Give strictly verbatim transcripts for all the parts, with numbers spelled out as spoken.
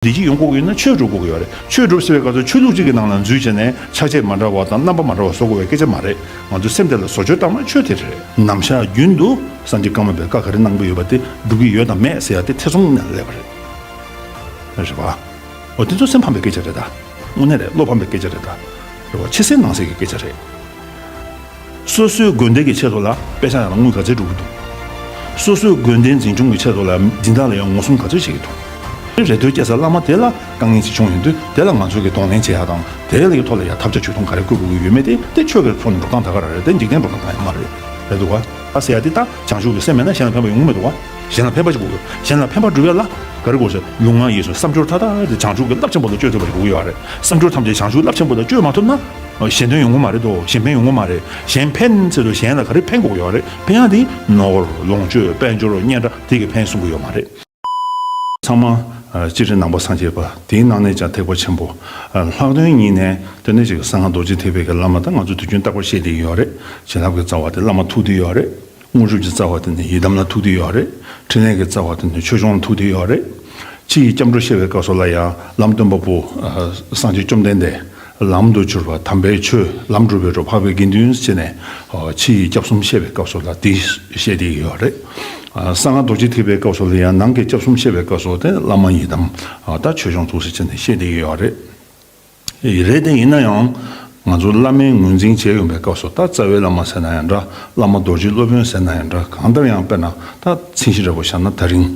བདེ་སྐྱིད་ཡོང་དགོས་ཀྱི་ཡོད་ན་ཆོས་སྒྲུབ་དགོས་ཀྱི་ཡོད་རེད། ཆོས་སྒྲུབ་ཟེར་བའི་སྐབས་སུ་ཆོས་ལུགས་གཅིག་གི་ནང་ལ་འཛུལ་བྱས་ནས་ཆ་ཤས་མ་འདྲ་བ་དང་རྣམ་པ་མ་འདྲ་བ་བཟོ་དགོས་པའི་སྐད་ཆ་མ་རེད། ང་ཚོས་སེམས་གཏད་ལ་བཟོ་བཅོས་བཏང་ན་ཆོས་དེ་རེད། ནམ་ཞག་རྒྱུན་དུ་སངས་རྒྱས་ཀརྨ་པས་བཀའ་ག་རེ་གནང་གི་ཡོད་པ་དེ་སྒྲུབ་ཀྱི་ཡོད་དམ་མེད་ཟེར་ཡ་དེ་ཐེ་ཚོམ་ནས་སླེབས་པ་རེད། རེད་པ། འོ་དེ་ཚོ་སེམས་ཕམ་པའི་སྐད་ཆ་རེད་ད། དངོས་གནས་རེད། བློ་ཕམ་པའི་སྐད་ཆ་རེད་ད། རེད་པ། ཆེ་སེམས་ནང་གསལ་གྱི་སྐད་ཆ་རེད། སོ་སོའི་དགོན་སྡེ་གི་ཆེད་དུ་ལ་དཔེ་ཆ་ཡང་ལ་དངུལ་ག་ཚོད་སྒྲུབ་ཀྱི་འདུག་སོ་སོའི་དགོན་སྡེ་འཛིན་སྐྱོང་གི་ཆེད་དུ་ལ་སྦྱིན་བདག་ལ་ཡང་ངོ་སྲུང་ག་ཚོད་བྱེད་ཀྱི་འདུག་རེ་ལྟོས་སྐྱེ་ས་བླ་མ་དེ་ལ་དཀའ་ངལ་ཅིག་བྱུང་ཡོང་དུས་དེ་ལ་ང་ཚོ་གིས་གདོང་ལེན་བྱེད་ཡ་དང་དེ་ལ་ཡི་ཐོག་ལ་ཡ་ཐབས་ཆག་ཇུས་གཏོང་ག་རེ་བཀོད་དགོས་ཀྱི་ཡོད་མེད་དེ་དེ་ཆོས་ཀྱི་ཕྱོགས་ནས་འགྲོ་སྟངས་ད་ག་རང་རེད། དེ་འཇིག་རྟེན་འགྲོ་སྟངས་གང་ཡང་མ་རེད། རེད་འདུག་ག་ཨ་ཟེར་ཡ་དེ་ད་བྱང་ཆུབ་ཀྱི་སེམས་མེད་ན་གཞན་ལ་ཕན་པ་ཡོང་གི་མི་འདུག་ག་གཞན་ལ་ཕན་པ་ཅིག་དགོས་ཀྱི་ཡོད། གཞན་ལ་ཕན་པ་སྒྲུབ་ཡ་ལ་ག་རེ་དགོས་ཟེར་ལུས་ངག་ཡིད་གསུམ་བསམ་སྦྱོར་མཐའ་དག་དེ་བྱང་ཆུབ་ཀྱི་རླབས་ཆེན་པོ་ལ་བཅོས་ཐུབ་པ་ཞིག་དགོས་ཀྱི་ཡོད་རེད། བསམ་སྦྱོར་ཐམས་ཅད་བྱང་ཆུབ་རླབས་ཆེན་པོ་ལ་བཅོས་མ་ཐུབ་ན། གཞན་དོན་ཡོང་གི་མ་རེད་དོ། གཞན་ཕན་ཡོང་གི་མ་རེད། གཞན་ཕན་ཟེར་དུས་གཞན་ལ་ག་རེ་ཕན་དགོས་ཡོད་རེད། ཕན་ཡག་དེ་ནོར་ལོངས་སྤྱོད་དཔལ་འབྱོར་སྙན་གྲགས་དེ་གིས་ཕན་གསུང་གི་ཡོད་མ་རེད། ཚང་མ་ཨ་སྤྱིར་ནང་པ་སངས་རྒྱས་པ་དེའི་ནང་ནས་ཀྱང་ཐེག་པ་ཆེན་པོ་ཨ་ལྷག་དོན་གཉིས་ནས་དེ་ནས་ཅིག་གསང་སྔགས་རྡོ་རྗེ་ཐེག་པའི་གི་བླ་མ་དང་ང་ཚོ་དུས་རྒྱུན་རྟག་པར་བཤད་བསྡད་ཀྱི་ཡོད་རེད། བྱིན་རླབས་ཀྱི་རྩ་བ་དེ་བླ་མ་ཐུག་བསྡད་ཡོད་རེད། དངོས་གྲུབ་ཀྱི་རྩ་བ་དེ་ནི་ཡི་དམ་ལ་ཐུག་བསྡད་ཡོད་རེད། ཕྲིན་ལས་ཀྱི་རྩ་བ་དེ་ནི་ཆོས་སྐྱོང་ལ་ཐུག་བསྡད་ཡོད་རེད། ཕྱི་ཡི་སྐྱབས་འགྲོ་བཤད་པའི་སྐབས་སུ་ལ་ཡང་ལམ་སྟོན་པ་པོ་ཨ་སངས་རྒྱས་བཅོམ་ལྡན་འདས་ལམ་དུ་གྱུར་པ་དམ་པའི་ཆོས་ལམ་སྒྲུབ་པའི་གྲོགས་འཕགས་པའི་དགེ་འདུན་ཟེར་ནས་ཨ་ཕྱི་ཡི་སྐྱབས་གསུམ་བཤད་པའི་སྐབས་སུ་ལ་དེ་བཤད་བསྡད་ཡོད་རེད། ཨ་གསང་སྔགས་རྡོ་རྗེ་ཐེག་པའི་སྐབས་སུ་ལ་ཡང་ནང་གི་སྐྱབས་གསུམ་བཤད་པའི་སྐབས་སུ་དེ་བླ་མ་ཡི་དམ་ཨ་ད་ཆོས་སྐྱོང་ཐུགས་སུ་ཆེ་ནས་བཤད་བསྡད་ཡོད་རེད། རེད་དེ་ཡིན་ན་ཡང་ང་ཚོ་བླ་མའི་ངོས་འཛིན་བྱས་ཡོང་པའི་སྐབས་སུ་ད་རྩ་བའི་བླ་མ་ཟེར་ན་ཡང་འདྲ། བླ་མ་རྡོ་རྗེ་སློབ་དཔོན་ཟེར་ན་ཡང་འདྲ། གང་ལྟར་ཡང་དཔེར་ན་ད་མཚན་གཞི་འདྲ་པོ་བཞག་ན་ད་རིང་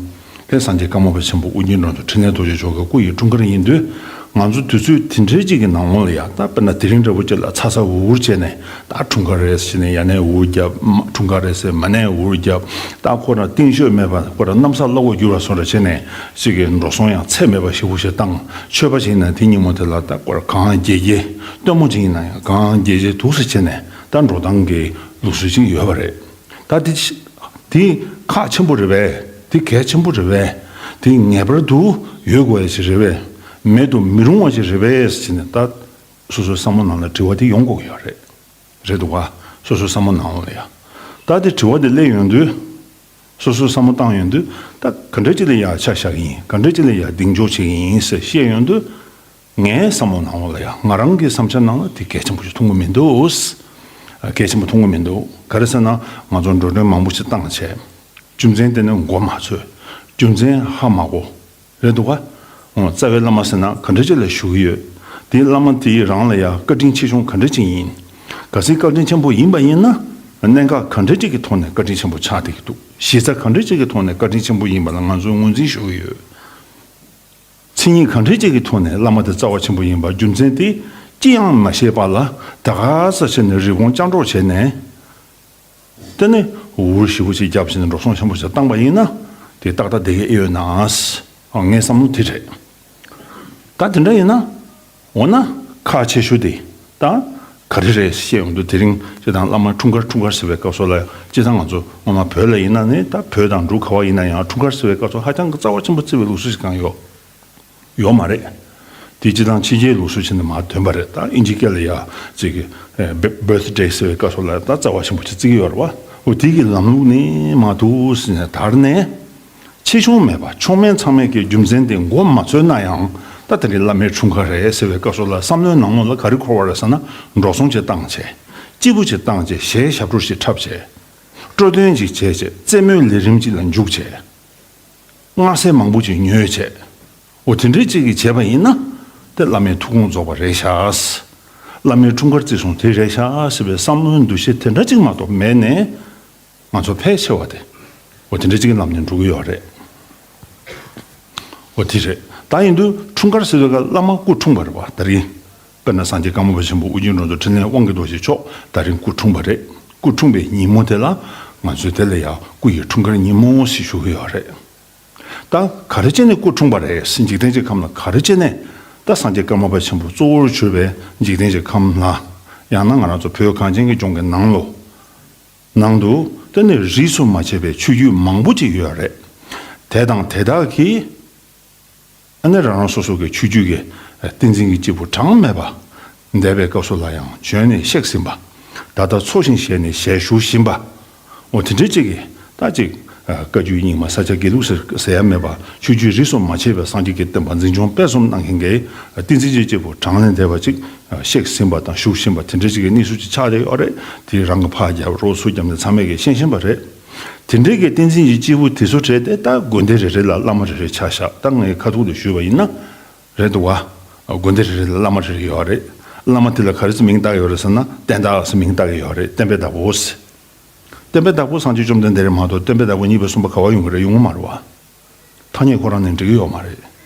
དེ་སངས་རྒྱས་ཀརྨ་པ་ཆེན་པོ་ཨོ་རྒྱན་འགྲོ་འདུལ་འཕྲིན་ལས་རྡོ་རྗེ་མཆོག་གི་སྐུ་ཡི་འཁྲུངས་སྐར་ཡིན་དུས། ང་ཚོ་དུས་ཚོད་དེ་འདྲའི་གཅིག་གི་ནང་ལོགས་ལ་ཡང་ད་དཔེར་ན་དེ་རིང་འདྲ་པོ་གཅིག་ལ་ཚ་ཚ་འུར་འུར་བྱས་ནས་ད་འཁྲུངས་སྐར་རེད་ཟེར་ནས་ཡར་ནས་འུར་རྒྱབ། མ་འཁྲུངས་སྐར་རེད་ཟེར་མར་ནས་འུར་རྒྱབ། ད་ཁོ་རང་རྟིང་ཤོད་མེད་པ་ཁོ་རང་གནམ་ས་བླ་འོག་འགྱུར་བ་བཟོ་འདྲ་བྱས་ནས་གཅིག་གི་འགྲོ་སོང་ཡང་ཚད་མེད་པ་ཞེ་པོ་ཞིག་བཏང་། ཆོས་པ་ཞིག་ཡིན་ན་དེ་ཉིན་མོ་དེ་ལ་ད་སྐོར་གང་དགྱེས་དགྱེས། སྟོན་མོ་ཅིག་ཡིན་ན་ཡང་གང་དགྱེས་དགྱེས་འདུག་སེ་བྱས་ནས་ད་འགྲོ་སྟངས་ཀྱི་ལུགས་སྲོལ་ཅིག་ཡོད་པ་རེད། ད་དེ་དེ་ཁག་ཆེན་པོ་རེད་པས། དེ་གལ་ཆེན་པོ་རེད་པས། དེ་ངེས་པར་དུ་ཡོད་དགོས་ཡ་ཅིག་རེད་པས། མེད་དུ་མི་རུང་བ་ཅིག་རེད་པས་ཟེར་ནས་ད་སོ་སོའི་བསམ་བློ་ནང་ལ་དྲི་བ་དེ་ཡོང་དགོས་ཀྱི་ཡོད་རེད། རེད་འདུག་ག་སོ་སོའི་བསམ་བློ་ནང་ལ་ཡ། ད་དེ་དྲི་བ་དེ་སླེབས་ཡོང་དུས། སོ་སོའི་བསམ་བློ་བཏང་ཡོང་དུས་ད་ག་འདྲ་ཅིག་ལ་ཡ་ཆ་བཞག་གི་ཡིན། ག་འདྲ་ཅིག་ལ་ཡ་གདེང་འཇོག་བྱེད་ཀྱི་ཡིན་ཟེར་བཤད་ཡོང་དུས། ངའི་བསམ་བློ་ནང་ལ་ཡ་ང་རང་གི་བསམ་འཆར་ནང་ལ་དེ་གལ་ཆེན་པོ་ཞིག་མཐོང་གི་མི་འདུག་གལ་ཆེན་པོ་མཐོང་གི་མི་འདུག་ག་རེ་ཟེར་ན་ང་ཚོ་འགྲོ་གྲོན་མང་པོ་ཞིག་བཏང་བྱས། རྒྱུ་མཚན་དེ་ནི་མགོ་མ་ཚོས། རྒྱུ་མཚན་ཧ་མ་གོ། རེད་འདུག་ག་འོ་རྩ་བའི་བླ་མ་ཟེར་ན་ག་འདྲ་ཅིག་ལ་བཞུགས་ཀྱི་ཡོད། དེའི་བླ་མ་དེའི་རང་ལ་ཡང་བཀའ་དྲིན་ཆེ་ཆུང་ག་འདྲ་ཅིག་ཡིན། གལ་སྲིད་བཀའ་དྲིན་ཆེན་པོ་ཡིན་པ་ཡིན་ན། གནད་འགག་ག་འདྲ་ཅིག་གི་ཐོག་ནས་བཀའ་དྲིན་ཆེན་པོ་ཆགས་བསྡད་ཀྱི་འདུག་གཞི་རྩ་ག་འདྲ་ཅིག་གི་ཐོག་ནས་བཀའ་དྲིན་ཆེན་པོ་ཡིན་པ་ལ་ང་ཚོས་ངོས་འཛིན་ཞུ་གི་ཡོད། མཚན་ཉིད་ག་འདྲ་ཅིག་གི་ཐོག་ནས་བླ་མ་དེ་རྩ་བ་ཆེན་པོ་ཡིན་པ་རྒྱུ་མཚན་དེ་ཅི་ཡང་མ་ཤེས་པ་ལ་ད་ག་ས་བྱས་ནས་རི་བོང་ལྕགས་སྒྲོག་བྱས་ནས། དེ་ནས་འུར་ཞེ་པོ་ཅིག་བརྒྱབ་བྱས་ནས་འགྲོ་སོང་ཆེན་པོ་ཞིག་བཏང་པ་ཡིན་ན་དེ་ཏག་ཏག་བསྡད་ཀྱི་ཨེ་ཡོད་ན། ངའི་བསམ་བློ་དེ་རེད། ད་དེ་འདྲ་ཡིན་ན། འོ་ན་ཁག་ཆེ་ཤོས་དེ་ད་ག་རེ་རེད་བཤད་ཡོང་དུས་དེ་རིང་སྤྱིར་བཏང་བླ་མ་འཁྲུངས་སྐར་འཁྲུངས་སྐར་ཟེར་བའི་སྐབས་སུ་ལ་སྤྱིར་བཏང་ང་ཚོ་སྔོན་མ་བོད་ལ་ཡིན་ན་ནི་ད་བོད་དང་འབྲུག་ག་བ་ཡིན་ན་ཡང་འཁྲུངས་སྐར་ཟེར་བའི་སྐབས་སུ་ཧ་ཅང་གི་རྩ་བ་ཆེན་པོ་བརྩི་བའི་ལུགས་སྲོལ་ཞིག་གང་ཡོད། ཡོད་མ་རེད། དེ་སྤྱིར་བཏང་ཕྱི་རྒྱལ་ལུགས་སྲོལ་ཆེན་དུ་མར་ཐོན་པ་རེད། ད་ཨིན་ཇི་སྐད་ལ་ཡ་ཅིག་གི་བྷར་ཐི་ཌེ་ཟེར་བའི་སྐབས་སུ་ལ་ད་རྩ་བ་ཆེན་པོ་ཅིག་བརྩི་གི་ཡོད་རེད་བ། འོ་དེ་གི་ལམ་ལུགས་ནི་མ་འདུག་ཟེར་ནས་དར་ནས། ཆེ་ཆུང་མེད་པ་མཆོག་དམན་ཚང་མས་ཀྱི་རྒྱུ་མཚན་དེ་མགོ་མ་ཚོས་ན་ཡང་ད་དེ་རིང་བླ་མའི་འཁྲུངས་སྐར་རེད་ཟེར་བའི་སྐབས་སུ་ལ་བསམ་བློའི་ནང་ལོགས་ལ་ག་རེ་འཁོར་བ་རེད་ཟེར་ན་འགྲོ་སོང་ཅིག་བཏང་བྱས། སྐྱིད་པོ་ཅིག་བཏང་བྱས་གཞས་ཞབས་བྲོ་ཞིག་འཁྲབ་བྱས། སྤྲོ་སྟོན་ཅིག་བྱས་བྱས་རྩེད་མོའི་ལས་རིམ་ཅིག་ལ་འཇུག་བྱས། མངར་ཟས་མང་པོ་ཅིག་ཉོས་བྱས། འོ་དེ་འདྲའི་ཅིག་གིས་བྱས་པ་ཡིན་ན། དེ་བླ་མའི་ཐུགས་དགོངས་རྫོགས་པ་རེད་ཤག་བླ་མའི་འཁྲུངས་སྐར་བརྩི་སྲུང་དེ་རེད་ཤག་ཟེར་བའི་བསམ་བློའི་འདུ་ཤེས་དེ་འདྲ་ཅིག་མ་གཏོགས་མེད་ནས། ང་ཚོ་ཕལ་ཆེ་བ་དེ། འོ་དེ་འདྲའི་ཅིག་གི་ལམ་ནས་འགྲོ་གི་ཡོད་རེད། འོ་དེ་རེད། ད་ཡིན་དུས་འཁྲུངས་སྐར་ཟེར་བའི་སྐབས་བླ་མ་སྐུ་འཁྲུངས་པ་རེད་བ་ད་རིང་། དཔེར་ན་སངས་རྒྱས་ཀརྨ་པ་ཆེན་པོ་ཨོ་རྒྱན་འགྲོ་འདུལ་འཕྲིན་ལས་དབང་གི་རྡོ་རྗེ་མཆོག་ད་རིང་སྐུ་འཁྲུངས་པ་རེད། སྐུ་འཁྲུངས་པའི་ཉིན་མོ་དེ་ལ་ང་ཚོས་དེ་ལ་ཡང་སྐུ་ཡི་འཁྲུངས་སྐར་ཉིན་མོ་ཞེས་ཞུ་གི་ཡོད་རེད། ད་ག་རེ་བྱས་ནས་སྐུ་འཁྲུངས་པ་རེད་ཟེར། འཇིག་རྟེན་གྱི་ཁམས་ལ་ག་རེ་བྱས་ནས་ད་སངས་རྒྱས་ཀརྨ་པ་ཆེན་པོ་གཙོ་བོར་གྱུར་པའི་འཇིག་རྟེན་གྱི་ཁམས་ལ། ཡང་ན་ང་རང་ཚོ་བོད་གངས་ཅན་གྱི་ལྗོངས་ཀྱི་ནང་ལོ། ནང་དུ་དེ་ནས་རིས་སུ་མ་ཆད་པའི་ཆོས་བརྒྱུད་མང་པོ་ཅིག་ཡོད་རེད། དེ་དང་དེ་དག་གིས། ཨ་ནི་རང་རང་སོ་སོ་གི་ཆོས་བརྒྱུད་ཀྱི་བསྟན་འཛིན་གྱི་སྐྱེས་བུ་གྲངས་མེད་པ། འདས་པའི་སྐབས་སུ་ལ་ཡང་བྱོན་ནས་གཤེགས་ཟིན་པ། ད་ལྟ་འཚོ་ཞིང་གཞེས་ནས་ཞལ་བཞུགས་བཞིན་པ། འོ་དེ་འདྲའི་ཅིག་གིས་ད་ཅིག་ བཀའ་བརྒྱུད་རྙིང་མ་ས་སྐྱ་དགེ་ལུགས་ཟེར་ཟེར་ཡ་མེད་པ། ཆོས་བརྒྱུད་རིས་སུ་མ་ཆད་པའི་སངས་རྒྱས་ཀྱི་བསྟན་པ་འཛིན་སྐྱོང་སྤེལ་གསུམ་གནང་མཁན་གྱི་བསྟན་འཛིན་རྗེ་སྐྱེས་བུ་གྲངས་ལས་འདས་པ་ཅིག་གཤེགས་ཟིན་པ་དང་བཞུགས་བཞིན་པ་དེ་འདྲ་ཅིག་གི་གནས་ཚུལ་ཅིག་ཆགས་བསྡད་ཡོད་རེད། དེ་རང་གི་ཕར་རྒྱབ་རོགས་ཚུར་རྒྱབ་ནས་ཚང་མས་ཀྱིས་ཤེས་བཞིན་པ་རེད། དེ་འདྲའི་གི་བསྟན་འཛིན་རྗེ་སྐྱེས་བུ་དེ་ཚོ་གྲས་དེ་ད་དགོན་སྡེ་རེ་རེ་ལ་བླ་མ་རེ་རེ་ཆ་བཞག་ད་ངས་ཁ་ཐུག་ཏུ་ཞུས་པ་ཡིན་ན། རེད་འདུག་བ། དགོན་སྡེ་རེ་རེ་ལ་བླ་མ་རེ་རེ་ཡོད་རེད། བླ་མ་དེ་ལ་ག་རེ་ཟེར་མིང་བཏགས་ཡོད་རེད་ཟེར་ན་བསྟན་བདག་ཟེར་མིང་བཏགས་ཀྱི་ཡོད་རེད། བསྟན་པའི་བདག་པོ་ཟེར། བསྟན་པའི་བདག་པོ་སངས་རྒྱས་བཅོམ་ལྡན་འདས་རེད་མ་གཏོགས་བསྟན་པའི་བདག་པོ་གཉིས་པ་གསུམ་པ་ག་བ་ཡོང་གི་རེད། ཡོང་གི་མ་རེད་བ། ཐ་སྙད་ཁོ་རང་ནས་འགྲིག་གི་ཡོད་མ་རེད།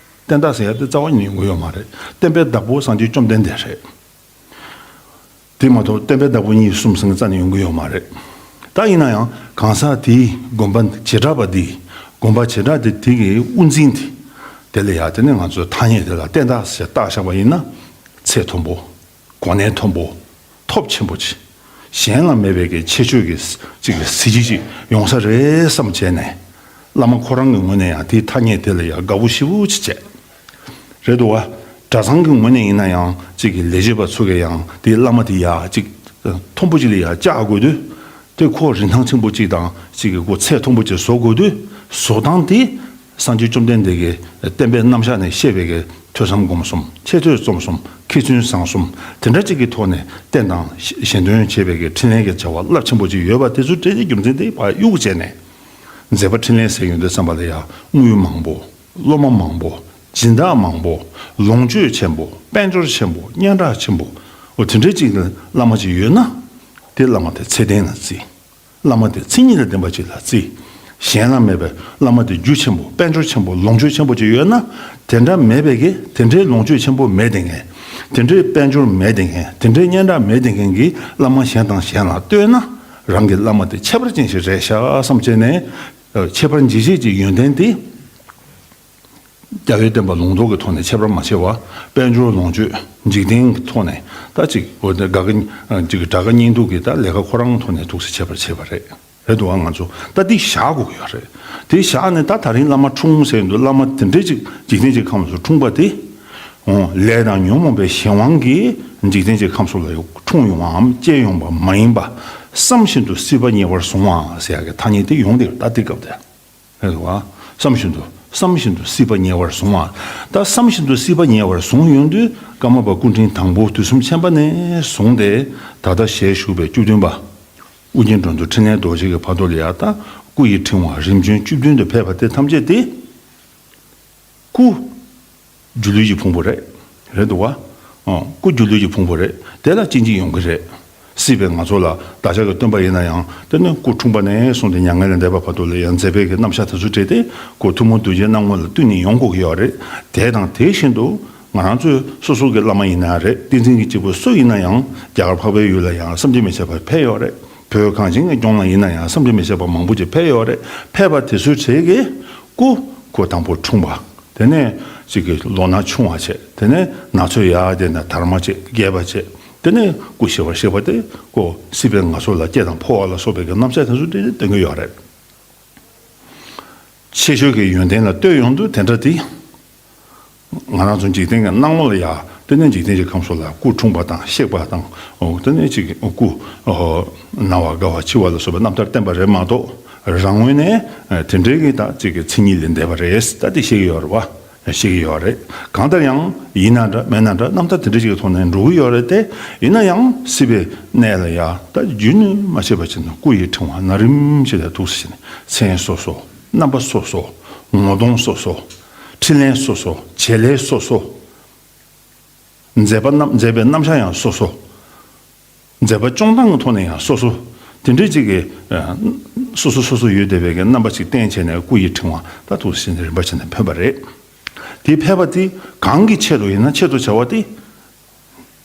བསྟན་བདག་ཟེར་ཡ་དེ་རྩ་བ་ཉིད་ནས་ཡོང་གི་ཡོད་མ་རེད། བསྟན་པའི་བདག་པོ་སངས་རྒྱས་བཅོམ་ལྡན་འདས་རེད། དེ་མ་གཏོགས་བསྟན་པའི་བདག་པོ་གཉིས་གསུམ་ཟེར་མཁན་རྩ་ནས་ཡོང་གི་ཡོད་མ་རེད། ད་ཡིན་ན་ཡང་གང་ཟག་དེའི་དགོན་པ་བྱེ་བྲག་པ་འདི། དགོན་པ་བྱེ་བྲག་དེ་དེ་གི་དབུ་འཛིན་དེ། དེ་ལ་ཡ་དེ་ནས་ང་ཚོས་ཐ་སྙད་དེ་ལ་བསྟན་བདག་ཟེར་བཏགས་བཞག་པ་ཡིན་ན། ཚད་མཐོན་པོ། གོ་གནས་མཐོན་པོ། ཐོབ་ཆེན་པོ་ཅིག་གཞན་ལ་མེད་པའི་གི་ཁྱད་ཆོས་ཀྱི་ཅིག་གི་གཟི་བརྗིད་ཅིག་ཡོང་ས་རེད་བསམ་བྱས་ནས། བླ་མ་ཁོ་རང་གི་ངོས་ནས་ཡང་དེའི་ཐ་སྙད་དེ་ལ་ཡང་དགའ་པོ་ཞེ་པོ་ཅིག་བྱས། རེད་འདུག་བ། གྲྭ་ཚང་གི་ངོས་ནས་ཡིན་ན་ཡང་ཅིག་གི་ལས་བྱེད་པ་ཚོ་གིས་ཡང་དེའི་བླ་མ་དེ་ཡ་ཅིག་མཐོན་པོ་ཅིག་ལ་ཡ་བཅག་དགོས་དུས། དེ་ཁོ་རིན་ཐང་ཆེན་པོ་ཅིག་དང་ཅིག་གི་ཁོ་ཚད་མཐོན་པོ་ཅིག་བཟོ་དགོས་དུས། བཟོ་སྟངས་དེ། སངས་རྒྱས་བཅོམ་ལྡན་འདས་ཀྱི་བསྟན་པའི་རྣམ་གཞག་ནས་བཤད་པའི་གི་ཐོས་བསམ་སྒོམ་གསུམ། འཆད་རྩོད་རྩོམ་གསུམ། མཁས་བཙུན་བཟང་གསུམ། དེ་འདྲ་ཅིག་གི་ཐོག་ནས་བསྟན་དང་ཞལ་འདོན་བྱེད་པའི་གི་འཕྲིན་ལས་ཀྱི་བྱ་བ་རླབས་ཆེན་པོ་ཅིག་ཡོད་པ་དེ་ཚོ་གྲས་དེ་རྒྱུ་མཚན་དེ་ཕར་གཡུག་བྱས་ནས། མཛད་པ་འཕྲིན་ལས་ཟེར་ཡོང་དུས་ཙམ་པ་ལ་ཡང་དངུལ་མང་པོ། སློབ་མ་མང་པོ། སྦྱིན་བདག་མང་པོ། ལོངས་སྤྱོད་ཆེན་པོ། དཔལ་འབྱོར་ཆེན་པོ། སྙན་གྲགས་ཆེན་པོ། འོ་དེ་འདྲའི་ཅིག་གི་བླ་མ་ཅིག་ཡོད་ན། དེ་བླ་མ་དེ་ཚད་ལྡན་ལ་བརྩི། བླ་མ་དེ་མཚན་ཉིད་དང་ལྡན་པ་ཅིག་ལ་བརྩི། གཞན་ལ་མེད་པའི་བླ་མ་དེ་རྒྱུ་ཆེན་པོ། དཔལ་འབྱོར་ཆེན་པོ། ལོངས་སྤྱོད་ཆེན་པོ་ཅིག་ཡོད་ན། དེ་འདྲ་མེད་པའི་གི་དེ་འདྲའི་ལོངས་སྤྱོད་ཆེན་པོ་མེད་བསྡད་མཁན། དེ་འདྲའི་དཔལ་འབྱོར་མེད་བསྡད་མཁན། དེ་འདྲའི་སྙན་གྲགས་མེད་བསྡད་མཁན་གྱི་བླ་མ་གཞན་དང་གཞན་ལ་ལྟོས་ན། རང་གི་བླ་མ་དེ་ཁྱད་པར་ཅན་ཞིག་རེད་ཤག་བསམ་བྱས་ནས། ཁྱད་པར་འབྱེད་བྱེད་ཀྱི་ཡོན་ཏན་དེ། རྒྱལ་བའི་བསྟན་པ་ལུང་རྟོགས་ཀྱི་ཐོག་ནས་ཁྱད་པར་མ་ཕྱེ་བར། དཔལ་འབྱོར་ལོངས་སྤྱོད་འཇིག་རྟེན་གྱི་ཐོག་ནས་ད་ཅིག་འོ་དེ་དགའ་གི་ཅིག་དགྲ་དགའ་གཉེན་སྡུག་གི་ད་ལས་ཀ་ཁོ་རང་ཐོག་ནས་ཐུགས་སུ་ཆད་པར་བྱེད་པ་རེད། རེད་འདུག་ཨ། ང་ཚོ་ད་འདི་བཞག་དགོས་ཀྱི་ཡོད་རེད། དེ་བཞག་ནས་ད་ད་རིང་བླ་མ་འཁྲུངས་ཟེར་འདུག་བླ་མ་དེ་འདྲའི་ཅིག་འཇིག་རྟེན་གྱི་ཁམས་སུ་འཁྲུངས་པ་དེ། འོ་ལས་དང་ཉོན་མོངས་པའི་གཞན་དབང་གིས་འཇིག་རྟེན་གྱི་ཁམས་སུ་ལ་འཁྲུངས་ཡོང་བའམ་སྐྱེས་ཡོང་བ་མ་ཡིན་པ། བསམ་བཞིན་དུ་སྲིད་པ་ཉེ་བར་བཟུང་བ་ཟེར་ཡག་གི་ཐ་སྙད་དེ་ཡོང་བསྡད་ཡོད་ད་དེ་སྐབས་དེ། རེད་བ། བསམ་བཞིན་དུ་བསམ་བཞིན་དུ་སྲིད་པ་ཉེ་བར་བཟུང་བ། ད་བསམ་བཞིན་དུ་སྲིད་པ་ཉེ་བར་བཟུང་ཡོང་དུས་ཀརྨ་པ་སྐུ་ཕྲེང་དང་པོ་དུས་གསུམ་ཆེན་པ་ནས་བཟུང་སྟེ་ད་ལྟ་ཞལ་བཞུགས་པའི་བཅུ་བདུན་པ། ཨུ་རྒྱན་འགྲོ་འདུལ་འཕྲིན་ལས་རྡོ་རྗེ་གི་བར་དུ་ལ་ཡ་ད་སྐུ་ཡི་ཕྲེང་བ་རིམ་བྱོན་བཅུ་བདུན་དུ་ཕེབས་པ་དེ་ཐམས་ཅད་དེ། སྐུ། སྒྱུ་ལུས་ཀྱི་ཕུང་པོ་རེད། རེད་འདུག་བ། ཨོ། སྐུ་སྒྱུ་ལུས་ཀྱི་ཕུང་པོ་རེད། དེ་ལ་གཅིག་གཅིག་ཡོང་གི་རེད། སྲིད་པའི་ང་ཚོ་ལ་བདག་ཅག་གི་སྟོན་པ་ཡིན་ན་ཡང་དེ་ནི་སྐུ་འཁྲུངས་པ་ནས་བཟུང་སྟེ་མྱ་ངན་ལས་འདས་པ་བར་དུ་ལ་ཡང་མཛད་པའི་གི་རྣམ་གཞག་དེ་ཚོ་བྲིས་ཏེ་སྐུ་ཐུན་མོང་གདུལ་བྱའི་སྣང་ངོ་ལ་བསྟུན་ནས་ཡོང་དགོས་ཀྱི་ཡོད་རེད། དེ་དང་དེ་བཞིན་དུ་ང་རང་ཚོའི་སོ་སོ་གི་བླ་མ་ཡིན་ན་རེད། བསྟན་འཛིན་གྱི་སྐྱེས་བུ་སུ་ཡིན་ན་ཡང་རྒྱ་གར་འཕགས་པའི་ཡུལ་ལ་ཡང་བསམ་གྱིས་མི་ཁྱབ་པ་ཕེབས་ཡོད་རེད། བོད་གངས་ཅན་གྱི་ལྗོངས་ལ་ཡིན་ན་ཡང་བསམ་གྱིས་མི་ཁྱབ་པ་མང་པོ་ཅིག་ཕེབས་ཡོད་རེད། ཕེབས་པ་དེ་ཚོའི་གྲས་ཀྱི་སྐུ་སྐུ་དང་པོ་འཁྲུངས་པ། དེ་ནས་གཅིག་གི་ལོ་ན་ཆུང་བ་བྱས། དེ་ནས་ན་ཚོད་ཡར་བསྡད་ནས་དར་མ་བྱས། རྒས་པ་བྱས། དེ་ནས་སྐུ་ཞི་བར་གཤེགས་པ་དེ་ཁོ་སྲིད་པའི་ངལ་གསོ་ལ་སྐྱེ་དང་འཕོ་བ་ལ་སོགས་པའི་གི་རྣམ་གཞག་དེ་ཚོ་དེ་སྟོན་གྱི་ཡོད་རེད། ཆེ་ཤོས་ཀྱི་ཡོན་ཏན་ལ་ལྟོས་ཡོང་དུས་དེ་འདྲ་དེ། ང་རང་ཚོ་འཇིག་རྟེན་གྱི་སྣང་ངོ་ལ་ཡ། དེ་ནས་འཇིག་རྟེན་གྱི་ཁམས་སུ་ལ་སྐུ་འཁྲུངས་པ་དང་གཤེགས་པ་དང་། འོ་དེ་ནས་ཅིག་སྐུ། ཨོ། ན་བ་རྒ་བ་འཆི་བ་ལ་སོགས་པའི་རྣམ་ཐར་བསྟན་པ་རེད་མ་གཏོགས། རང་ངོས་ནས་དེ་འདྲའི་གི་ད་ཅིག་གི་མཚན་ཉིད་ལས་འདས་པ་རེད་ད་དེ་བཤད་ཀྱི་ཡོད་རེད་བ། བཤད་ཀྱི་ཡོད་རེད། གང་ལྟར་ཡང་ཡིན་ན་འདྲ་མིན་ན་འདྲ་རྣམ་ཐར་དེ་འདྲ་ཅིག་གི་ཐོག་ནས་འགྲོ་གི་ཡོད་རེད་དེ། ཡིན་ན་ཡང་སྲིད་པའི་གནས་ལ་ཡ་ད་རྒྱུན་མ་ཆད་པ་བྱས་ནས་སྐུ་ཡི་ཕྲེང་བ་ན་རིམ་བཞིན་དུ་ཐུགས་སུ་ཆེ་ནས་མཚན་སོ་སོ། རྣམ་པ་སོ་སོ། ངོ་གདོང་སོ་སོ། འཕྲིན་ལས་སོ་སོ། བྱེད་ལས་སོ་སོ། མཛད་པ་རྣམ་མཛད་པའི་རྣམ་གཞག་ཡང་སོ་སོ། མཛད་པ་སྐྱོང་སྟངས་ཀྱི་ཐོག་ནས་ཡང་སོ་སོ། དེ་འདྲའི་ཅིག་གི་ཨ། སོ་སོ་སོ་སོ་ཡོད་བསྡད་པའི་གི་རྣམ་པ་ཅིག་བསྟན་བྱས་ནས་སྐུ་ཡི་ཕྲེང་བ་ད་ཐུགས་སུ་ཆེ་ནས་རིམ་པ་བྱས་ནས་ཕེབས་པ་རེད། དེ་ཕེབས་པ་དེ་གང་གི་ཆེད་དུ་ཡིན་ན་ཆེད་དུ་བྱ་བ་དེ།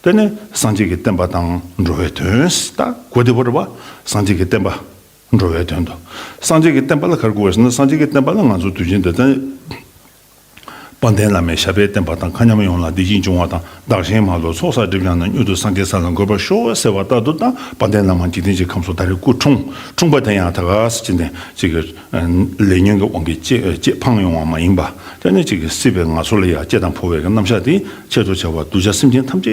དེ་ནི་སངས་རྒྱས་ཀྱི་བསྟན་པ་དང་འགྲོ་བའི་དོན་ད་གོ་བདེ་པོ་རེད་བ། སངས་རྒྱས་ཀྱི་བསྟན་པ། འགྲོ་བའི་དོན་དུ། སངས་རྒྱས་ཀྱི་བསྟན་པ་ལ་ག་རེ་གོ་དགོས་ཟེར་ན་སངས་རྒྱས་ཀྱི་བསྟན་པ་ལ་ང་ཚོ་དུས་རྒྱུན་དུ་ད། དཔལ་ལྡན་བླ་མའི་ཞབས་པད་བརྟན་པ་དང་མཁའ་མཉམ་ཡོངས་ལ་བདེ་སྐྱིད་འབྱུང་བ་དང་བདག་གཞན་མ་ལུས་ཚོགས་བསགས་སྒྲིབ་སྦྱངས་ནས་མྱུར་དུ་སངས་རྒྱས་ས་ལ་འགོད་པར་ཤོག་ཟེར་བ་ལྟར་དུ་ད་དཔལ་ལྡན་བླ་མ་འཇིག་རྟེན་གྱི་ཁམས་སུ་ད་རེས་སྐུ་འཁྲུངས། འཁྲུངས་པ་དེ་ཡང་ད་ག་སེ་ཅིག་ནས་ཅིག་གི་ལས་ཉོན་གྱི་དབང་གིས་སྐྱེ་སྐྱེ་འཕངས་ཡོང་བ་མ་ཡིན་པ། དེ་ནས་ཅིག་གི་སྲིད་པའི་ངལ་གསོ་ལ་ཡང་སྐྱེ་དང་འཕོ་བའི་གི་རྣམ་གཞག་དེ་ཆེད་དུ་བྱ་བ་གདུལ་བྱ་སེམས་ཅན་ཐམས་ཅད་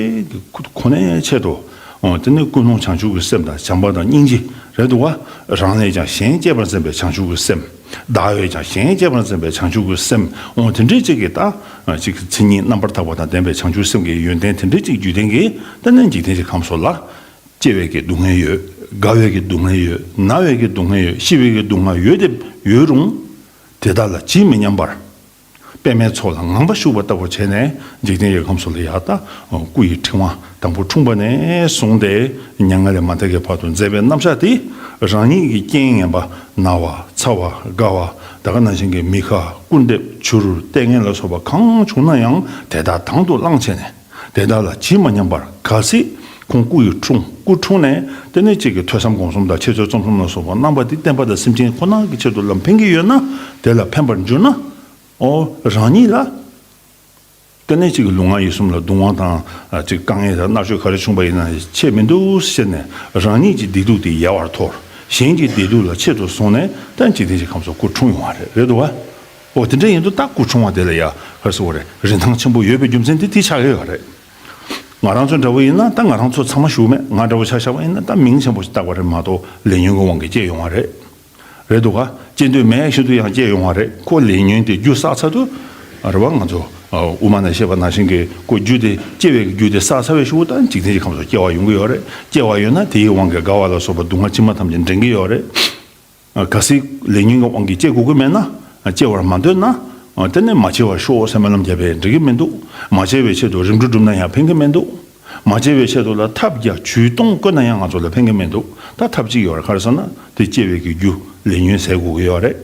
ཀྱི་ཁོ་ནའི་ཆེད་དུ། འོ་དེ་ནི་ཀུན་སློང་བྱང་ཆུབ་ཀྱི་སེམས་དང་བྱམས་པ་དང་སྙིང་རྗེ་རེད་འདུག་བ། རང་ལས་ཀྱང་གཞན་གཅེས་པར་འཛིན་པའི་བྱང་ཆུབ་ཀྱི་སེམས། བདག་བས་ཀྱང་གཞན་གཅེས་པར་འཛིན་པའི་བྱང་ཆུབ་ཀྱི་སེམས། འོ་དེ་འདྲའི་ཅིག་གི་ད་ཅིག་མཚན་ཉིད་རྣམ་པར་དག་པ་དང་ལྡན་པའི་བྱང་ཆུབ་སེམས་ཀྱི་ཡོན་ཏན་དེ་འདྲའི་ཅིག་རྒྱུད་ལྡན་གྱི་ད་ནི་འཇིག་རྟེན་གྱི་ཁམས་སུ་ལ། སྐྱེ་བའི་གི་སྡུག་བསྔལ་ཡོད། རྒ་བའི་གི་སྡུག་བསྔལ་ཡོད། ན་བའི་གི་སྡུག་བསྔལ་ཡོད། ཤི་བའི་གི་སྡུག་བསྔལ་ཡོད་དེ་ཡོད་རུང་། དེ་དག་ལ་ཇི་མི་སྙམ་པར། པདྨའི་ཚོགས་ལ་ངང་པ་ཞུགས་པ་ལྟ་བུ་བྱས་ནས་འཇིག་རྟེན་གྱི་ཁམས་སུ་ལ་ཡར་ད་སྐུ་ཡི་ཕྲེང་བ་དང་པོ་འཁྲུངས་པ་ནས་བཟུང་སྟེ་མྱ་ངན་ལས་མ་འདས་ཀྱི་བར་དུ་མཛད་པའི་རྣམ་གཞག་དེ་རང་ཉིད་ཀྱི་རྐྱེན་ངན་པ་ན་བ་ཚ་བ་རྒ་བ་ད་ག་ནང་བཞིན་གྱི་མི་ཁ་སྐུར་འདེབས་བྱུ་རུ་ལྟས་ངན་ལ་སོགས་པ་གང་བྱུང་ན་ཡང་དེ་དག་དང་དུ་བླངས་བྱས་ནས་དེ་དག་ལ་ཇི་མ་སྙམ་པར་གལ་སྲིད་ཁོང་སྐུ་ཡི་འཁྲུངས་སྐུ་འཁྲུངས་ནས་དེ་ནས་གཅིག་གི་ཐོས་བསམ་སྒོམ་གསུམ་དང་འཆད་རྩོད་རྩོམ་གསུམ་ལ་སོགས་པ་རྣམ་པ་དེ་བསྟན་པ་དང་སེམས་ཅན་ཁོ་ན་གི་ཆེད་དུ་ལ་ཕན་གྱི་ཡོད་ན་དེ་ལ་ཕན་པར་འགྱུར་ན། ཨོ་རང་ཉིད་ལ། དེ་ནས་གཅིག་གི་ལུས་ངག་ཡིད་གསུམ་ལ་སྡུག་བསྔལ་དང་གཅིག་དཀའ་ངལ་དང་མནར་གཅོད་ག་རེ་བྱུང་པ་ཡིན་ན་ཆེད་མི་འདུག་ཟེར་ནས་རང་ཉིད་ཀྱི་བདེ་སྡུག་དེ་ཡལ་བར་དོར། གཞན་གྱི་བདེ་སྡུག་ལ་ཆེད་དུ་བཟུང་ནས་ད་འཇིག་རྟེན་གྱི་ཁམས་སུ་སྐུ་འཁྲུངས་ཡོང་བ་རེད། རེད་འདུག་བ། ཨོ་དེ་འདྲ་ཡིན་དུས་ད་སྐུ་འཁྲུངས་པ་དེ་ལ་ཡ་ག་རེ་ཟེར་བ་རེད། རིན་ཐང་ཆེན་པོ་ཡོད་པའི་རྒྱུ་མཚན་དེ་དེ་ཆགས་ཀྱི་ཡོད་རེད། ང་རང་ཚོ་འདྲ་བོ་ཡིན་ན་ད་ང་རང་ཚོ་ཚང་མ་ཞུ་མེད། ང་འདྲ་བོ་ཆ་བཞག་པ་ཡིན་ན་ད་མིང་ཆེན་པོ་ཞིག་བཏགས་པ་རེད་མ་གཏོགས་ལས་ཉོན་གྱི་དབང་གིས་སྐྱེས་ཡོང་བ་རེད། རེད་འདུག་ག་སྐྱེ་འདོད་མེད་བཞིན་དུ་ཡང་སྐྱེས་ཡོང་བ་རེད། ཁོ་ལས་ཉོན་དེ་རྒྱུ་བསགས་ཚར་དུས། རེད་བ། ང་ཚོ་དབུ་མ་ནས་བཤད་པ་ནང་བཞིན་གྱི་ཁོ་རྒྱུ་དེ་སྐྱེ་བའི་རྒྱུ་དེ་བསགས་ཚར་བའི་གཞུག་ད་འཇིག་རྟེན་གྱི་ཁམས་སུ་སྐྱེ་བ་ཡོང་གི་ཡོད་རེད། སྐྱེ་བ་ཡོད་ན་དེའི་དབང་གིས་རྒ་བ་ལ་སོགས་པ་སྡུག་བསྔལ་ཕྱི་མ་ཐམས་ཅད་འདྲེན་གྱི་ཡོད་རེད། གལ་སྲིད་ལས་ཉོན་གྱི་དབང་གིས་སྐྱེ་དགོས་ཀྱི་མེད་ན། སྐྱེ་བར་མ་འདོད་ན། དེ་ནས་མ་སྐྱེ་བར་ཤོག་ཟེར་སྨོན་ལམ་བརྒྱབ་པས་འགྲིག་གི་མི་འདུག་མ་སྐྱེ་བའི་ཆེད་དུ་རིམ་གྲོ་བསྒྲུབས་ན་ཡང་ཕན་གྱི་མི་འདུག་མ་སྐྱེ་བའི་ཆེད་དུ་ལ་ཐབས་བརྒྱ་ཇུས་སྟོང་བཀོད་ན་ཡང་ང་ཚོ་ལ་ཕན་གྱི་མི་འདུག་ད་ཐབས་གཅིག་ཡོད་རེད། ག་རེ་ཟེར་ན་དེ་སྐྱེ་བའི་གི་རྒྱུ་ལས་ཉོན་ཟད་དགོས་ཀྱི་ཡོད་རེད།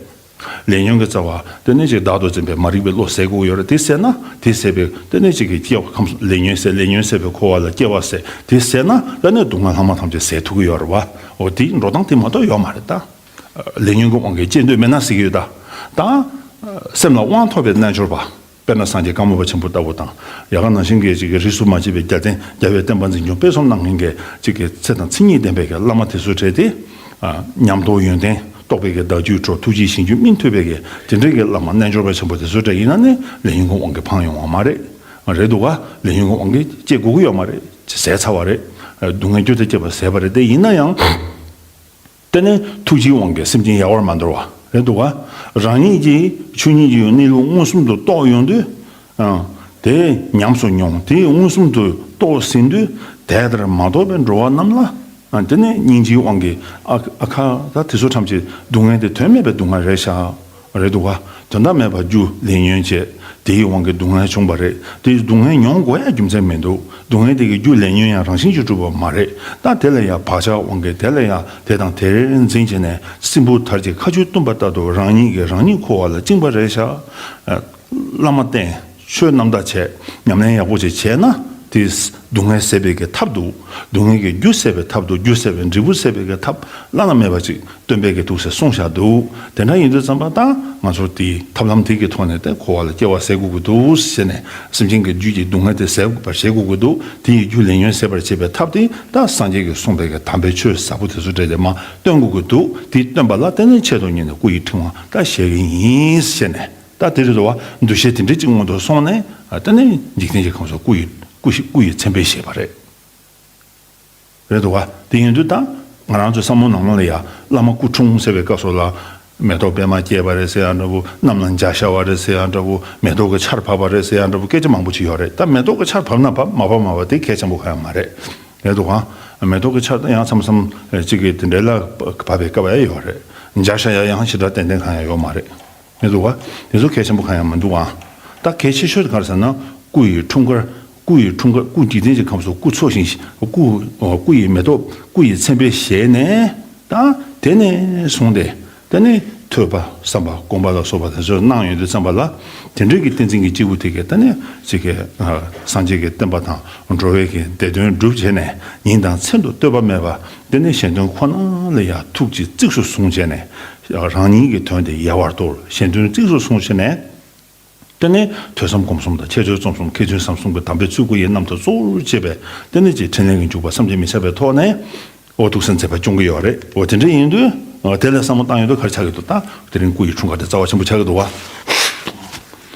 ལས་ཉོན་གྱི་རྩ་བ་དེ་ནས་ཅིག་བདག་ཏུ་འཛིན་པའི་མ་རིག་པའི་བློ་ཟད་དགོས་ཀྱི་ཡོད་རེད། དེ་ཟད་ན་དེ་ཟད་པའི་དེ་ནས་ཅིག་གི་སྐྱེ་བ་ཁམས་ལས་ཉོན་ཟད་ལས་ཉོན་ཟད་པའི་འཁོར་བ་ལ་སྐྱེ་བ་ཟད་དེ་ཟད་ན་ད་ནས་སྡུག་བསྔལ་ལྷག་མ་ཐམས་ཅད་ཟད་ཐུབ་ཀྱི་ཡོད་རེད་བ། འོ་དེ་འགྲོ་སྟངས་དེ་མ་གཏོགས་ཡོད་མ་རེད་ད། ལས་ཉོན་གྱི་དབང་གིས་སྐྱེ་འདོད་མེད་ན་ཟེར་གྱི་ཡོད་ད། ད། སེམས་ལ་དབང་ཐོབ་པའི་རྣལ་འབྱོར་པ། དཔེར་ན་སངས་རྒྱས་ཀརྨ་པ་ཆེན་པོ་ལྟ་བུ་དང་། ཡ་ག་ནང་བཞིན་གྱི་ཅིག་གི་རིས་སུ་མ་ཆད་པའི་རྒྱལ་བསྟན་རྒྱལ་བའི་བསྟན་པ་འཛིན་སྐྱོང་སྤེལ་གསུམ་གནང་མཁན་གྱི་ཅིག་གི་ཚེ་དང་མཚན་ཉིད་ལྡན་པའི་གི་བླ་མ་དེ་ཚོ་གྲས་དེ། ཉམས་རྟོགས་ཡོན་ཏན་རྟོགས་པའི་གི་བདག་རྒྱུད་གྲོལ་ཐུགས་རྗེའི་བཞེད་རྒྱུད་སྨིན་ཐུབ་པའི་གི་དེ་འདྲའི་གི་བླ་མ་རྣལ་འབྱོར་པ་ཆེན་པོ་དེ་ཚོ་གྲས་ཡིན་ན་ནི་ལས་ཉོན་གྱི་དབང་གིས་ཕངས་ཡོང་བ་མ་རེད། རེད་འདུག་ག་ལས་ཉོན་གྱི་དབང་གིས་སྐྱེ་དགོས་ཀྱི་ཡོད་མ་རེད། ཟད་ཚར་བ་རེད། སྡུག་བསྔལ་རྒྱུ་དེ་སྐྱེས་པ་ཟད་པ་རེད། དེ་ཡིན་ན་ཡང་། དེ་ནས་ཐུགས་རྗེའི་དབང་གིས་སེམས་ཅན་ཡལ་བར་མ་འདོར་བ་རེད་འདུག་ག་རང་ཉིད་ཀྱིས་ཆོས་ཉིད་ཀྱི་གནས་ལུགས་མངོན་སུམ་དུ་རྟོགས་ཡོང་དུས། དེ་ཉམས་སུ་མྱོང་དེ་མངོན་སུམ་དུ་རྟོགས་ཟིན་དུས་དེ་ལྟར་མ་རྟོགས་པའི་འགྲོ་བ་རྣམས་ལ། དེ་ནས་སྙིང་རྗེའི་དབང་གིས་ཨ་ཨ་ཁ་ད་དེ་ཚོ་ཐམས་ཅད་སྡུག་བསྔལ་དེ་དོན་མེད་པའི་སྡུག་བསྔལ་རེད་ཤག་རེད་འདུག་ག་དོན་དག་མེད་པར་རྒྱུ་ལས་ཉོན་བྱས། དེའི་དབང་གིས་སྡུག་བསྔལ་བྱུང་བ་རེད། དེའི་སྡུག་བསྔལ་མྱོང་དགོས་ཡ་རྒྱུ་མཚན་མི་འདུག་སྡུག་བསྔལ་དེ་གི་རྒྱུ་ལས་ཉོན་ཡང་རང་བཞིན་གྱིས་གྲུབ་པ་མ་རེད། ད་དེ་ལ་ཡང་བག་ཆགས་དབང་གིས་དེ་ལ་ཡང་དེ་དང་དེར་འཛིན་བྱས་ནས་སྲིན་བུ་དར་གྱི་ཁ་ཆུ་བཏུམས་པ་ལྟར་དུ་རང་ཉིད་ཀྱིས་རང་ཉིད་འཁོར་བ་ལ་བཅིངས་པ་རེད་ཤག་བླ་མ་བསྟེན། ཆོས་རྣམ་དག་བྱས། ཉམས་ལེན་ཡག་པོ་ཅིག་བྱས་ན། དེས་སྡུག་བསྔལ་ཟད་པའི་གི་ཐབས་འདུག་སྡུག་བསྔལ་གྱི་རྒྱུ་ཟད་པའི་ཐབས་འདུག་རྒྱུ་ཟད་པའི་འབྲས་བུ་ཟད་པའི་གི་ཐབས་བླ་ན་མེད་པ་ཅིག་སྟོན་པས་གི་འདུག་ཟེར་གསུངས་བཞག་འདུག་དེ་འདྲ་ཡིན་དུས་ཙམ་པ་ད་ང་ཚོ་དེའི་ཐབས་ལམ་དེ་གི་ཐོག་ནས་ད་འཁོར་བ་ལ་སྐྱེ་བ་ཟད་དགོས་ཀྱི་འདུག་ཟེར་ནས་སེམས་ཅན་གྱི་རྒྱུད་ཀྱི་སྡུག་བསྔལ་དེ་ཟད་པར་བྱེད་དགོས་ཀྱི་འདུག་དེ་ཡི་རྒྱུ་ལས་ཉོན་ཟད་པར་བྱེད་པའི་ཐབས་དེ་ད་སངས་རྒྱས་ཀྱིས་གསུངས་པའི་གི་དམ་པའི་ཆོས་ཟབ་པོ་དེ་ཚོ་འདྲ་དེ་མ་སྟོན་དགོས་ཀྱི་འདུག་དེ་སྟོན་པ་ལ་བརྟེན་ནས་ཆེད་དུ་གཉེར་ནས་སྐུ་ཡི་ཕྲེང་བ་ད་བཞེས་ཀྱི་ཡིན་ཟེར་ནས། ད་དེ་རེད་དོ། འདུ་ཤེས་དེ་འདྲ་གཅིག་སྔོན་དུ་སོང་ནས་ད་ནི་འཇིག་རྟེན་གྱི་ཁམས་སུ་སྐུ་ཡི་སྐུ་ཞིག་སྐུ་ཡི་མཚན་དཔེ་བཞེས་པ་རེད། རེད་དོ། དེ་ཡིན་དུས་ད་ང་རང་ཚོའི་བསམ་བློ་ནང་ལ་ཡ་བླ་མ་སྐུ་འཁྲུངས་ཟེར་བའི་སྐབས་སུ་ལ་མེ་ཏོག་པད་མ་སྐྱེས་པ་རེད་ཟེར་ཡང་འདྲ་བོ། གནམ་ལ་འཇའ་ཤར་བ་རེད་ཟེར་ཡང་འདྲ་བོ། མེ་ཏོག་གི་ཆར་བབས་པ་རེད་ཟེར་ཡང་འདྲ་བོ། སྐད་ཆ་མང་པོ་ཅིག་ཡོད་རེད། ད་མེ་ཏོག་གི་ཆར་བབས་ན་བབས། མ་བབས་མ་བབས་དེ་གལ་ཆེན་པོ་གང་ཡང་མ་རེད། རེད་དོ་ག་མེ་ཏོག་གི་ཆར་ད་ཡང་མཚམས་མཚམས་གཅིག་གི་དེ་འདྲ་ལ་བབས་པའི་སྐབས་ཡང་ཡོད་རེད། འཇའ་ཤར་ཡ་ཡང་ཞེ་དྲག་ཏན་ཏན་གང་ཡང་ཡོད་མ་རེད། མི་འདུག་བ། དེ་ཚོ་གལ་ཆེན་པོ་གང་ཡང་མི་འདུག་ཨང་། ད་གལ་ཆེ་ཤོས་དེ་ག་རེ་ཟེར་ན། སྐུ་ཡི་འཁྲུངས་སྐར། སྐུ་ཡི་འཁྲུངས་སྐར། སྐུ་འཇིག་རྟེན་གྱི་ཁམས་སུ་སྐུ་འཚོ་ཞིང་། སྐུ། སྐུ་ཡི་མེ་ཏོག་སྐུ་ཡི་མཚན་དཔེ་བཞེས་ནས། ད་དེ་ནས་བཟུང་སྟེ། དེ་ནས་ཐོས་པ་བསམ་པ་སྒོམ་པ་ལ་སོགས་པ་དེ་ཚོ་གནང་ཡོང་དུས་ཙམ་པ་ལ། དེ་འདྲའི་གི་བསྟན་འཛིན་གྱི་སྐྱེས་བུ་དེ་གས་ད་ནི་ཅིག་གི་སངས་རྒྱས་ཀྱི་བསྟན་པ་དང་འགྲོ་བའི་གི་བདེ་དོན་སྒྲུབ་བྱས་ནས་ཉིན་དང་མཚན་དུ་ལྟོས་པ་མེད་པ། དེ་ནས་གཞན་དོན་ཁོ་ན་ལ་ཡང་ཐུགས་ཀྱི་གཙིགས་སུ་བཟུང་བྱས་ནས། རང་ཉིད་ཀྱི་དོན་དེ་ཡལ་བར་དོར། གཞན་དོན་གཙིགས་སུ་བཟུང་བྱས་ནས། དེ་ནས་ཐོས་བསམ་སྒོམ་གསུམ་དང་འཆད་རྩོད་རྩོམ་གསུམ། མཁས་བཙུན་བཟང་གསུམ་གྱི་དམ་པའི་ཚུལ་སྐུ་ཡི་རྣམ་ཐར་གཙོ་བོར་བྱས་པའི་དེ་ནས་ཀྱི་འཕྲིན་ལས་ཀྱི་འཇུག་པ་བསམ་གྱིས་མི་ཁྱབ་པའི་ཐོག་ནས། འོ་ཐུགས་སེམས་མཛད་པ་སྐྱོང་གི་ཡོད་རེད། འོ་དེ་འདྲ་ཡིན་དུས། དེ་ལ་བསམ་བློ་བཏང་ཡོང་དུས་ག་རེ་ཆགས་ཀྱི་འདུག་ད་དེ་རིང་སྐུ་ཡི་འཁྲུངས་སྐར་དེ་རྩ་བ་ཆེན་པོ་ཆགས་ཀྱི་འདུག་བ།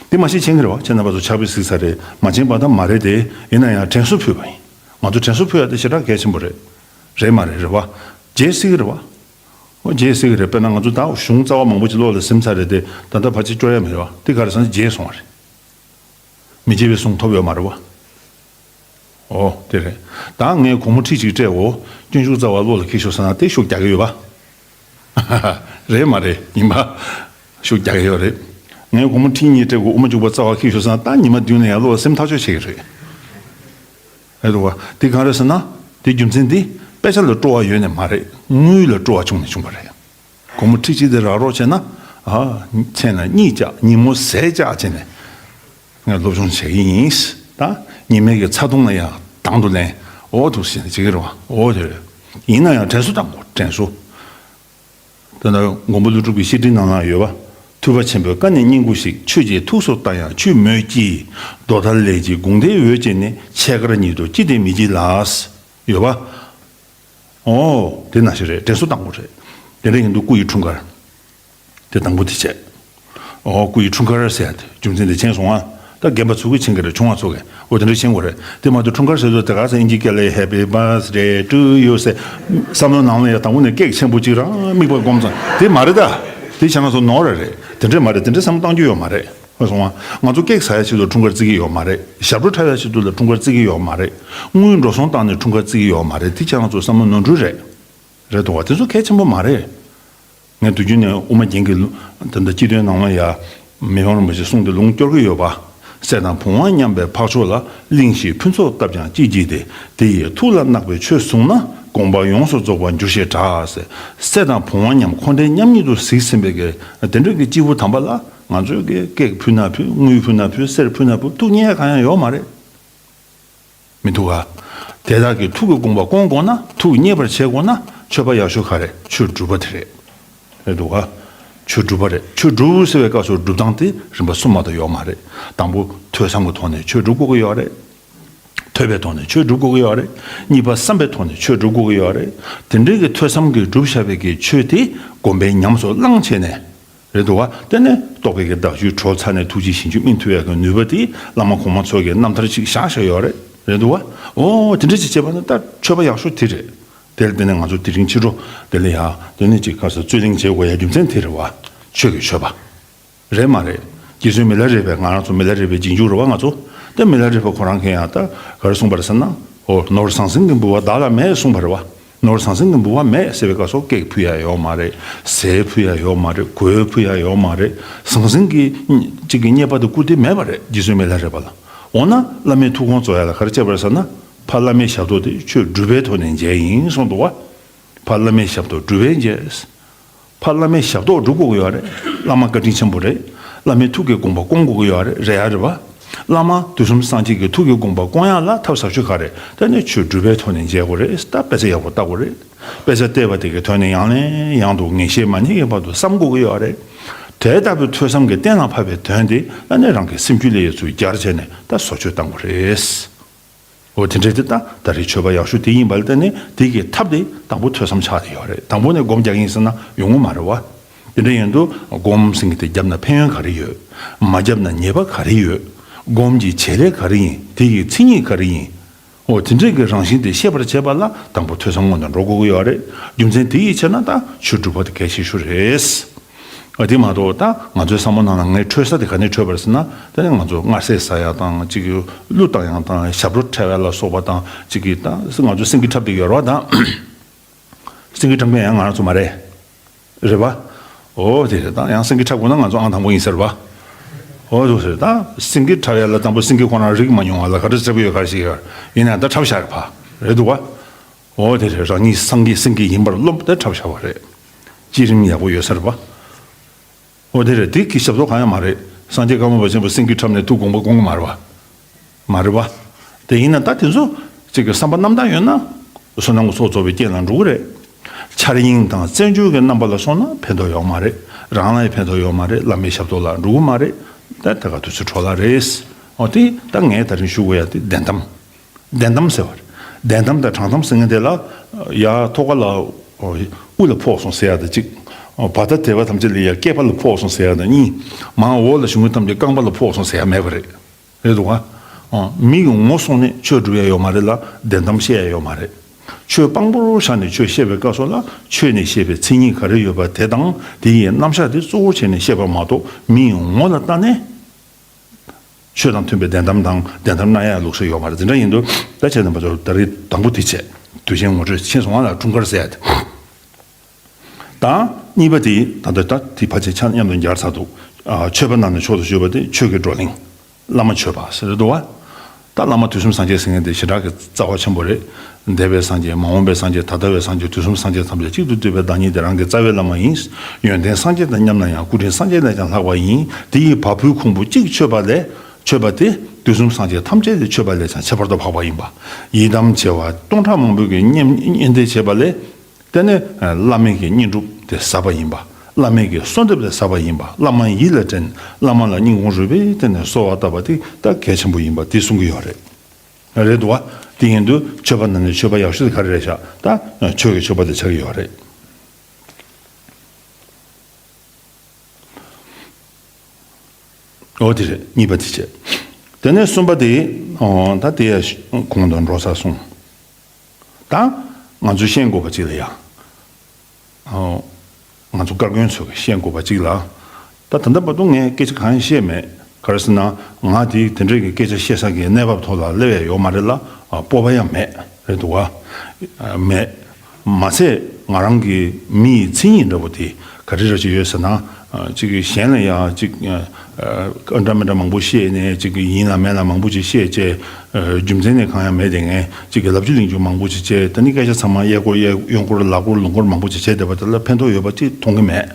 དེ་མ་གཞི་མཁྱེན་གྱི་རེད་བ། ཁྱེད་རྣམ་པ་ཚོ་ཕྱག་དཔེ་གཟིགས་ས་རེད། མ་མཁྱེན་པ་ད་མ་རེད་དེ། ཡིན་ན་ཡང་དྲན་གསོ་ཕུལ་བ་ཡིན། ང་ཚོ་དྲན་གསོ་ཕུལ་ཡ་དེ་ཞེ་དྲག་གལ་ཆེན་པོ་རེད། རེད་མ་རེད། རེད་བ། བརྗེད་སྲིད་ཀྱི་རེད་བ། ཨོ་བརྗེད་སྲིད་ཀྱི་རེད། དཔེར་ན་ང་ཚོ་ད་གཞུང་རྩ་བ་མང་པོ་ཅིག་བློ་ལ་ཟིན་ཚར་རེད་དེ། ད་ལྟ་ཕལ་ཆེར་སྐྱོར་ཡ་མེད་རེད་བ། དེ་ག་རེ་ཟེར་ན་བརྗེད་སོང་བ་རེད། མི་བརྗེད་པའི་གཟུངས་ཐོབ་ཡོད་མ་རེད་བ། ཨོ་དེ་རེད། ད་ངས་སྒོར་མོ་ཁྲི་གཅིག་སྤྲད་འོ། སྤྱོད་འཇུག་རྩ་བ་བློ་ལ་འཁྱེར་ཤོག་ཟེར་ན་དེ་ཤུགས་རྒྱག་གི་ཡོད་པ། རེད་མ་རེད། ཡིན་པ། ཤུགས་རྒྱག་གི་ཡོད་རེད། ངས་སྒོར་མོ་ཁྲི་གཉིས་སྤྲད་འོ། དབུ་མ་འཇུག་པ་རྩ་བ་འཁྱེར་ཤོག་ཟེར་ན་ད་ཉི་མ་བདུན་ལ་ཡང་བློ་ལ་སེམས་ཐག་ཆོད་བྱེད་ཀྱི་རེད། རེད་འདུག་བ། དེ་གང་རེད་ཟེར་ན། དེ་རྒྱུ་མཚན་དེ་དཔེ་ཆ་ལ་སྤྲོ་བ་ཡོད་ནས་མ་རེད། དངུལ་ལ་སྤྲོ་བ་བྱུང་ནས་བྱུང་བ་རེད། སྒོར་མོ་ཁྲི་གཅིག་དེ་རག་རོགས་བྱས་ན། ཨ། མཚན་ལ་གཉིད་བཅག་ཉིན་མོ་ཟས་བཅག་བྱས་ནས། ངས་སློབ་སྦྱོང་བྱེད་ཀྱི་ཡིན། ད་ཉི་མའི་གི་ཚ་གདུང་ལ་ཡང་དང་དུ་ལེན། འོ་འདུག་ཟེར་ནས་བྱེད་ཀྱི་རེད་བ། འོ་དེ་རེད། ཡིན་ན་ཡང་དྲན་གསོ་བཏང་དགོས། དྲན་གསོ། ད་ལྟ་མགོན་པོ་ཀླུ་སྒྲུབ་ཀྱི་བཤེས་སྤྲིང་ནང་ལ་ཡོད་པ། ཐུབ་པ་ཆེན་པོའི་བཀའ་ནི་སྙིང་པོ་ཞིག་ཆོས་ཀྱི་ཐུགས་སུ་བཏང་ཡང་ཆོས་མོས་ཀྱིས། རྡོ་ལྟར་ལས་ཀྱི་དགོངས་དེ་འོད་བྱས་ནས། ཆེས་དཀར་ཉིད་དུ་ཅི་སྟེ་མི་བགྱིད་ལགས། ཡོད་པ། ཨོ། དེ་ནང་བཞིན་རེད། དྲན་གསོ་བཏང་དགོས་རེད། དེ་འདྲ་ཡིན་དུས་སྐུ་ཡི་འཁྲུངས་སྐར། དེ་དང་པོ་དེ་བྱས། ཨོ། སྐུ་ཡི་འཁྲུངས་སྐར་ཟེར་ཡ་དེ་རྒྱུ་མཚན་དེ་མཁྱེན་སོང་ཨ། ད་རྒན་པ་ཚོ་གིས་མཁྱེན་གྱི་རེད། ཆུང་བ་ཚོ་གིས། འོ་དེ་འདྲ་མཁྱེན་དགོས་རེད། དེ་མ་གཏོགས་འཁྲུངས་སྐར་ཟེར་དུས་དེ་ག་ཚོད་ཨིན་ཇི་སྐད་ལ་Happy Birthday to you ཟེར། བསམ་བློ་ནང་ལ་ཡ་དང་པོ་ནས་ཀེག་ཆེན་པོ་གཅིག་རང་མིག་པར་སྒོམ་ཙང་དེ་མ་རེད་ད། དེ་བྱས་ན་ཚོ་ནོར་རེད། དེ་འདྲས་མ་རེད། དེ་འདྲས་བསམ་བློ་བཏང་རྒྱུ་ཡོད་མ་རེད། ཧ་སོང་ང་། ང་ཚོ་ཀེག་ཟ་ཡ་ཆེད་དུ་འཁྲུངས་སྐར་བརྩི་གི་ཡོད་མ་རེད། ཞབས་བྲོ་འཁྲབ་ཡ་ཆེད་དུ་ལ་འཁྲུངས་སྐར་བརྩི་གི་ཡོད་མ་རེད། དངུལ་འགྲོ་སོང་བཏང་ནས་འཁྲུངས་སྐར་བརྩི་གི་ཡོད་མ་རེད། དེ་ཁྱེད་རང་ཚོ་བསམ་བློ་ནོར་འཁྲུལ་རེད། རེད་འདུག་བ། དེ་ཚོ་གལ་ཆེན་པོ་མ་རེད། ངས་དུས་རྒྱུན་ནས་དབུ་མ་རྒྱན་གྱི་ལུང་། ད་ལྟ་སྤྱི་དོན་ནང་ལ་ཡ། མི་ཕམ་རིན་པོ་ཆེ་གསུང་དེ་ལུང་སྐྱོར་གྱི་ཡོད་པ། སྲས་དང་བུམ་པ་མཉམ་པའི་འཕགས་མཆོག་ལ། གླིང་བཞིའི་ཕུན་ཚོགས་བཏབ་ཀྱང་ཅི་བགྱིས་ཏེ། དེ་ཡི་ཐུགས་ལ་བརྣག་པའི་ཆོས་བཟུང་ན། དགོངས་པ་ཡོངས་སུ་རྫོགས་པར་འགྱུར་ཞེས་གྲགས་ཟེར། སྲས་དང་བུམ་པ་མཉམ་འཁོར་འདས་མཉམ་ཉིད་དུ་གཟིགས་ཟིན་པའི་གི་དེ་འདྲ་གི་སྐྱེས་བུ་དམ་པ་ལ་ང་ཚོས་གི་ཀེག་ཕུལ་ན་ཕུལ། དངུལ་ཕུལ་ན་ཕུལ། གསེར་ཕུལ་ན་ཕུལ། ཐུགས་མཉེས་གང་ཡང་ཡོད་མ་རེད། མི་འདུག་ག། དེ་དག་གི་ཐུགས་ཀྱི་དགོངས་པ་སྐོང་དགོས་ན། ཐུགས་མཉེས་པར་བྱེད་དགོས་ན། མཆོད་པ་ཡག་ཤོས་ག་རེ། ཆོས་སྒྲུབ་པ་དེ་རེད། རེད་འདུག་ག། ཆོས་སྒྲུབ་པ་རེད། ཆོས་སྒྲུབ་ཟེར་བའི་སྐབས་སུ་སྒྲུབ་སྟངས་དེ་རིམ་པ་གསུམ་མ་གཏོགས་ཡོད་མ་རེད། དང་པོ་ཐོས་བསམ་གྱི་ཐོག་ནས་ཆོས་སྒྲུབ་དགོས་ཀྱི་ཡོད་རེད། ཐོས་པའི་ཐོག་ནས་ཆོས་སྒྲུབ་དགོས་ཀྱི་ཡོད་རེད། གཉིས་པ་བསམ་པའི་ཐོག་ནས་ཆོས་སྒྲུབ་དགོས་ཀྱི་ཡོད་རེད། དེ་འདྲའི་གི་ཐོས་བསམ་གྱིས་སྒྲུབ་བཞག་པའི་གི་ཆོས་དེ་སྒོམ་པས་ཉམས་སུ་བླངས་བྱས་ནས། རེད་འདུག་བ། དེ་ནས་རྟོགས་པའི་གི་བདག་རྒྱུད་གྲོལ་ཚར་ནས་ཐུགས་རྗེའི་ཞིང་བཅུ་སྨིན་ཐུབ་ཡག་གི་ནུས་པ་དེ་བླ་མ་གོང་མ་ཚོ་གི་རྣམ་ཐར་ཅིག་བཞག་བཞག་ཡོད་རེད། རེད་འདུག་བ། ཨོ་དེ་འདྲ་ཅིག་བྱས་པ་ན་ད་མཆོད་པ་ཡག་ཤོས་དེ་རེད། དེར་བརྟེན་ནས་ང་ཚོ་དེ་རིང་ཕྱི་དྲོ་དེ་ལ་ཡ་དེ་ནས་ཅིག་ཁ་སང་རྩོད་གླེང་བྱེད་དགོས་ཡ་རྒྱུ་མཚན་དེ་རེད་བ། ཆོས་ཀྱི་མཆོད་པ། རེད་མ་རེད། རྗེ་བཙུན་མི་ལ་རས་པས། ང་རང་ཚོ་མི་ལ་རས་པའི་རྗེས་འཇུག་རེད་བ་ང་ཚོ། དེ་མི་ལ་རས་པ་ཁོ་རང་གིས་ཡང་ད་ག་རེ་གསུངས་པ་རེད་ཟེར་ན། ཨོ་ནོར་ཟང་ཟིང་གི་འབུལ་བ་བདག་ལ་མེད་གསུངས་པ་རེད་བ། ནོར་ཟང་ཟིང་གི་འབུལ་བ་མེད་ཟེར་བའི་སྐབས་སུ་ཀེག་ཕུལ་ཡ་ཡོད་མ་རེད། ཟས་ཕུལ་ཡ་ཡོད་མ་རེད། གོས་ཕུལ་ཡ་ཡོད་མ་རེད། ཟང་ཟིང་གི་གཅིག་གི་རྙེད་པ་དེ་བསྐུར་དེ་མེད་པ་རེད། རྗེ་བཙུན་མི་ལ་རས་པ་ལ། འོ་ན་བླ་མའི་ཐུགས་དགོངས་རྫོགས་ཡ་ལ་ག་རེ་བྱས་པ་རེད་ཟེར་ན། ཕ་བླ་མའི་ཞབས་ཏོག་དེ་ཆོས་སྒྲུབ་པའི་ཐོག་ནས་མཇལ་ཡིན་གསུངས་འདུག་བ། ཕ་བླ་མའི་ཞབས་ཏོག་སྒྲུབ་པས་མཇལ། ཕ་བླ་མའི་ཞབས་ཏོག་སྒྲུབ་དགོས་ཀྱི་ཡོད་རེད། བླ་མ་བཀའ་དྲིན་ཆེན་པོ་རེད། བླ་མའི་ཐུགས་ཀྱི་དགོངས་པ་སྐོང་དགོས་ཀྱི་ཡོད་རེད། རེད་ཡ་རེད་བ། བླ་མ་དུས་གསུམ་སངས་རྒྱས་ཀྱི་ཐུགས་ཀྱི་དགོངས་པ་སྐོང་ཡག་ལ་ཐབས་ཟབ་ཤོས་ག་རེད། ད་ནི་ཆོས་སྒྲུབ་པའི་ཐོག་ནས་མཇལ་དགོས་རེད། ད་དཔེ་ཆ་ཡག་པོ་ལྟ་དགོས་རེད། དཔེ་ཆ་བལྟས་པ་དེ་གའི་དོན་ནི་ཡང་ནས་ཡང་དུ་ངེས་ཤེས་མ་རྙེད་ཀྱི་བར་དུ་བསམ་དགོས་ཀྱི་ཡོད་རེད། དེ་ལྟ་བུའི་ཐོས་བསམ་གྱིས་གཏན་ལ་ཕབ་པའི་དོན་དེ་ད་ནི་རང་གི་སེམས་རྒྱུད་ལ་ཡོད་ཚུལ་སྦྱར་བྱས་ནས་ད་བཟོ་བཅོས་བཏང་དགོས་རེད། འོ་དེ་འདྲའི་དེ་ད་ད་རེས་མཆོད་པ་ཡག་ཤོས་དེ་ཡིན་པ་ལ་བརྟེན་ནས་དེ་གི་ཐབས་དེ་དང་པོ་ཐོས་བསམ་ཆགས་བསྡད་ཡོད་རེད། དང་པོ་ནས་སྒོམ་རྒྱག་ཡིན་ཟེར་ན་ཡོང་གི་མ་རེད་བ། དེ་འདྲ་ཡིན་དུས་སྒོམ་ཟེར་མཁན་དེ་བརྒྱབ་ན་ཕན་ཡོན་ག་རེ་ཡོད། མ་བརྒྱབ་ན་ཉེས་པ་ག་རེ་ཡོད། སྒོམ་གྱི་བྱེད་ལས་ག་རེ་ཡིན། དེ་ཡི་མཚན་ཉིད་ག་རེ་ཡིན། འོ་དེ་འདྲའི་གི་རང་བཞིན་དེ་ཤེས་པར་བྱེད་པ་ལ་དང་པོ་ཐོས་བསམ་སྔོན་དུ་འགྲོ་དགོས་ཀྱི་ཡོད་རེད། རྒྱུ་མཚན་དེ་ཡི་ཕྱིར་ན་ད་ཆོས་སྒྲུབ་པ་དེ་གལ་ཆེ་ཤོས་རེད། ཨ་དེ་མ་གཏོགས་ད་ང་ཚོའི་བསམ་བློ་ནང་ལ་ངའི་འཕྲོད་ས་དེ་ག་ནས་འཕྲོད་པ་རེད་ཟེར་ན། དེ་ནི་ང་ཚོ་མངར་ཟས་ཟ་ཡ་དང་གཅིག་གི་གླུ་བཏང་ཡ་དང་ཞབས་བྲོ་འཁྲབ་ཡ་ལ་སོགས་པ་དང་གཅིག་གི་ད་ང་ཚོ་སེང་གེ་འཁྲབ་བསྡད་ཡོད་རེད་བ་ད། སེང་གེ་འཁྲབ་མཁན་ཡང་ང་རང་ཚོ་མ་རེད། རེད་བ། ཨོ་དེ་རེད། ད་ཡང་སེང་གེ་འཁྲབ་དགོས་ན་ང་ཚོ་ཨང་དང་པོ་ཡིན་ཟེར་བ། ཨོ་དེ་རེད། ད་སེང་གེ་འཁྲབ་ཡ་ལ་དང་པོ་སེང་གེ་ཁོ་རང་རིག་མ་མྱོང་བ་ལ་ག་འདྲ་འཁྲབ་ཀྱི་ཡོད་ག་རེ་ཞིག་ཡོད། ཡིན་ན་ད་འཁྲབ་བཞག་རེད་བ། རེད་འདུག་བ། ཨོ་དེ་རེད། རང་ཉིད་སངས་རྒྱས་སེང་གེ་ཡིན་པར་རློམ་དེ་འཁྲབ་བཞག་པ་རེད། བསྐྱེད་རིམ་ཡག་པོ་ཡོད་ས་རེད་བ། ཨོ་དེ་རེད། དེ་གི་ཞབས་ཏོག་གང་ཡང་མ་རེད། སངས་རྒྱས་ཀརྨ་པ་ཆེན་པོ་སེང་གེ་འཁྲབ་ནས་ཐུགས་དགོངས་པ་སྐོང་གི་མ་རེད་བ། མ་རེད་བ། དེ་ཡིན་ན་ད་དེ་ཚོ་གཅིག་གི་བསམ་པ་རྣམ་དག་ཡོད་ན་བསོད་ནམས་ཀྱི་ཚོགས་རྫོགས་པའི་རྐྱེན་ལ་འགྲོ་གི་རེད། འཆར་ཡན་དང་རྩེད་འཇོ་གི་རྣམ་པ་ལ་སོང་ན་ཕན་ཐོགས་ཡོད་མ་རེད། རང་ལ་ཡང་ཕན་ཐོགས་ཡོད་མ་རེད། བླ་མའི་ཞབས་ཏོག་ལ་འགྲོ་གི་མ་རེད། ད་དེ་ག་དུས་ཚོད་འཕྲོ་བརླག་རེད། ཨོ་དེ་ད་ངས་ད་རིང་ཞུ་དགོས་ཡ་དེ་བདེན་གཏམ། བདེན་གཏམ་ཟེར་བ་རེད། བདེན་གཏམ་དང་དྲང་གཏམ་ཟེར་མཁན་དེ་ལ་ཡ་ཐོག་ཁ་ལ་དབུ་ལ་ཕོག་སོང་ཟེར་ཡ་དང་གཅིག་བ་ད་དད་པ་ཐམས་ཅད་ལ་ཡ་སྐེད་པ་ལ་ཕོག་སོང་ཟེར་ཡ་དང་གཉིས། མར་འོག་ལ་ཞུགས་མཁན་ཐམས་ཅད་རྐང་པ་ལ་ཕོག་སོང་ཟེར་ཡ་མེད་པ་རེད། རེད་འདུག་ག། ཨ། མི་གི་ངོ་སོང་ནས་ཆོས་སྒྲུབ་ཡ་ཡོད་མ་རེད་ལ། བདེན་གཏམ་བཤད་ཡ་ཡོད་མ་རེད། ཆོས་དཔང་པོར་བཞག་ནས་ཆོས་བཤད་པའི་སྐབས་སུ་ལ། ཆོས་ནས་བཤད་པའི་མཚན་ཉིད་ག་རེ་ཡོད་པ་དེ་དང་དེ་ཡི་རྣམ་གཞག་དེ་གཙོ་བོར་བྱས་ནས་བཤད་པ་མ་གཏོགས། མིའི་ངོ་ལ་བལྟས་ནས་ཆོས་དང་མཐུན་པའི་བདེན་གཏམ་དང་བདེན་གཏམ་སྣ་ཡ་ལུགས་སྲོལ་ཡོད་མ་རེད། དེ་འདྲ་ཡིན་དུས་ད་ཁྱེད་རྣམ་པ་ཚོར་ད་རེས་དང་པོ་དེ་བྱས། དུས་ཆེན་ངོ་སྤྲོད་ཕྱིན་སོང་བ་ལ་འཁྲུངས་སྐར་ཟེར་ཡ་དེ། དང་གཉིས་པ་དེ་ད་ལྟ་ད་དེ་ཕལ་ཆེར་ཆ་མཉམ་དུ་སྦྱར་ཚར་འདུག་ཨ། མཆོད་པ་གནང་ནས་མཆོག་ཏུ་གྱུར་པ་དེ་ཆོས་ཀྱི་བགྲོ་གླེང་། བླ་མ་མཆོད་པ་ཟེར་འདུག་བ། ད་བླ་མ་དུས་གསུམ་སངས་རྒྱས་ཟེར་མཁན་དེ་ཞེ་དྲག་གི་རྩ་བ་ཆེན་པོ་རེད། འདས་པའི་སངས་རྒྱས། མ་འོངས་པའི་སངས་རྒྱས། ད་ལྟ་བའི་སངས་རྒྱས། དུས་གསུམ་སངས་རྒྱས་ཐམས་ཅད་གཅིག་ཏུ་བསྡུས་པའི་བདག་ཉིད་དེ་རང་གི་རྩ་བའི་བླ་མ་ཡིན། ཡོན་ཏན་སངས་རྒྱས་དང་མཉམ་ན་ཡང་སྐུ་དྲིན་སངས་རྒྱས་ལས་ཀྱང་ལྷག་པ་ཡིན། དེ་ཡི་བ་སྤུའི་ཁུང་བུ་གཅིག་མཆོད་པ་ལས། མཆོད་པ་དེ་དུས་གསུམ་སངས་རྒྱས་ཐམས་ཅད་ཀྱི་མཆོད་པ་ལས་ཀྱང་ཁྱད་པར་དུ་འཕགས་པ་ཡིན་པ། ཡི་དམ་བྱེ་བ་སྟོང་ཕྲག་མང་པོའི་གི་བསྙེན་བསྙེན་བཟླས་བྱས་པ་ལས། དེ་ནས་བླ་མའི་གི་བསྙེན་སྒྲུབ་དེ་ཟབ་པ་ཡིན་པ། བླ་མའི་གི་གསོལ་འདེབས་དེ་ཟབ་པ་ཡིན་པ། བླ་མ་ཡིད་ལ་དྲན། བླ་མ་ལ་སྙིང་ཁོང་རུས་པའི་གཏིང་ནས་གསོལ་བ་བཏབ་པ་དེ་ད་གལ་ཆེན་པོ་ཡིན་པ་དེ་གསུང་གི་ཡོད་རེད། རེད་འདུག་བ། དེ་ཡིན་དུས་མཆོད་པ་ནང་ནས་མཆོད་པ་ཡག་ཤོས་དེ་ག་རེ་རེད་ཤག་ད་ཆོས་ཀྱི་མཆོད་པ་དེ་ཆགས་ཀྱི་ཡོད་རེད། འོ་དེ་རེད། གཉིས་པ་དེ་བྱས། དེ་ནས་གསུམ་པ་དེ། ཨོ། ད་དེ་ཡ་གོང་དུ་འགྲོ་ས་སོང་། ད་ང་ཚོས་ཤེས་དགོས་པ་གཅིག་ལ་ཡ། ཨོ། ང་ཚོ་བཀའ་བཀོན་ཚོས་ཤེས་དགོས་པ་གཅིག་ལ། ད་ད་ལྟ་བར་དུ་ངས་སྐད་ཆ་གང་ཡང་བཤད་མེད། ག་རེ་ཟེར་ན། ང་དེ་དེ་འདྲས་ཀྱི་སྐད་ཆ་བཤད་ས་གི་གནས་བབ་ཐོག་ལ་སླེབས་ཡ་ཡོད་མ་རེད་ལ། ཨ། སྤོབས་པ་ཡང་མེད། རེད་འདུག་བ། མེད། མ་ཚད་ང་རང་གི་མི་ཡི་མཚན་ཉིད་འདྲ་པོ་དེ་ག་རེ་ར་ཅིག་ཡོད་ཟེར་ན། ཨ། ཅིག་གཞན་ལ་ཡང་ཅིག་ཨ། འདྲ་མི་འདྲ་མང་པོ་བཤད་ནས། ཅིག་ཡིན་ལ་མིན་ལ་མང་པོ་ཅིག་བཤད་བྱས། ཨ། རྒྱུ་མཚན་ནི་གང་ཡང་མེད་དེ། ངས་ཅིག་གི་ལབ་རྒྱུ་གླེང་རྒྱུ་མང་པོ་ཅིག་བྱས། ད་ནི་སྐད་ཆ་ཚང་མ་གཡས་སྐོར་གཡས། གཡོན་སྐོར་ལ་སྐོར་ལུང་སྐོར་མང་པོ་ཅིག་བྱས་བསྡད་པ་དེ་ལ་ཕན་ཐོགས་ཡོད་པ་ཅིག་མཐོང་གི་མེད།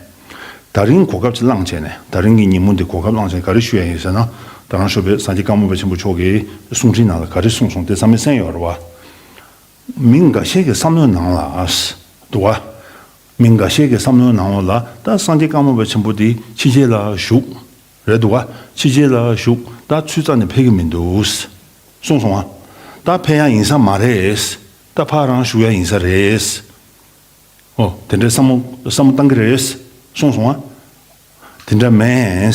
ད་རིང་གོ་སྐབས་ཅིག་བླངས་བྱས་ནས། ད་རིང་གི་ཉིན་མོ་འདི་གོ་སྐབས་བླངས་བྱས་ག་རེ་ཞུ་ཡ་ཡིན་ཟེར་ན། ད་རང་ཤོ་པའི་སངས་རྒྱས་ཀརྨ་པ་ཆེན་པོ་མཆོག་གིས་གསུང་འཕྲིན་ནང་ལ་ག་རེ་གསུངས་སོང་དེ་ཚང་མས་གསན་ཡོད་རེད་བ། མི་འགའ་ཤས་ཀྱི་བསམ་བློའི་ནང་ལ། འདུག་བ། མི་འགའ་ཤས་ཀྱི་བསམ་བློའི་ནང་ལོགས་ལ་ད་སངས་རྒྱས་ཀརྨ་པ་ཆེན་པོ་འདི་ཕྱི་རྒྱལ་ལ་བཞུགས། རེད་འདུག་བ། ཕྱི་རྒྱལ་ལ་བཞུགས། ད་ཚུར་རྩ་ནས་ཕེབས་ཀྱི་མི་འདུག་གསུངས་སོང་བ། ད་ཕེབས་ཡ་ཡིན་ས་མ་རེད། ད་ཕར་རང་བཞུགས་ཡ་ཡིན་ས་རེད། ཨོ། དེ་འདྲའི་བསམ་བློ་བསམ་བློ་བཏང་གི་རེད། གསུངས་སོང་ཨ། དེ་འདྲ་མེད།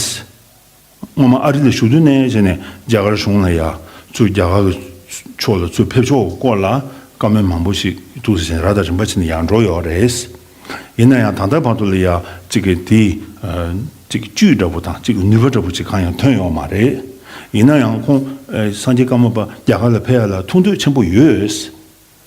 སྔོན་མ་ཨ་རི་ལ་བཞུགས་དུས་ནས་བྱས་ནས་རྒྱ་གར་གཞུང་ལ་ཡ་ཚུར། རྒྱ་གར་གྱི་ཕྱོགས་ལ་ཚུར་ཕེབས་ཕྱོགས་སྐོར་ལ་བཀའ་མོལ་མང་པོ་ཞིག་འདུག་ཟེར་བྱས་ནས་རབ་དང་རིམ་པ་བྱས་ནས་ཡར་འགྲོ་ཡོད་རེད། ཡིན་ན་ཡང་ད་ལྟ་བར་དུ་ལ་ཡ་གཅིག་གི་དེ། ཨ། གཅིག་གི་བཅུད་འདྲ་པོ་དང་གཅིག་གི་ནུས་པ་འདྲ་པོ་ཅིག་གང་ཡང་ཐོན་ཡོད་མ་རེད། ཡིན་ན་ཡང་ཁོང་། ཨ། སངས་རྒྱས་ཀརྨ་པ་རྒྱ་གར་ལ་ཕེབས་ཡ་ལ་ཐུགས་འདོད་ཆེན་པོ་ཡོད།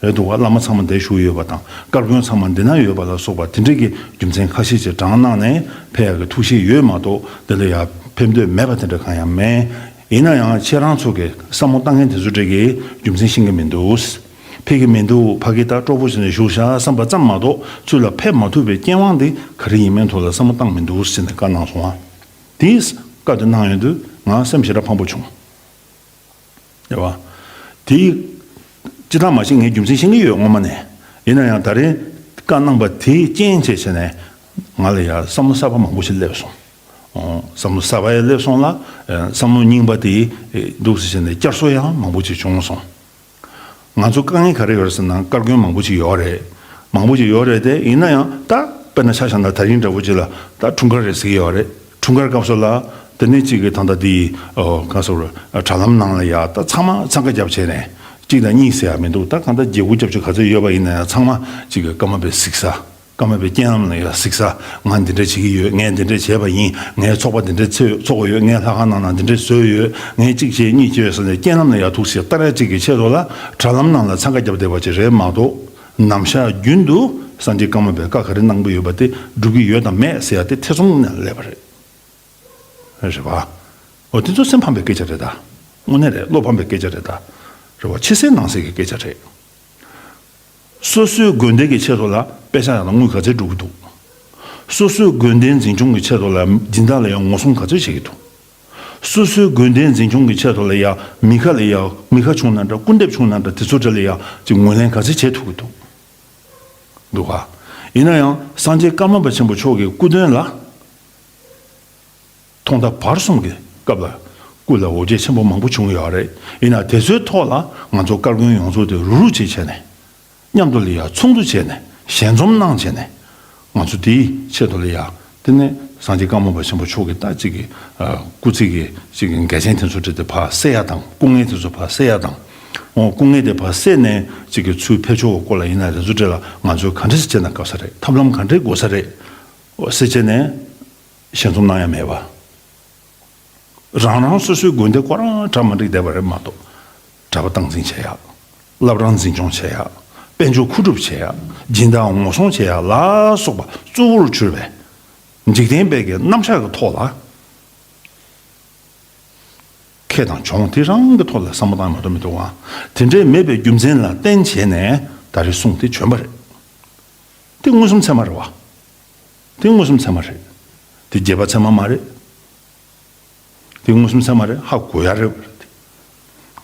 རེད་འདུག་བ། བླ་མ་ཚང་མ་འདིར་བཞུགས་ཡོད་པ་དང་། བཀའ་བཀོན་ཚང་མ་འདི་ན་ཡོད་པ་ལ་སོགས་པ་དེ་འདྲ་གི་རྒྱུ་མཚན་ཁ་ཤས་ཅིག་དྲངས་གནང་ནས་ཕེབས་ཡག་གི་ཐུགས་བཞེད་ཡོད་མ་གཏོགས། འདི་ལ་ཡ་ཕེབས་འདོད་མེད་པ་དེ་འདྲ་གང་ཡང་མེད། ཡིན་ན་ཡང་ཁྱེད་རང་ཚོ་གི་བསམ་བློ་བཏང་མཁན་དེ་ཚོ་འདྲ་གི་རྒྱུ་མཚན་ཤེས་ཀྱི་མི་འདུག་ཕེབས་ཀྱི་མི་འདུག་ཕ་གི་ད་སྤྲོ་པོ་བྱས་ནས་བཞུགས་ཤག་བསམ་པ་ཙམ་མ་གཏོགས། ཚུར་ལ་ཕེབས་མ་ཐུབ་པའི་རྐྱེན་དབང་དེ་ག་རེ་ཡིན་མིན་ཐོག་ལ་བསམ་བློ་བཏང་མི་འདུག་ཟེར་ནས་བཀའ་གནང་སོང་བ། དེས་བཀའ་དེ་གནང་ཡོང་དུས་ང་སེམས་ཞེ་དྲག་ཕངས་པོ་བྱུང་། རེད་བ། དེ་ཅི་ལྟར་མ་བྱེད་ངས་རྒྱུ་མཚན་ཤེས་ཀྱི་ཡོད་སྔོན་མ་ནས། ཡིན་ན་ཡང་ད་རེས་བཀའ་གནང་པ་དེའི་རྐྱེན་བྱས་བྱས་ནས་ང་ལ་ཡང་བསམ་བློ་གསར་པ་མང་པོ་ཞིག་སླེབས་སོང་། ཨོ། བསམ་བློ་གསར་པ་ཡང་སླེབས་སོང་ལ། ཨེ། བསམ་བློ་རྙིང་པ་དེ་འདུག་སེ་བྱས་ནས་བསྐྱར་གསོ་ཡང་མང་པོ་ཞིག་བྱུང་སོང་། ང་ཚོ་དཀའ་ངལ་ག་རེ་ཡོད་རེད་ཟེར་ན། བཀའ་བཀོན་མང་པོ་ཞིག་ཡོད་རེད། མང་པོ་ཞིག་ཡོད་རེད་དེ། ཡིན་ན་ཡང་ད་དཔེར་ན་ཆ་བཞག་ན་ད་རིང་འདྲ་པོ་ཅིག་ལ་ད་འཁྲུངས་སྐར་རེད་ཟེར་གྱི་ཡོད་རེད། འཁྲུངས་སྐར་སྐབས་སུ་ལ་དེ་ནས་གཅིག་གི་ད་ལྟ་དེ། ཨོ། ག་ཟེར། དྲ་ལམ་ནང་ལ་ཡ་ད་ཚང་མ་འཚང་ཁ་བརྒྱབ་བྱས་ནས། གཅིག་དང་གཉིས་ཟེར་ཡ་མི་འདུག་ད་གང་ལྟར་བརྒྱད་དགུ་བརྒྱད་ཅུ་ག་ཚོད་ཡོད་པ་ཡིན་ན་ཡང་། ཚང་མ་གཅིག་གི་ཀརྨ་པའི་གཟིགས་ས། ཀརྨ་པའི་རྐྱེན་ལམ་ལ་ཡ་གཟིགས་ས། ང་འདི་འདྲ་བྱེད་ཀྱི་ཡོད། ངས་འདི་འདྲ་བྱས་པ་ཡིན། ངས་ཚོགས་པ་འདི་འདྲ་ཚོགས་ཚོགས་ཡོད། ངས་ལྷ་ཁང་ནང་ན་འདི་འདྲ་བཟོས་ཡོད། ངས་གཅིག་བྱས་གཉིས་བྱས་ཟེར་ནས་རྐྱེན་ལམ་ལ་ཡ་ཐུགས་སེ་ལྟ་ར་གཅིག་གི་ཆེད་དུ་ལ་དྲ་ལམ་ནང་ལ་འཚང་ཁ་བརྒྱབ་བསྡད་པ་ཅིག་རེད་མ་གཏོགས། ནམ་ཞག་རྒྱུན་དུ་སངས་རྒྱས་ཀརྨ་པས་བཀའ་ག་རེ་གནང་པ་ཡོད་པ་དེ་སྒྲུབ་ཀྱི་ཡོད་དང་མེད་ཟེར་ཡ་དེ་ཐེ་ཚོམ་ནས་སླེབས་པ་རེད། རེད་བ། འོ། དེ་ཚོ་སེམས་ཕམ་པའི་སྐད་ཆ་རེད་ད། དངོས་གནས་རེད། བློ་ཕམ་པའི་སྐད་ཆ་རེད་ད། རེད་བ། ཕྱི་གསལ་ནང་གསལ་གྱི་སྐད་ཆ་རེད། སོ་སོའི་དགོན་སྡེ་གི་ཆེད་དུ་ལ་དཔེ་ཆ་ཡང་ན་དངུལ་ག་ཚོད་སྒྲུབ་ཀྱི་འདུག་སོ་སོའི་དགོན་སྡེའི་འཛིན་སྐྱོང་གི་ཆེད་དུ་ལ་སྦྱིན་བདག་ལ་ཡང་ངོ་སྲུང་ག་ཚོད་བྱེད་ཀྱི་འདུག་སོ་སོའི་དགོན་སྡེའི་འཛིན་སྐྱོང་གི་ཆེད་དུ་ལ་ཡང་མི་ཁ་ལ་ཡང་། མི་ཁ་བྱུང་ན་འདྲ། སྐུ་འདེབས་བྱུང་ན་འདྲ། དེ་ཚོ་འདྲ་ལ་ཡང་ཅིག་ངོས་ལེན་ག་ཚོད་བྱེད་ཐུབ་ཀྱི་འདུག་འདུག་ག་ཡིན་ན་ཡང་སངས་རྒྱས་ཀརྨ་པ་ཆེན་པོ་མཆོག་གི་སྐུ་དོན་ལ། ཐོག་མཐའ་བར་གསུམ་གྱི་སྐབས་ལ་སྐུ་ལ་འོ་བརྒྱལ་ཆེན་པོ་མང་པོ་བྱུང་ཡོད་རེད། ཡིན་ན་དེ་ཚོའི་ཐོག་ལ་ང་ཚོ་བཀའ་བཀོན་ཡོངས་རྫོགས་དེ་རུག་རུག་བྱས་བྱས་ནས། མཉམ་དུ་ལ་ཡ་ཚོགས་འདུ་བྱས་ནས། ཞལ་འཛོམས་གནང་བྱས་ནས། ང་ཚོ་དེའི་ཆེད་དུ་ལ་ཡ། དེ་ནས་ སངས་རྒྱས་ཀརྨ་པ་ཆེན་པོ་མཆོག་གིས་ད་ཅིག་གི་ཨ་སྐུ་ཚེ་གི་ཅིག་གི་འགལ་རྐྱེན་དེ་ཚོ་འདྲ་དེ་ཕར་སེལ་ཡ་དང་། སྐུ་ངལ་དེ་ཚོ་ཕར་སེལ་ཡ་དང་། འོ། སྐུ་ངལ་དེ་ཕར་སེལ་ནས་ཅིག་གི་ཚུར་ཕེབས་ཕྱོགས་སྐོར་ལ་ཡིན་ན་དེ་ཚོ་འདྲ་ལ་ང་ཚོས་ག་འདྲ་ཞིག་བྱས་ན་དགའ་ས་རེད། ཐབས་ལམ་ག་འདྲ་དགོས་ས་རེད། འོ། ཟེར་བྱས་ནས་ཞལ་འཛོམས་གནང་ཡ་མེད་པ། རང་རང་སོ་སོའི་དགོན་སྡེ་ཁོ་རང་གྲ་མ་འགྲིག་བསྡད་པ་རེད་མ་གཏོགས། གྲྭ་པ་སྟངས་འཛིན་བྱེད་ཡག། བླ་བྲང་འཛིན་སྐྱོང་བྱེད་ཡག། དཔལ་འབྱོར་མཁོ་སྒྲུབ་བྱེད་ཡག། སྦྱིན་བདག་ངོ་སྲུང་བྱེད་ཡག་ལ་སོགས་པ་གཙོ་བོར་གྱུར་པའི་འཇིག་རྟེན་པའི་གི་རྣམ་གཞག་གི་ཐོག་ལ། ཁེ་དང་གྱོང་དེ་རང་གི་ཐོག་ལ་བསམ་བློ་བཏང་མ་གཏོགས་མི་འདུག་ག། དེ་འདྲའི་མེད་པའི་རྒྱུ་མཚན་ལ་བརྟེན་བྱས་ནས་ད་རེས་གསུང་དེ་བྱོན་པ་རེད། དེ་མངོན་སུམ་ཚད་མ་རེད་བ། དེ་མངོན་སུམ་ཚད་མ་རེད། དེ་རྗེས་དཔག་ཚད་མ་མ་རེད། དེ་མངོན་སུམ་ཚད་མ་རེད། ཧ་གོ་ཡ་རེད།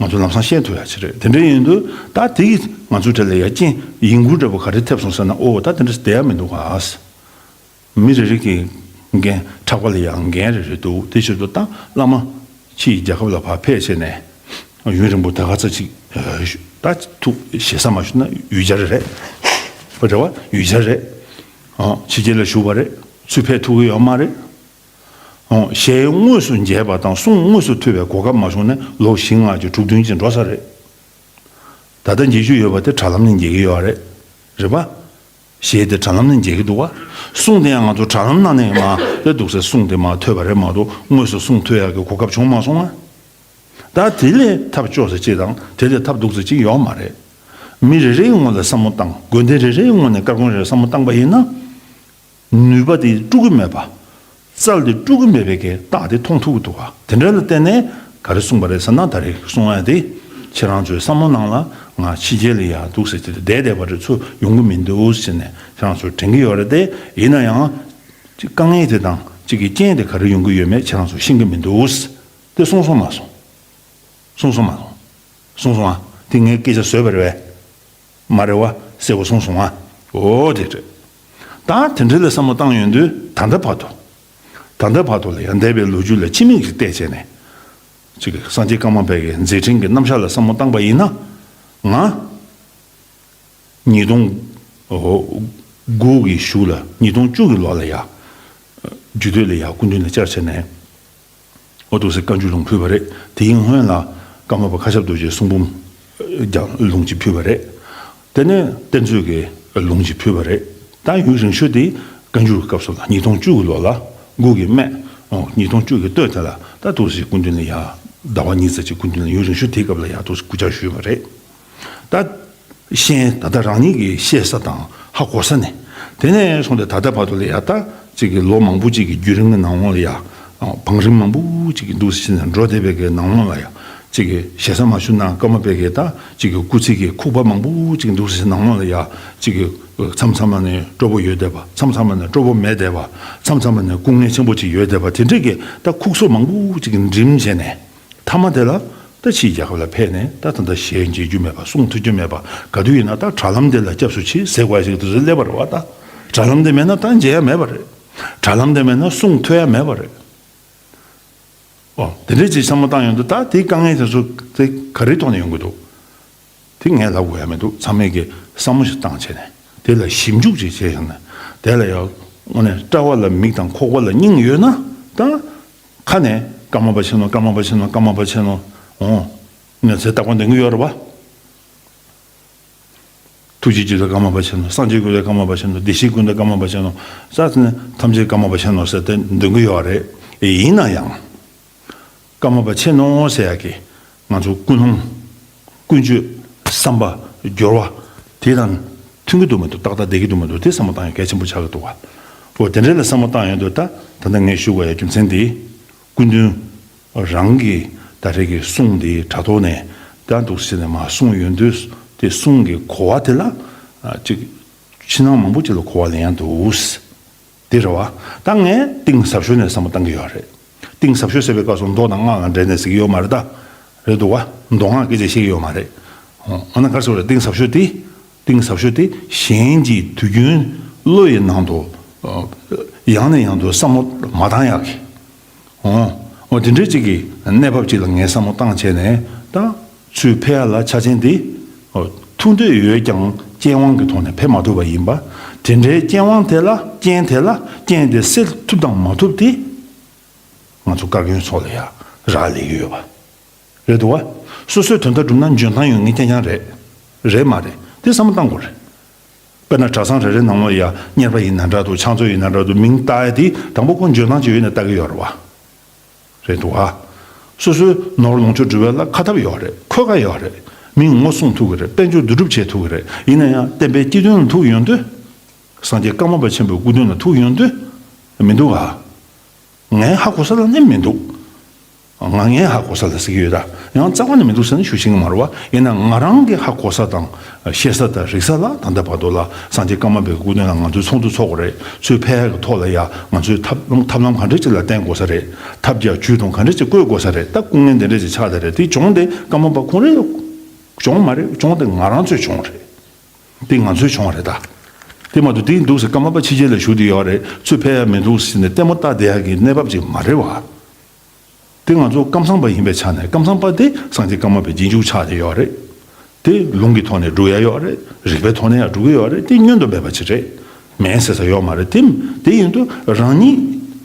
ང་ཚོ་ལམ་སང་ཤེས་ཐུབ་ཡ་ཅིག་རེད། དེ་འདྲ་ཡིན་དུས་ད་དེ་ང་ཚོའི་གྲས་ལ་ཡ་རྐྱེན་ཡིན་ཁུལ་འདྲ་པོ་ག་རེ་ཐེབས་སོང་ཟེར་ན། ཨོ། ད་དེ་འདྲ་བསྡད་ཡ་མི་འདུག་ག། མི་རེ་རེ་གི་འགན་ཕྲག་པ་ལ་ཡང་འགན་རེ་རེ་འདུག། དེ་ཕྱིར་དུ་ད་བླ་མ་ཕྱིའི་རྒྱལ་ཁབ་ལ་ཕར་ཕེབས་བྱས་ནས་ཡུན་རིང་པོ་ད་ག་ཚོད་ཅིག་ད་ཐུག་ཞེ་ས་མ་ཞུ་ན་ཡུལ་གྱར་རེད། རེད་བ། ཡུལ་གྱར་རེད། ཕྱི་རྒྱལ་ལ་བཞུགས་པ་རེད། ཚུར་ཕེབས་ཐུབ་ཀྱི་ཡོད་མ་རེད། ཞལ་དངོས་སུ་མཇལ་བ་དང་གསུང་དངོས་སུ་ཐོས་པའི་གོ་སྐབས་མ་བྱུང་ནས་ལོ་བཞི་ལྔ་ཅིག་དྲུག་བདུན་ཅིག་འགྲོ་ས་རེད། ད་ལྟ་མཇལ་རྒྱུ་ཡོད་པ་དེ་དྲ་ལམ་ནས་མཇལ་གྱི་ཡོད་རེད། རེད་པ། ཞལ་དེ་དྲ་ལམ་ནས་མཇལ་གྱི་འདུག་བ། གསུང་དེ་ཡང་ང་ཚོ་དྲ་ལམ་ནང་ནས་མར་དེ་འདུག་སེ་གསུང་དེ་མར་ཐོས་པ་རེད་མ་གཏོགས། དངོས་སུ་གསུང་ཐོས་ཡག་གི་གོ་སྐབས་བྱུང་མ་སོང་ང་། ད་དེ་ལས་ཐབས་སྐྱོ་ས་ཅིག་དང་དེ་ལས་ཐབས་སྡུག་ས་ཅིག་ཡོད་མ་རེད། མི་རེ་རེའི་ངོས་ལ་བསམ་བློ་བཏང་། དགོན་སྡེ་རེ་རེའི་ངོས་ནས་སྐར་ཁུང་རེར་བསམ་བློ་བཏང་པ་ཡིན་ན། ནུས་པ་དེ་དཀྲུག་གི་མེད་པ། རྩལ་དེ་དཀྲུག་གི་མེད་པའི་གི་རྟགས་དེ་མཐོང་ཐུབ་ཀྱི་འདུག་ག། དེ་འདྲ་ལ་བརྟེན་ནས་ག་རེ་གསུངས་པ་རེད་ཟེར་ན། ད་རེས་གསུང་ཡ་དེ་ཁྱེད་རང་ཚོའི་བསམ་བློ་ནང་ལ་ང་ཕྱི་རྒྱལ་ལ་ཡ་འདུག་ཟེར་དེ་བསྡད་བསྡད་པ་རེད། ཚུར་ཡོང་གི་མི་འདུག་ཟེར་ནས་ཁྱེད་རང་ཚོས་དྲན་གྱི་ཡོད་རེད་དེ། ཡིན་ན་ཡང་དཀའ་ངལ་དེ་དང་གཅིག་གི་རྐྱེན་དེ་ག་རེ་ཡོང་གི་ཡོད་མེད་ཁྱེད་རང་ཚོས་ཤེས་ཀྱི་མི་འདུག། དེ་གསུངས་སོང་མ་སོང་། གསུངས་སོང་མ་སོང་། གསུངས་སོང་ཨ། དེ་ངས་སྐད་ཆ་བཟོས་པ་རེད་པས། མ་རེད་བ། གསལ་པོ་གསུངས་སོང་ཨ། འོ་དེ་རེད། ད་དེ་འདྲ་ལ་བསམ་བློ་བཏང་ཡོང་དུས་ད་ལྟ་བར་དུ། ད་ལྟ་བར་དུ་ལ་ཡང་འདས་པའི་ལོ་རྒྱུས་ལ་ཕྱི་མིག་ཅིག་བལྟས་བྱས་ནས། ཅིག་སངས་རྒྱས་ཀརྨ་པའི་གི་མཛད་འཕྲིན་གྱི་རྣམ་གཞག་ལ་བསམ་བློ་བཏང་པ་ཡིན་ན། ང་། ཉིས་སྟོང་དགུ་གི་གཞུག་ལ། ཉིས་སྟོང་བཅུ་གི་ལོ་ལ་ཡ། རྒྱུད་སྟོད་ལ་ཡ་སྐུ་མདུན་ལ་བཅར་བྱས་ནས། འོ་འདུག་སེ་བཀའ་འགྱུར་ལུང་ཕུལ་བ་རེད། དེའི་སྔོན་ལ་ཀརྨ་པ་མཁའ་ཁྱབ་རྡོ་རྗེའི་གསུང་འབུམ་ཀྱང་ལུང་གཅིག་ཕུལ་བ་རེད། དེ་ནས་གཏེར་མཛོད་ཀྱི་ལུང་གཅིག་ཕུལ་བ་རེད། ད་ཡུན་རིང་ཤོས་དེ་བཀའ་འགྱུར་གྱི་སྐབས་སུ་ལ། ཉིས་སྟོང་བཅུ་གི་ལོ་ལ་དགུ་གི་སྨད། ཨོ། ཉིས་སྟོང་བཅུ་གི་སྟོད་དེ་ལ་ད་འདུག་སེ་སྐུ་མདུན་ལ་ཡ། ཟླ་བ་གཉིས་ཙམ་ཅིག་སྐུ་མདུན་ལ་ཡུན་རིང་ཤོས་དེའི་སྐབས་ལ་ཡ་འདུག་སེ་སྐུ་བཅར་ཞུས་པ་རེད། ད་ཤེས། ད་ལྟ་རང་ཉིད་ཀྱིས་ཤེས་ས་དང་ཧ་གོ་ས་ནས། དེ་ནས་བཟུང་སྟེ་ད་ལྟ་བར་དུ་ལ་ཡ། ད་ཅིག་གི་ལོ་མང་པོ་ཅིག་གི་བརྒྱུད་རིམ་གྱི་ནང་ལོགས་ལ་ཡ། བང་རིམ་མང་པོ་ཅིག་གི་འདུག་སེ་བྱས་ནས་འགྲོ་བསྡད་པའི་གི་ནང་ལོགས་ལ་ཡ། ཅིག་གི་ཞེ་ས་མ་ཞུ་ན་ཀརྨ་པའི་གི་ད་ཅིག་གི་སྐུ་ཚེ་གི་ཁུག་པ་མང་པོ་ཅིག་འདུག་སེ་ནང་ལོགས་ལ་ཡ། ཅིག་གི་མཚམས་མཚམས་ལ་ནས་སྤྲོ་པོ་ཡོད་བསྡད་པ། མཚམས་མཚམས་ལ་ནས་སྤྲོ་པོ་མེད་བསྡད་པ། མཚམས་མཚམས་ལ་ནས་སྐུ་ངལ་ཆེན་པོ་ཅིག་ཡོད་བསྡད་པ། དེ་འདྲས་ཀྱི་ད་ཁུག་སོ་མང་པོ་ཅིག་གི་འགྲིམ་བྱས་ནས། མཐའ་མ་དེ་ལ་ད་ཕྱིའི་རྒྱལ་ཁབ་ལ་ཕེབས་ནས། ད་ད་ལྟ་ཞལ་མཇལ་རྒྱུ་མེད་པ། གསུང་ཐོས་རྒྱུ་མེད་པ། ག་དུས་ཡིན་ན་ད་དྲ་ལམ་དེ་ལ་སྐྱབས་སུ་མཆི་ཟེར་དགོས་ཞིག་དུས་སུ་སླེབས་པ་རེད་བ། ད་དྲ་ལམ་དེ་མེད་ན་ད་མཇལ་ཡ་མེད་པ་རེད། དྲ་ལམ་དེ་མེད་ན་གསུང་ཐོས་ཡ་མེད་པ་རེད། ཨོ། དེ་འདྲའི་ཅིག་བསམ་བློ་བཏང་ཡོང་དུས། ད་དེའི་དཀའ་ངལ་དེ་ཚོ་དེ་ག་རེའི་ཐོག་ནས་ཡོང་གི་འདུག། དེ་ངས་ལབ་དགོས་ཡ་མི་འདུག། ཚང་མས་ཀྱི་བསམ་བློ་ཞིག་བཏང་བྱས་ནས། དེ་ལ་ཞིབ་འཇུག་ཅིག་བྱས་ཡོང་ན། དེ་ལ་ཡང་དངོས་གནས་དཔྲལ་བ་ལ་མིག་དང་ཁོག་པ་ལ་སྙིང་ཡོད་ན། ད་ཁ་ནས་ཀརྨ་པ་ཆེན་མོ། ཀརྨ་པ་ཆེན་མོ། ཀརྨ་པ་ཆེན་མོ། འོ། ངས་ཚེ་རྟག་པར་འདོན་གྱི་ཡོད་རེད་བ། ཐུགས་རྗེ་ཅི་ལྟར་ཀརྨ་པ་ཆེན་མོ། སངས་རྒྱས་ཀུན་ལས་ཀརྨ་པ་ཆེན་མོ། བདེ་གཤེགས་ཀུན་ལས་ཀརྨ་པ་ཆེན་མོ། ས་ནི་ཐམས་ཅད་ཀརྨ་པ་ཆེན་མོ་ཟེར་ཏེ་འདོན་གྱི་ཡོད་རེད། ཡིན་ན་ཡང་། ཀརྨ་པ་ཆེན་མོ་ཟེར་ཡག་གི་ང་ཚོ་ཀུན་སློང་། ཀུན་སྤྱོད། བསམ་པ། སྦྱོར་བ་དེ་དང་མཐུན་གྱི་འདུག་མི་འདུག། ཏག་ཏག་བསྡད་ཀྱི་འདུག་མི་འདུག། དེ་བསམ་བློ་བཏང་ཡ་གལ་ཆེན་པོ་ཆགས་ཀྱི་འདུག་བ། འོ། དེ་འདྲ་ལ་བསམ་བློ་བཏང་ཡོང་དུས། ད་ད་ལྟ་ངས་ཞུ་དགོས་ཡ་རྒྱུ་མཚན་དེ། སྐུ་མདུན་རང་གི་ད་རེས་ཀྱི་གསུང་དེ་དྲ་ཐོག་ནས་ད་འདུག་སེ་ནས་མར་གསུངས་ཡོང་དུས། དེ་གསུང་གི་གོ་བ་དེ་ལ་ཨ་ཅིག་ཕྱི་ནང་མང་པོ་ཅིག་ལ་གོ་བ་ལེན་ཡ་འདུག། དེ་རེད་བ། ད་ངས་གཏིང་ཟབ་ཤོས་ནས་བསམ་བློ་བཏང་གི་ཡོད་རེད། གཏིང་ཟབ་ཤོས་ཟེར་བའི་སྐབས་སུ་མདོ་དང་སྔགས་ལ་འབྲེལ་ནས་ཟེར་གྱི་ཡོད་མ་རེད་ད། རེད་འདུག་བ། མདོ་སྔགས་སྐད་ཆ་བཤད་ཀྱི་ཡོད་མ་རེད། འོ་ན་ག་རེ་ཟེར་དགོས་རེད། གཏིང་ཟབ་ཤོས་དེ། གཏིང་ཟབ་ཤོས་དེ་གཞན་གྱིས་དུས་རྒྱུན་བློ་ཡི་ནང་དུ་ཡང་ནས་ཡང་དུ་བསམ་བློ་མ་བཏང་ཡག་གི། འོ། འོ་དེ་འདྲའི་ཅིག་གི་གནས་བབ་ཅིག་ལ་ངས་བསམ་བློ་བཏང་བྱས་ནས། ད་ཚུར་ཕེབས་ཡ་ལ་ཆ་རྐྱེན་དེ། འོ། ཐུག་འདོད་ཡོད་ཀྱང་རྐྱེན་དབང་གི་ཐོག་ནས་ཕེབས་མ་ཐུབ་པ་ཡིན་པ། དེ་འདྲའི་རྐྱེན་དབང་དེ་ལ་རྐྱེན་དེ་ལ་རྐྱེན་དེ་སེལ་ཐུབ་དང་མ་ཐུབ་དེ། ང་ཚོ་བཀའ་བརྒྱུད་ཚོ་ལ་ཡ་རག་ལས་ཀྱི་ཡོད་པ། རེད་འདུག་བ། སོ་སོའི་དོན་དག་སྒྲུབ་ན་འཇོན་ཐང་ཡོད་ངེས་རྐྱང་རྐྱང་རེད། རེད་མ་རེད་དེ་བསམ་བློ་བཏང་དགོས་རེད། དཔེར་ན་གྲྭ་ཚང་རེ་རེ་ནང་ལོགས་ཡ་གཉེར་པ་ཡིན་ན་འདྲ་འདུག་ཕྱག་མཛོད་ཡིན་ན་འདྲ་འདུག་མིང་བཏགས་ཡ་དེ་དང་པོ་ཁོ་འཇོན་ཐང་ཅིག་ཡོད་ན་བཏགས་ཀྱི་ཡོད་རེད་བ། རེད་འདུག་བ། སོ་སོའི་ནོར་ལོངས་སྤྱོད་སྒྲུབ་པ་ལ་ཁ་ཐབས་ཡོད་རེད། འཁོས་ཀ་ཡོད་རེད། མིང་ངོ་སྲུང་ཐུབ་ཀྱི་རེད། དཔལ་འབྱོར་བསྡུ་སྒྲུབ་བྱེད་ཐུབ་ཀྱི་རེད། ཡིན་ན་ཡང་བསྟན་པའི་སྤྱི་དོན་ལ་ཐུག་ཡོང་དུས། སངས་རྒྱས་ཀརྨ་པ་ཆེན་པོའི་སྐུ་དོན་ལ་ཐུག་ཡོང་དུས། མི་འདུག་ག་ངས་ཧ་གོ་ས་ལ་ནི་མི་འདུག་ང་ངས་ཧ་གོ་ས་ལ་ཟེར་གྱི་ཡོད་ད། ཡང་རྩ་བ་ནས་མི་འདུག་ཟེར་ནས་ཞུ་ཤེས་ཀྱི་མ་རེད་བ། ཡིན་ན་ང་རང་གི་ཧ་གོ་ས་དང་ཤེས་ས་དང་རིག་ས་ལ་ད་ལྟ་བར་དུ་ལ་སངས་རྒྱས་ཀརྨ་པའི་སྐུ་དོན་ལ་ང་ཚོས་ཚོགས་འདུ་ཚོགས་དགོས་རེད། ཚུར་ཕེབས་ཡག་གི་ཐོག་ལ་ཡ་ང་ཚོས་ཐབས་ཐབས་ལམ་ག་འདྲ་ཅིག་ལ་བརྟེན་དགོས་ས་རེད། ཐབས་བརྒྱ་ཇུས་སྟོང་ག་འདྲ་ཅིག་བཀོད་དགོས་ས་རེད། ད་སྐུ་ངལ་འདི་འདྲ་ཅིག་ཆགས་བསྡད་རེད། དེ་གྱོང་དེ་ཀརྨ་པ་ཁོང་རང་གྱོང་མ་རེད། གྱོང་དེ་ང་རང་ཚོའི་གྱོང་རེད། དེ་ང་ཚོའི་གྱོང་རེད་ད། དེ་མ་གཏོགས་དེ་འདུག་ཟེར་ཀརྨ་པ་ཕྱི་རྒྱལ་ལ་བཞུགས་བསྡད་ཡོད་རེད། ཚུར་ཕེབས་ཡ་མི་འདུག་ཟེར་ནས་ལྟད་མོ་ལྟ་བསྡད་ཡག་གི་གནས་བབ་ཅིག་མ་རེད་བ། དེ་ང་ཚོ་ཀམ་ཚང་པ་ཡིན་པའི་ཆ་ནས་ཀམ་ཚང་པ་དེ་སངས་རྒྱས་ཀརྨ་པའི་རྗེས་འཇུག་ཆགས་བསྡད་ཡོད་རེད། དེ་ལུང་གི་ཐོག་ནས་སྒྲུབ་ཡ་ཡོད་རེད། རིགས་པའི་ཐོག་ནས་ཡང་སྒྲུབ་ཀྱི་ཡོད་རེད། དེ་བསྙོན་དུ་མེད་པ་ཅིག་རེད། མེད་ཟེར་ས་ཡོད་མ་རེད། དེ་དེ་ཡིན་དུས་རང་ཉིད་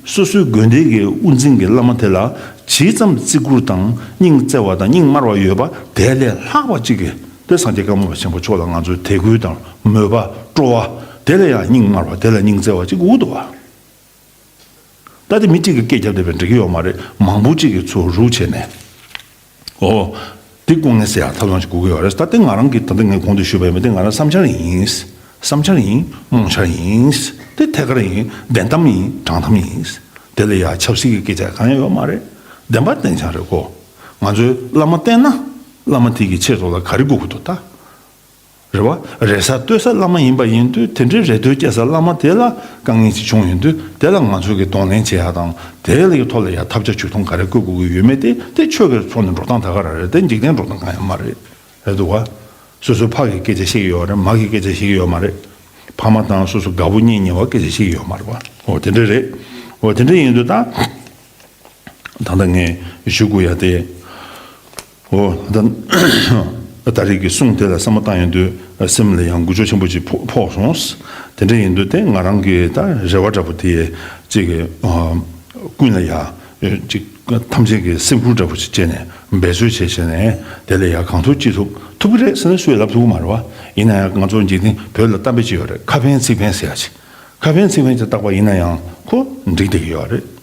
སོ་སོའི་དགོན་སྡེ་གི་དབུ་འཛིན་གྱི་བླ་མ་དེ་ལ་ཇི་ཙམ་བརྩི་བཀུར་དང་སྙིང་བརྩེ་བ་དང་སྙིང་དམར་བ་ཡོད་པ་དེ་ལས་ལྷག་པ་ཅིག་གིས་དེ་སངས་རྒྱས་ཀརྨ་པ་ཆེན་པོ་མཆོག་ལ་ང་ཚོས་དད་གུས་དང་མོས་པ་སྤྲོ་བ་དེ་ལ་ཡང་སྙིང་དམར་བ་དེ་ལ་སྙིང་བརྩེ་བ་ཅིག་དགོས་འདུག་བ། ད་དེ་མི་གཅིག་གིས་སྐད་རྒྱབ་བསྡད་པས་འགྲིག་གི་ཡོད་མ་རེད། མང་པོ་གཅིག་གིས་ཚུར་རུག་བྱས་ནས། ཨོ། འདི་སྐུ་ངལ་སེལ་ཡག་ཐབས་ལམ་ཞིག་དགོས་ཀྱི་ཡོད་རེད། ད་དེ་ང་རང་གིས་ད་ལྟ་ངས་གོང་དུ་ཞུས་པ་ཡིན་པ་དེ་ང་རང་བསམ་འཆར་ཡིན། བསམ་འཆར་ཡིན། རྨོངས་འཆར་ཡིན། དེ་ཐད་ཀར་ཡིན། བདེན་གཏམ་ཡིན། དྲང་གཏམ་ཡིན། དེ་ལ་ཡ་ཆབ་སྲིད་ཀྱི་སྐད་ཆ་གང་ཡང་ཡོད་མ་རེད། བདེན་པ་བདེན་ཆ་རེད་གོ། ང་ཚོས་བླ་མ་བསྟེན་ན། བླ་མ་དེ་གི་ཆེད་དུ་ལ་ག་རེ་དགོས་ཀྱི་འདུག་ད། རེད་བ། རེ་ས་ལྟོས་ས་བླ་མ་ཡིན་པ་ཡིན་དུས་དེ་འདྲའི་རེ་ལྟོས་སྐྱེ་ས་བླ་མ་དེ་ལ་དཀའ་ངལ་ཅིག་བྱུང་ཡོང་དུས་དེ་ལ་ང་ཚོ་གིས་གདོང་ལེན་བྱེད་ཡག་དང་དེ་ལ་ཡི་ཐོག་ལ་ཡ་ཐབས་ཆ་ཇུས་གཏོང་ག་རེ་བཀོད་དགོས་ཀྱི་ཡོད་མེད་དེ་དེ་ཆོས་ཀྱི་ཐོག་ནས་འགྲོ་སྟངས་ད་ག་རང་རེད། དེ་འཇིག་རྟེན་འགྲོ་སྟངས་གང་ཡང་མ་རེད། རེད་འདུག་བ། སོ་སོའི་ཕ་གི་སྐད་ཆ་བཤད་ཀྱི་ཡོད་རེད། མ་གི་སྐད་ཆ་བཤད་ཀྱི་ཡོད་མ་རེད། ཕ་མ་དང་སོ་སོ་དགའ་པོ་གཉེན་ཉེ་བ་སྐད་ཆ་བཤད་ཀྱི་ཡོད་མ་རེད་བ། འོ་དེ་འདྲ་རེད། འོ་དེ་འདྲ་ཡིན་དུས་ད། ད་ལྟ་ངས་ཞུ་དགོས་ཡ་དེ། འོ་ད། ད་རེས་ཀྱི་གསུང་དེ་ལ་བསམ་བློ་བཏང་ཡོང་དུས་སེམས་ལ་ཡང་འགུལ་སྐྱོད་ཆེན་པོ་ཅིག་ཕོག་ཕོག་སོང་། དེ་འདྲ་ཡིན་དུས་དེ་ང་རང་གི་ད་རེ་བ་འདྲ་པོ་དེ་ཅིག་གི་ཀུན་ལ་ཡ་ཅིག་ཐམས་ཅད་ཀྱི་སེམས་ཁུར་འདྲ་པོ་ཅིག་བྱས་ནས་འབད་རྩོལ་བྱས་བྱས་ནས་དེ་ལ་ཡ་གང་ཐུབ་ཅི་ཐུབ་ཐུབ་ཀྱི་རེད་ཟེར་ནས་སུས་ལབ་ཐུབ་ཀྱི་མ་རེད་བ། ཡིན་ན་ཡང་ང་ཚོ་འཇིག་རྟེན་བོད་ལ་གཏམ་དཔེ་ཅིག་ཡོད་རེད། ཁ་ཕན་ཚིག་ཕན་ཟེར་ཡ་ཅིག་ཁ་ཕན་ཚིག་ཕན་ཅིག་བཏགས་པ་ཡིན་ན་ཡང་ཁོ་འགྲིག་བསྡད་ཀྱི་ཡོད་རེད།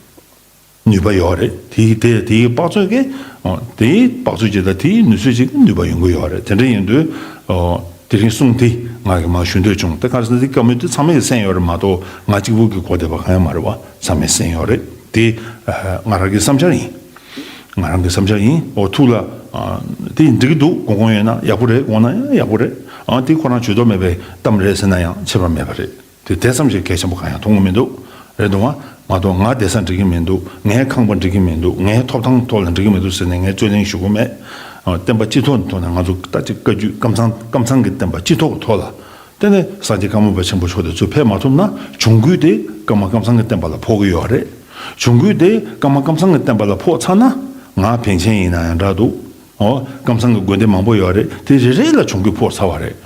ནུས་པ་ཡོད་རེད། དེའི་དེ་དེའི་དཔག་ཚོད་ཀྱི། ཨོ། དེའི་དཔག་ཚོད་ཅིག་དང་དེའི་ནུས་ཚོད་ཅིག་གི་ནུས་པ་ཡོང་གི་ཡོད་རེད། དེ་འདྲ་ཡིན་དུས། ཨོ། དེ་རིང་གསུང་དེ་ང་གིས་མར་ཞུ་འདོད་བྱུང་། དེ་ག་རེ་ཟེར་ན་དེ་བཀའ་མོལ་དེ་ཚང་མས་གསན་ཡོད་རེད་མ་གཏོགས་ང་གཅིག་པུ་གིས་གོ་བསྡད་པ་གང་ཡང་མ་རེད་བ། ཚང་མས་གསན་ཡོད་རེད། དེ་ང་རང་གི་བསམ་འཆར་ཡིན། ང་རང་གི་བསམ་འཆར་ཡིན། ཨོ་ཐུགས་ལ་དེ་འགྲིག་གི་འདུག་དགོས་དགོས་ཡོད་ན་ཡག་པོ་རེད། དགོས་ན་ཡང་ཡག་པོ་རེད། ཨ་དེ་ཁོ་རང་ཇུས་གཏོགས་མེད་པའི་གཏམ་རེད་ཟེར་ན་ཡང་ཁྱད་པར་མེད་པ་རེད། དེ་དེ་ཙམ་ཞིག་གལ་ཆེན་པོ་གང་ཡང་མཐོང་གི་མི་འདུག་རེད་འདུག་བ། མ་གཏོགས་ང་བསྡད་ས་འགྲིག་གི་མི་འདུག་ངའི་ཁང་པ་འགྲིག་གི་མི་འདུག་ངའི་ཐོབ་ཐང་ཐོག་ལ་འགྲིག་གི་མི་འདུག་ཟེར་ནས་ངས་རྩོད་གླེང་ཞུ་གི་མེད། ཨ་བསྟན་པ་སྤྱི་ཚོགས་ཐོག་ནས་ང་ཚོ་ད་ཅིག་བཀའ་བརྒྱུད་ཀམ་ཚང་ཀམ་ཚང་གི་བསྟན་པ་སྤྱི་ཚོགས་ཀྱི་ཐོག་ལ། དེ་ནས་སངས་རྒྱས་ཀརྨ་པ་ཆེན་པོ་མཆོག་དེ་ཚོ་ཕེབས་མ་ཐུབ་ན་གྱོང་གུད་དེ་ཀརྨ་ཀམ་ཚང་གི་བསྟན་པ་ལ་ཕོག་གི་ཡོད་རེད། གྱོང་གུད་དེ་ཀརྨ་ཀམ་ཚང་གི་བསྟན་པ་ལ་ཕོག་ཚར་ན་ང་པཎ་ཆེན་ཡིན་ན་ཡང་འདྲ་འདུག་ཨོ་ཀམ་ཚང་གི་དགོན་སྡེ་མང་པོ་ཡོད་རེད། དེ་རེ་རེ་ལ་གྱོང་གུད་ཕོག་ཚར་བ་རེད།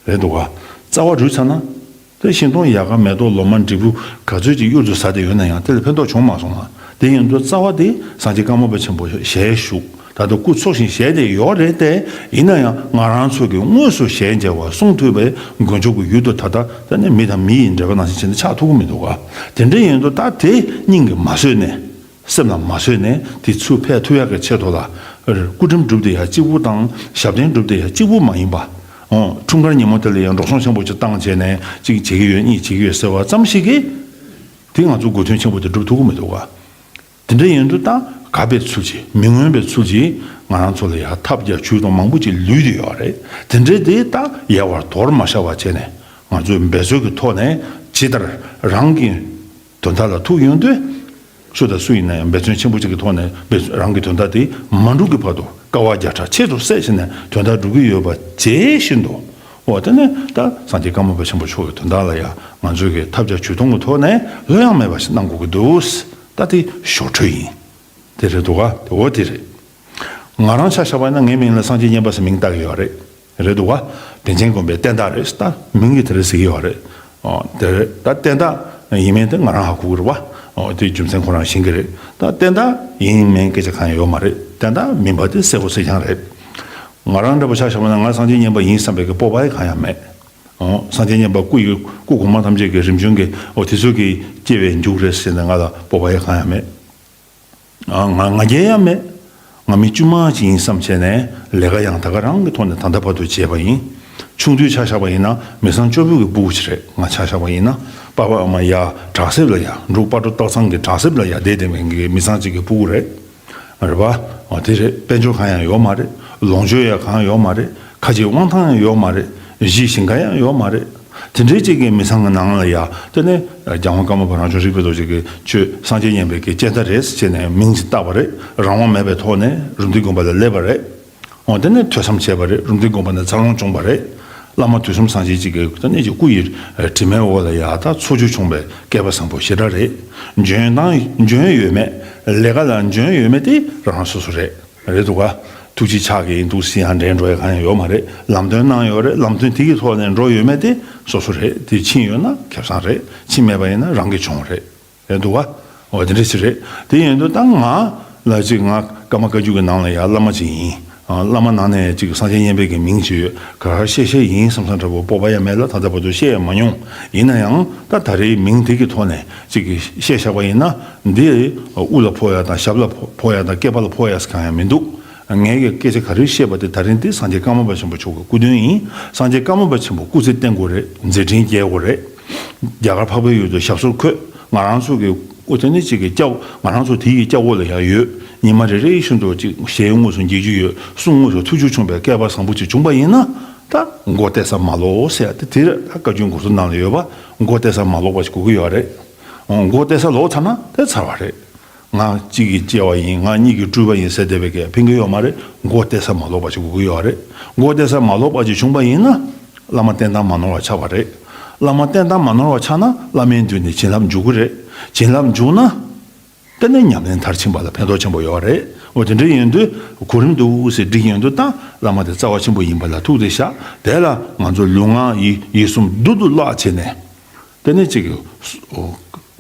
རེད་འདུག་ག་རྩ་བ་རུལ་ཚར་ན། དེ་ཤིང་སྡོང་ཡལ་ག་མེ་ཏོག་ལོ་མ་འབྲས་བུ་ག་ཚོད་ཅིག་གཡུར་དུ་ཟ་བསྡད་ཡོད་ན་ཡང་དེ་ལ་ཕན་ཐོགས་བྱུང་མ་སོང་ང་། དེ་ཡིན་དུས་རྩ་བ་དེ་སངས་རྒྱས་ཀརྨ་པ་ཆེན་པོ་ཞལ་བཞུགས་ད་ལྟ་སྐུ་འཚོ་ཞིང་གཞེས་བསྡད་ཡོད་རེད་དེ། ཡིན་ན་ཡང་ང་རང་ཚོ་གི་དངོས་སུ་ཞལ་མཇལ་བ་གསུང་ཐོས་པའི་མགོན་མཆོག་གི་ཡུལ་དུ་ད་ལྟ་ད་ནི་མི་དང་མི་ཡི་འབྲེལ་བ་ནང་བཞིན་བྱས་ནས་ཆགས་ཐུབ་ཀྱི་མི་འདུག་ག་དེ་འདྲ་ཡིན་དུས་ད་དེ་སྙིང་གི་མ་བཟོད་ནས། སེམས་ལ་མ་བཟོད་ནས་དེ་ཚུར་ཕེབས་ཐུབ་ཡག་གི་ཆེད་དུ་ལ། སྐུ་དྲིན་སྒྲུབ་བསྡད་ཡ་གཅིག་པུ་དང་ཞབས་བརྟན་སྒྲུབ་བསྡད་ཡ་གཅིག་པུ་མ་ཡིན་པ། འོ་འཁྲུངས་སྐར་ཉིན་མོ་དེ་ལ་ཡང་འགྲོ་སོང་ཆེན་པོ་ཅིག་བཏང་བྱས་ནས་གཅིག་བྱེད་ཀྱི་ཡོད་གཉིས་བྱེད་ཀྱི་ཡོད་ཟེར་བ་ཙམ་ཞིག་གིས། དེ་ང་ཚོ་དགོས་དོན་ཆེན་པོ་དེ་སྒྲུབ་ཐུབ་ཀྱི་མི་འདུག་ག་དེ་འདྲ་ཡིན་དུས་ད་གབ་པའི་ཚུལ་གྱིས་མི་མངོན་པའི་ཚུལ་གྱིས་ང་རང་ཚོ་ལ་ཡ་ཐབས་བརྒྱ་ཇུས་སྟོང་མང་པོ་ཅིག་ལུས་བསྡད་ཡོད་རེད། དེ་འདྲའི་དེ་ད་ཡལ་བར་དོར་མ་བཞག་པ་བྱས་ནས་ང་ཚོས་འབད་རྩོལ་གྱི་ཐོག་ནས་ཇི་ལྟར་རང་གི་དོན་དག་ལ་ཐུག་ཡོང་དུས། སུ་དང་སུ་ཡིན་ན་ཡང་འབད་བརྩོན་ཆེན་པོ་གཅིག་གི་ཐོག་ནས་འབད་རང་གི་དོན་དག་དེ་མ་འགྲུབ་ཀྱི་བར་དུ་དཀའ་བ་བརྒྱ་ཕྲག་ཆེད་དུ་བསད་བྱས་ནས་དོན་དག་སྒྲུབ་ཀྱི་ཡོད་པ་བྱེད་བཞིན་དུ། འོ་དེ་ནས་ད་སངས་རྒྱས་ཀརྨ་པ་ཆེན་པོ་མཆོག་གི་དོན་དག་ལ་ཡང་ང་ཚོས་ཀྱི་ཐབས་བརྒྱ་ཇུས་སྟོང་གི་ཐོག་ནས་ལྷོད་ཡངས་མེད་པ་ཞིག་གནང་དགོས་ཀྱི་འདུག་ད་དེ་ཞོར་འཕྲོས་ཡིན། དེ་རེད་འདུག་ག་དེ་འོ་དེ་རེད། ང་རང་ཆ་བཞག་པ་ཡིན་ན་ངའི་མིང་ལ་སངས་རྒྱས་མཉན་པ་ཟེར་མིང་བཏགས་ཀྱི་ཡོད་རེད། རེད་འདུག་ག་པཎ་ཆེན་དགོན་པའི་བསྟན་བདག་རེད་ད་མིང་གི་དེ་རེད་ཟེར་གྱི་ཡོད་རེད། ཨོ་དེ་རེད། ད་བསྟན་བདག་ཡིན་མིན་དེ་ང་རང་ཧ་གོ་གི་རེད་བ། ཨོ་དེ་རྒྱུ་མཚན་ཁོ་རང་ཤེས་ཀྱི་རེད། ད་བསྟན་བདག་ཡིན་མིན་སྐད་ཆ་གང་ཡང་ཡོད་མ་རེད། བསྟན་བདག་མིན་པ་དེ་གསལ་པོ་གསལ་རྐྱང་རེད། ང་རང་འདྲ་པོ་ཆ་བཞག་པ་ན་ང་སངས་རྒྱས་མཉན་པ་ཡིན་བསམ་པའི་གི་སྤོབས་པ་ཡང་གང་ཡང་མེད། ཨོ་སངས་རྒྱས་མཉན་པ་སྐུ་ཡི་སྐུ་གོང་མ་ཐམས་ཅད་ཀྱི་རིམ་བྱོན་གྱི་ཨོ་དེ་ཚོ་གི་སྐྱེ་བའི་མཇུག་རེད་ཟེར་ནས་ང་ལ་སྤོབས་པ་ཡང་གང་ཡང་མེད། ང་ང་རྒྱལ་ཡང་མེད། ང་མི་དཀྱུས་མ་ཅིག་ཡིན་བསམ་བྱས་ནས་ལས་ཀ་ཡང་ད་ག་རང་གི་ཐོག་ནས་ད་ལྟ་བར་དུ་བྱས་པ་ཡིན། ཆུང་དུས་ཆ་བཞག་པ་ཡིན་ན་མི་ཚང་སྐྱོ་པོ་གི་སྤུ་གུ་ཅིག་རེད། ང་ཆ་བཞག་པ་ཡིན་ན་པ་ཕ་ཨ་མ་ཡ་དྲག་སེབ་ལ་ཡ་འབྲུག་སྤ་གྲོ་སྟག་ཚང་གི་དྲག་སེབ་ལ་ཡ་བསྡད་བསྡད་མཁན་གྱི་མི་ཚང་ཅིག་གི་སྤུ་གུ་རེད། རེད་པ། འོ་དེ་རེད། དཔལ་འབྱོར་གང་ཡང་ཡོད་མ་རེད། ལོངས་སྤྱོད་ཡང་གང་ཡང་ཡོད་མ་རེད། ཁ་རྗེ་དབང་ཐང་ཡང་ཡོད་མ་རེད། གཞིས་ཞིང་ཁ་ཡང་ཡོད་མ་རེད། དེ་འདྲའི་ཅིག་གི་མི་ཚང་གི་ནང་ལ་ཡ་དེ་ནས་རྒྱལ་དབང་ཀརྨ་པ་རང་བྱུང་རིག་པའི་རྡོ་རྗེ་གིས་ཁྱོད་སངས་རྒྱས་མཉན་པའི་གི་སྤྱན་ཟླ་རེད་ཟེར་ནས་མིང་ཅིག་བཏགས་པ་རེད། རང་དབང་མེད་པའི་ཐོག་ནས་རུམ་བཏེག་དགོན་པ་ལ་སླེབས་པ་རེད། འོ་དེ་ནས་ཐོས་བསམ་བྱས་པ་རེད། རུམ་བཏེག་དགོན་པ་ནས་འཚར་ལོངས་བྱུང་བ་རེད། བླ་མ་དུས་གསུམ་སངས་རྒྱས་གཅིག་གིས་དེ་ནས་ཀྱི་སྐུ་ཡི་དྲི་མའི་འོག་ལ་ཡ་ད་འཚོ་བཅུད་བྱུང་བའི་སྐལ་པ་བཟང་པོ་ཞེ་དྲག་རེད། འཇོན་ཐང་འཇོན་ཡོད་མེད། ལས་ཀ་ལ་འཇོན་ཡོད་མེད་དེ་རང་རང་སོ་སོ་རེད། རེད་འདུག་ག་ཐུགས་རྗེ་ཆགས་ཀྱི་ཡིན་འདུག་ཟེར་ཡང་འདྲེན་འགྲོ་ཡ་གང་ཡང་ཡོད་མ་རེད། ལམ་སྟོན་གནང་ཡོད་རེད། ལམ་སྟོན་དེ་གི་ཐོག་ནས་འགྲོ་ཡོད་མེད་དེ་སོ་སོ་རེད། དེ་ཕྱིན་ཡོད་ན་ཁེ་བཟང་རེད། ཕྱིན་མེད་པ་ཡིན་ན་རང་གི་གྱོང་རེད། རེད་འདུག་ག་འོ་དེ་འདྲ་ཞིག་རེད། དེ་ཡིན་དུས་ད་ང་ལ་ཅིག་ང་ཀརྨ་བཀའ་བརྒྱུད་ཀྱི་ནང་ལ་ཡ་བླ་མ་ཅིག་ཡིན། ཨ་བླ་མ་ནང་ནས་ཅིག་སངས་རྒྱས་མཉན་པའི་གི་མིང་ཅིག་ཡོད། ག་རེ་བཤད་བཤད་ཡིན་བསམ་བསམ་འདྲ་པོ་སྤོབས་པ་ཡང་མེད་ལ་ད་ལྟ་བར་དུ་བཤད་ཡང་མ་མྱོང་། ཡིན་ན་ཡང་ད་ད་རེས་མིང་དེ་གི་ཐོག་ནས་ཅིག་གི་བཤད་བཞག་པ་ཡིན་ན་འདི་དབུ་ལ་ཕོག་ཡ་དང་ཞབས་ལ་ཕོག་ཡ་དང་སྐེད་པ་ལ་ཕོག་ཡ་ཟེར་གང་ཡང་མི་འདུག་ངས་ཀྱི་སྐད་ཆ་ག་རེ་བཤད་པ་དེ་ད་རིང་འདི་སངས་རྒྱས་ཀརྨ་པ་ཆེན་པོ་མཆོག་གི་སྐུ་དོན་ཡིན། སངས་རྒྱས་ཀརྨ་པ་ཆེན་པོ་སྐུ་ཚེ་བརྟན་དགོས་རེད། མཛད་འཕྲིན་རྒྱས་དགོས་རེད། རྒྱ་གར་འཕགས་པའི་ཡུལ་དུ་ཞབས་སོར་འཁོད། ང་རང་ཚོ་གི་དབུ་དེ་ནི་གཅིག་གི་སྐྱ་བོ་ང་རང་ཚོ་དེ་ཡི་སྐྱ་བོ་ལ་ཡང་ཡོད། ཉི་མ་རེ་རེ་བཞིན་དུ་གཅིག་ཞལ་དངོས་སུ་མཇལ་རྒྱུ་ཡོད། གསུང་དངོས་སུ་ཐུགས་རྒྱུས་བྱུང་བའི་སྐལ་པ་བཟང་པོ་ཅིག་བྱུང་པ་ཡིན་ན། ད་མགོ་བཏེགས་ས་མ་ལོག་ཟེར་ཡ་དེ་དེར་ད་བཀའ་བརྒྱུད་འགོ་ཚུགས་ནང་ལ་ཡོད་པ་མགོ་བཏེགས་ས་མ་ལོག་པ་ཞིག་དགོས་ཀྱི་ཡོད་རེད། འོ་མགོ་བཏེགས་ས་ལོག་ཚར་ན་དེ་ཚར་བ་རེད། ང་གཅིག་གི་སྐྱེ་བ་ཡིན། ང་གཉིས་ཀྱི་སྤྲུལ་པ་ཡིན་ཟེར་བསྡད་པའི་གི་ཕན་གྱི་ཡོད་མ་རེད། མགོ་བཏེགས་ས་མ་ལོག་པ་ཞིག་དགོས་ཀྱི་ཡོད་རེད། མགོ་བཏེགས་ས་མ་ལོག་པ་ཞིག་བྱུང་པ་ཡིན་ན། བླ་མ་བསྟེན་སྟངས་མ་ནོར་བ་ཆགས་པ་རེད། བླ་མ་བསྟེན་སྟངས་མ་ནོར་བ་ཆགས་ན་བླ་མའི་མདུན་ནས་བྱིན་རླབས་འཇུག་གི་རེད། བྱིན་རླབས་འཇུག་ན། དེ་ནས་ཉམས་ལེན་མཐར་ཕྱིན་པ་ལ་ཕན་ཐོགས་ཆེན་པོ་ཡོད་རེད། འོ་དེ་འདྲ་ཡིན་དུས་གོ་རིམ་འདུག་ཟེར་སྒྲིག་ཡོང་དུས་ད་བླ་མ་དེ་རྩ་བ་ཆེན་པོ་ཡིན་པ་ལ་ཐུགས་རྗེ་ཆེ། དེ་ལ་ང་ཚོ་ལུས་ངག་ཡིད་ཡིད་གསུམ་རྡུལ་དུ་བརླག་བྱས་ནས། དེ་ནས་ཅིག་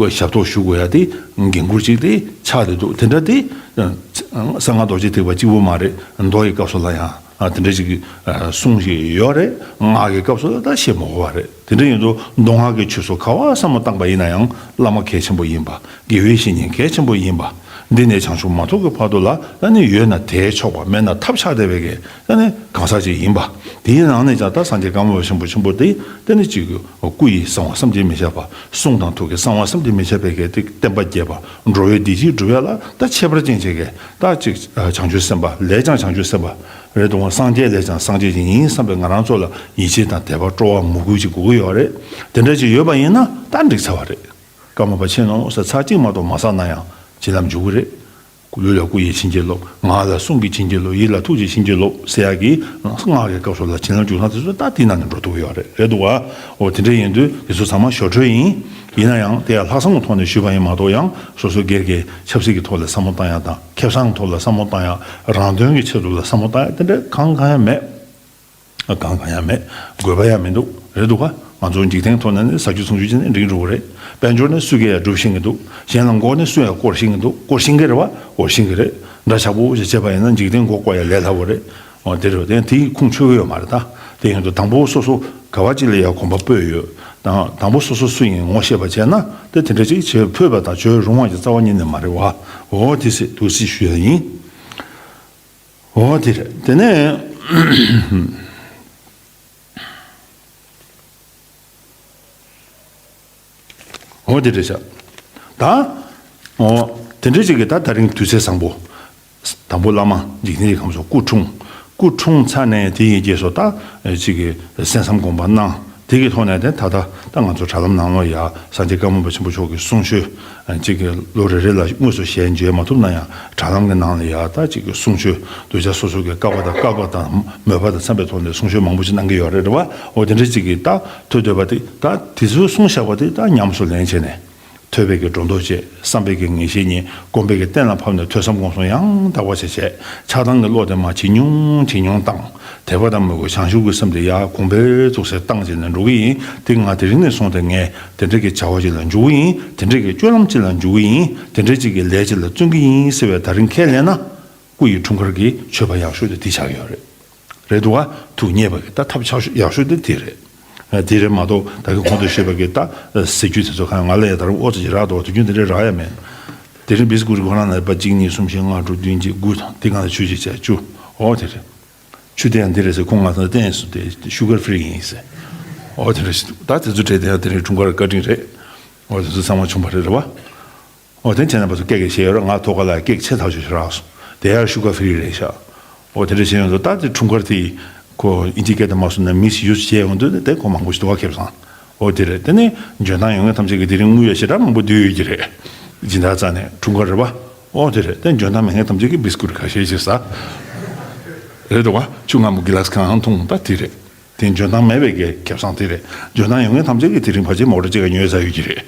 ཞབས་ཏོག་ཞུ་དགོས་ཡ་དེ་འགན་ཁུར་ཅིག་དེ་ཆགས་བསྡད་འདུག་དེ་འདྲ་དེ་གསང་སྔགས་རྡོ་རྗེ་ཐེག་པ་གཅིག་པུ་མ་རེད། མདོ་ཡི་སྐབས་སུ་ལ་ཡང་དེ་འདྲ་ཅིག་གསུང་ཞིག་ཡོད་རེད། སྔགས་ཀྱི་སྐབས་སུ་ལ་ད་བཤད་མི་དགོས་པ་རེད། དེ་འདྲ་ཡིན་དུས་མདོ་སྔགས་ཀྱི་ཆོས་སུ་ག་བ་བསམ་བློ་བཏང་པ་ཡིན་ན་ཡང་བླ་མ་གལ་ཆེན་པོ་ཡིན་པ། དགེ་བའི་བཤེས་གཉེན་གལ་ཆེན་པོ་ཡིན་པ། འདི་ནས་བྱང་ཆུབ་མ་ཐོབ་ཀྱི་བར་དུ་ལ་ད་ནི་ཡོད་ན་དེས་ཆོག་པ་མེད་ན་ཐབས་ཆག་བསྡད་པའི་གི་ད་ནི་གང་ཟག་ཅིག་ཡིན་པ། དེའི་ནང་ནས་ཀྱང་ད་སངས་རྒྱས་ཀརྨ་པ་ཆེན་པོ་ཆེན་པོ་དེ་ད་ནི་ཅིག་སྐུ་ཡི་གསང་བ་བསམ་གྱིས་མི་ཁྱབ་པ། གསུང་དང་ཐུགས་ཀྱི་གསང་བ་བསམ་གྱིས་མི་ཁྱབ་པའི་གི་དེ་བསྟན་པ་རྒྱས་པ། འགྲོ་བའི་བདེ་སྐྱིད་སྒྲུབ་ཡ་ལ་ད་ཁྱད་པར་ཅན་ཅིག་གི་ད་ཅིག་བྱང་ཆུབ་སེམས་དཔའ་ལས་ཀྱང་བྱང་ཆུབ་སེམས་དཔའ་རེད་འདུག་བ། སངས་རྒྱས་ལས་ཀྱང་སངས་རྒྱས་ཅིག་ཡིན་བསམ་པའི་ང་རང་ཚོ་ལ་ཡིད་ཆེས་དང་དད་པ་སྤྲོ་བ་མོས་གུས་ཅིག་དགོས་ཀྱི་ཡོད་རེད། དེ་འདྲ་ཅིག་ཡོད་པ་ཡིན་ན་ད་འགྲིག་ཚར་བ་རེད། ཀརྨ་པ་ཆེ་ནོ་ཟེར་ཚར་གཅིག་མ་གཏོགས་མ་བསགས་ན་ཡང་བྱིན་རླབས་འཇུག་གི་རེད། ལུས་ལ་སྐུ་ཡི་བྱིན་གྱིས་རློབས། ངག་ལ་གསུང་གི་བྱིན་གྱིས་རློབས། ཡིད་ལ་ཐུགས་ཀྱི་བྱིན་གྱིས་རློབས་ཟེར་ཡག་གི་སྔགས་ཀྱི་སྐབས་སུ་ལ་བྱིན་རླབས་འཇུག་སྟངས་དེ་ཚོ་ད་དེ་ནང་ནས་འགྲོ་ཐུབ་ཀྱི་ཡོད་རེད། རེད་འདུག་བ། འོ་དེ་འདྲ་ཡིན་དུས་དེ་ཚོ་ཚང་མ་ཞོར་འཕྲོས་ཡིན། ཡིན་ན་ཡང་དེ་ཡང་ལྷག་བསམ་གྱི་ཐོག་ནས་ཞུས་པ་ཡིན་མ་གཏོགས་ཡང་སོ་སོ་སྒེར་གྱི་ཆབ་སྲིད་ཀྱི་ཐོག་ལ་བསམ་བློ་བཏང་ཡག་དང་ཁེ་བཟང་གི་ཐོག་ལ་བསམ་བློ་བཏང་ཡག་རང་དོན་གྱི་ཆེད་དུ་ལ་བསམ་བློ་བཏང་ཡག་དེ་འདྲ་གང་གང་ཡང་མེད། གང་གང་ཡང་མེད། དགོས་པ་ཡང་མི་འདུག་རེད་འདུག་ག་ང་ཚོ་འཇིག་རྟེན་ཐོག་ནས་ནི་ཟ་རྒྱུ་འཐུང་རྒྱུ་བྱས་ནས་འགྲིག་འགྲོ་གི་རེད། དཔལ་འབྱོར་ནི་སུས་ཀྱང་ཡང་སྒྲུབ་ཤེས་ཀྱི་འདུག་གཞན་ལ་མགོ་ནི་སུས་ཡང་བསྐོར་ཤེས་ཀྱི་འདུག་བསྐོར་ཤེས་ཀྱི་རེད་བ། བསྐོར་ཤེས་ཀྱི་རེད། འདྲ་ཆགས་པོ་ཞིག་བྱས་པ་ཡིན་ན་འཇིག་རྟེན་མགོ་བསྐོར་ཡ་ལས་སླ་བོ་རེད། འོ་དེ་རེད། དེ་དེའི་ཁུངས་འཁྱོལ་གྱི་ཡོད་མ་རེད་ད། དེ་ཡིན་དུས་དང་པོ་སོ་སོ་ག་བ་ཅིག་ལ་ཡང་གོམ་པ་སྤོས་ཡོད། དང་དང་པོ་སོ་སོ་སུ་ཡིན་ངོ་ཤེས་པ་བྱས་ན་དེ་དེ་འདྲ་ཅིག་བྱེད་ཕོད་པ་དང་བྱེད་རུང་བ་ཡི་རྩ་བ་ཉིད་ནས་མ་རེད་བ། འོ་དེ་སྲིད་དུ་སྲིད་ཞུ་ཡ་ཡིན། འོ་དེ་རེད། དེ་ནས། འོ་དེ་རེད་ཤག་ད། འོ་དེ་འདྲ་ཅིག་གི་ད་ད་རིང་དུས་ཚོད་བཟང་པོ། དང་པོ་བླ་མ་འཇིག་རྟེན་གྱི་ཁམས་སུ་སྐུ་འཁྲུངས། སྐུ་འཁྲུངས་ཚར་ནས་དེ་ཡི་རྗེས་སུ་ད་ཅིག་གི་གསན་བསམ་སྒོམ་པ་གནང་། དེ་གི་ཐོག་ནས་དེ་ད་ལྟ་ད་ང་ཚོ་དྲ་ལམ་ནང་ལོགས་ཡ་སངས་རྒྱས་ཀརྨ་པ་ཆེན་པོ་མཆོག་གི་གསུང་ཆོས་ཅིག་གི་ལོ་རེ་རེ་ལ་དངོས་སུ་ཞལ་མཇལ་མ་ཐུབ་ན་ཡང་དྲ་ལམ་གྱི་ནང་ལ་ཡ་ད་ཅིག་གི་གསུང་ཆོས་གདུལ་བྱ་སོ་སོ་གི་བསྐལ་པ་དང་བསྐལ་པ་དང་མོས་པ་དང་འཚམས་པའི་ཐོག་ནས་གསུང་ཆོས་མང་པོ་ཞིག་གནང་གི་ཡོད་རེད། རེད་བ། འོ་དེ་འདྲ་ཅིག་གི་ད་ཐོས་འདོད་པ་དེ་ད་དེ་ཚོའི་གསུང་བཞག་པ་དེ་ད་ཉམས་སུ་ལེན་བྱས་ནས། ཐོས་པའི་གི་སྒྲོ་འདོགས་བཅད། བསམ་པའི་གི་ངེས་ཤེས་རྙེད། སྒོམ་པའི་གི་གཏན་ལ་ཕབ་ནས་ཐོས་བསམ་སྒོམ་གསུམ་ཡང་དག་པ་བྱས་བྱས། ཆགས་སྡང་གི་བློ་དེ་མར་ཇེ་ཉུང་ཇེ་ཉུང་བཏང་། དད་པ་དང་མོས་གུས་བྱང་ཆུབ་ཀྱི་སེམས་དེ་ཡར་གོང་འཕེལ་ཐུབ་སའི་སྟངས་ཅིག་ལ་འགྲོ་གི་ཡིན། དེ་ང་དེ་རིང་ནས་བཟུང་སྟེ་ངས་དེ་འདྲ་གི་བྱ་བ་ཅིག་ལ་འཇུག་གི་ཡིན། དེ་འདྲ་གི་སྤྱོད་ལམ་ཅིག་ལ་འཇུག་གི་ཡིན། དེ་འདྲ་ཅིག་གི་ལས་ཅིག་ལ་བརྩོན་གི་ཡིན་ཟེར་བའི་ད་རིང་ཁས་ལེན་ན། སྐུ་ཡི་འཁྲུངས་སྐར་གྱི་མཆོད་པ་ཡག་ཤོས་དེ་དེ་ཆགས་ཡོད་རེད། རེད་འདུག་ག་ཐུགས་མཉེས་པ་གི་ད་ཐབས་ཆགས་ཤོས་ཡག་ཤོས་དེ་དེ་རེད། ཨ། དེ་རེད་མ་གཏོགས་ད་གིན་གོང་དུ་ཞུས་པ་གི་ད་ཟས་བཅུད་དེ་ཚོ་གང་ང་ལ་ཡ་ད་རུང་ཨོ་ཙི་ཅིག་རག་འདུག་དུས་རྒྱུན་དེ་འདྲའི་རག་ཡ་མེད། དེ་རིང་བིས་ཀུ་རི་ཁོ་རང་ལ་པ་གཅིག་གཉིས་གསུམ་བཞི་ལྔ་དྲུག་བདུན་བརྒྱད་དགུ་དང་དེ་གང་ལ་ཆུ་ཅིག་བྱས་བཅུ། ཨོ་དེ་རེད། ཆུ་དེ་ཡང་འདི་རེད་ཟེར། ཁོང་ང་ཚོ་བསྟན་སོང་། དེ་ཤུ་གར་ཧྥི་རི་ཡིན་ཟེར། ཨོ་དེ་རེད། ད་དེ་ཚོ་སྤྲད་དེ་ཡང་དེ་རིང་འཁྲུངས་སྐར་བཀའ་དྲིན་རེད། ཨོ་དེ་ཚོ་ཚང་མ་བྱུང་བ་རེད། རེད་བ། ཨོ་དེ་བྱས་ན་བ་ཚོ་སྐད་སྐད་བཤད་ཡོད་རེད། ང་ཐོག་ཁ་ལ་སྐད་ཆེ་ཐག་ཆོད་ཞིག་རག་སོང་། དེ་ཡང་ཤུ་གར་ཧྥི་རི་རེད་ཤག་ཨོ་དེ་འདྲ་བྱས་ཡོང་དུས་ད་དེ་འཁྲུངས་སྐར་དེ་ཁོ་ཨིན་ཇི་སྐད་དུ་མ་སོང་ན་མིས་ཡུ་སི་བྱས་ཡོང་དུས་དེ་ཁོ་མང་པོ་ཞིག་འདུག་བ། ཁེ་བཟང་། ཨོ་དེ་རེད། དེ་ནས་འཇོན་ཐང་ཡོད་མཁན་ཐམས་ཅད་ཀྱིས་དེ་རིང་དངུལ་ཡ་ཞེ་དྲག་མང་པོ་བསྡུས་ཡོད་ཀྱི་རེད། སྦྱིན་བདག་རྩ་ནས་འཁྲུངས་སྐར་རེད་བ། ཨོ་དེ་རེད། དེ་འཇོན་ཐང་མེད་མཁན་ཐམས་ཅད་ཀྱིས་བིས་ཀུ་རི་ཁ་ཤས་ཤིག་ཟ། རེད་འདུག་བ། ཆུ་མངར་མོ་གི་ལཱས་གང་འཐུང་ད་དེ་རེད། དེ་འཇོན་ཐང་མེད་པའི་གི་ཁེ་བཟང་དེ་རེད། འཇོན་ཐང་ཡོད་མཁན་ཐམས་ཅད་ཀྱིས་དེ་རིང་ཕལ་ཆེར་མོ་ཊ་གཅིག་ག་ཉོས་ཚར་ཡོད་ཀྱི་རེད།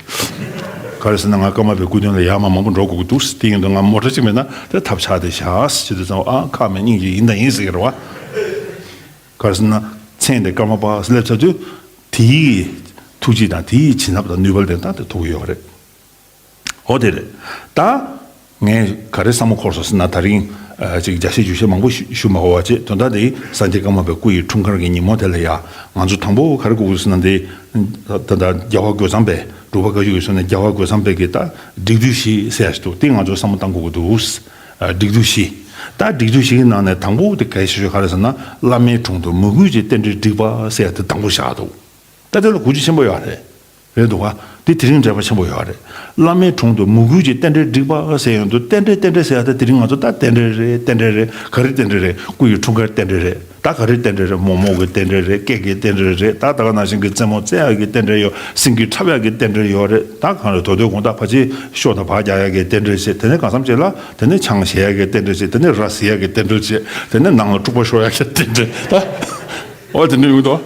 ག་རེ་ཟེར་ན་ང་ཀརྨ་པའི་སྐུ་མདུན་ལ་ཡར་མར་མང་པོ་འགྲོ་དགོས་ཀྱི་འདུག་དེ་ཡིན་དུས་ང་མོ་ཊ་གཅིག་མེད་ན་དེ་ཐབས་ཆག་དེ་བཞག་ཟེར་དུས་ཙམ་ཨ་ཁག་མེད་སྙིང་རྗེ་ཡིན་དང་ཡིན་ཟེར་གྱི་རེད་བ། ག་རེ་ཟེར་ན་མཚན་དེ་ཀརྨ་པ་ཟེར་སླེབས་ཚར་དུས་དེའི་ཐུགས་རྗེ་དང་དེའི་བྱིན་རླབས་དང་ནུས་པ་ལྡན་སྟངས་དེ་ཐོབ་ཀྱི་ཡོད་རེད། འོ་དེ་རེད། ད་ངས་ག་རེ་བསམ་བློ་འཁོར་སོང་ཟེར་ན་ད་རིང་ཨ་ཅིག་རྒྱ་ཆེ་རྒྱུ་ཆེ་མང་པོ་ཞུ་ཞུ་མ་དགོས་པ་བྱས། དོན་དག་དེ་སངས་རྒྱས་ཀརྨ་པའི་སྐུ་ཡི་འཁྲུངས་སྐར་གྱི་ཉིན་མོ་དེ་ལ་ཡ་ང་ཚོ་དང་པོ་ག་རེ་དགོས་ཀྱི་ཟེར་ན་དེ་ད་ལྟ་རྒྱལ་བ་རྒོད་ཚང་པས་འབྲུག་པ་བཀའ་བརྒྱུད་ཀྱི་ཟེར་ན་རྒྱལ་བ་རྒོད་ཚང་པས་ཀྱི་ད་སྒྲིག་སྡུད་བཞི་ཟེར་ཡ་ཞིག་འདུག་དེ་ང་ཚོ་བསམ་བློ་བཏང་དགོས་ཀྱི་འདུག་ཨ་སྒྲིག་སྡུད་བཞི། ད་སྒྲིག་སྡུད་བཞི་གི་ནང་ནས་དང་པོ་དེ་གལ་ཆེ་ཤོས་ག་རེ་ཟེར་ན་བླ་མའི་དྲུང་དུ་མོས་གུས་ཀྱི་རྟེན་འབྲེལ་སྒྲིག་པ་ཟེར་ཡ་དེ་དང་པོ་བཞག་འདུག་ད་དེ་ལ་གོ་རྒྱུ་ཆེན་པོ་ཡོད་རེད། རེད་འདུག་ག་དེ་དེ་རིང་འབྲེལ་བ་ཆེན་པོ་ཡོད་རེད། བླ་མའི་དྲུང་དུ་མོས་གུས་ཀྱི་རྟེན་འབྲེལ་སྒྲིག་པ་ཟེར་ཡོང་དུས་རྟེན་འབྲེལ་རྟེན་འབྲེལ་ཟེར་ཡ་ད་དེ་རིང་ང་ཚོ་ད་རྟེན་འབྲེལ་རེད། རྟེན་འབྲེལ་རེད། ག་རེ་རྟེན་འབྲེལ་རེད། སྐུ་ཡི་འཁྲུངས་སྐར་རྟེན་འབྲེལ་རེད། ད་ག་རེ་རྟེན་འབྲེལ་རེད། མོག་མོག་གི་རྟེན་འབྲེལ་རེད། སྐེ་གི་རྟེན་འབྲེལ་རེད། ད་ད་ག་ནང་བཞིན་གྱི་རྩེད་མོ་རྩེ་ཡ་གི་རྟེན་འབྲེལ་ཡོད། སེང་གེ་འཁྲབ་ཡ་གི་རྟེན་འབྲེལ་ཡོད་རེད། ད་གང་རེད། དོ་དོ་དགོང་དག་ཕལ་ཆེར་ཤོ་དང་བག་རྒྱག་ཡ་གི་རྟེན་འབྲེལ་བྱས། དེ་ནས་གང་འཚམ་བྱས་ལ་དེ་ནས་ཆང་བཞེས་ཡ་གི་རྟེན་འབྲེལ་བྱས། དེ་ནས་ར་བཟི་ཡ་གི་རྟེན་འབྲེལ་བྱས། དེ་ནས་ནང་ལ་འཁྲུག་པ་ཤོར་ཡ་གི་རྟེན་འབྲེལ། ད་འོ་དེ་འདྲ་ཡོང་དུས་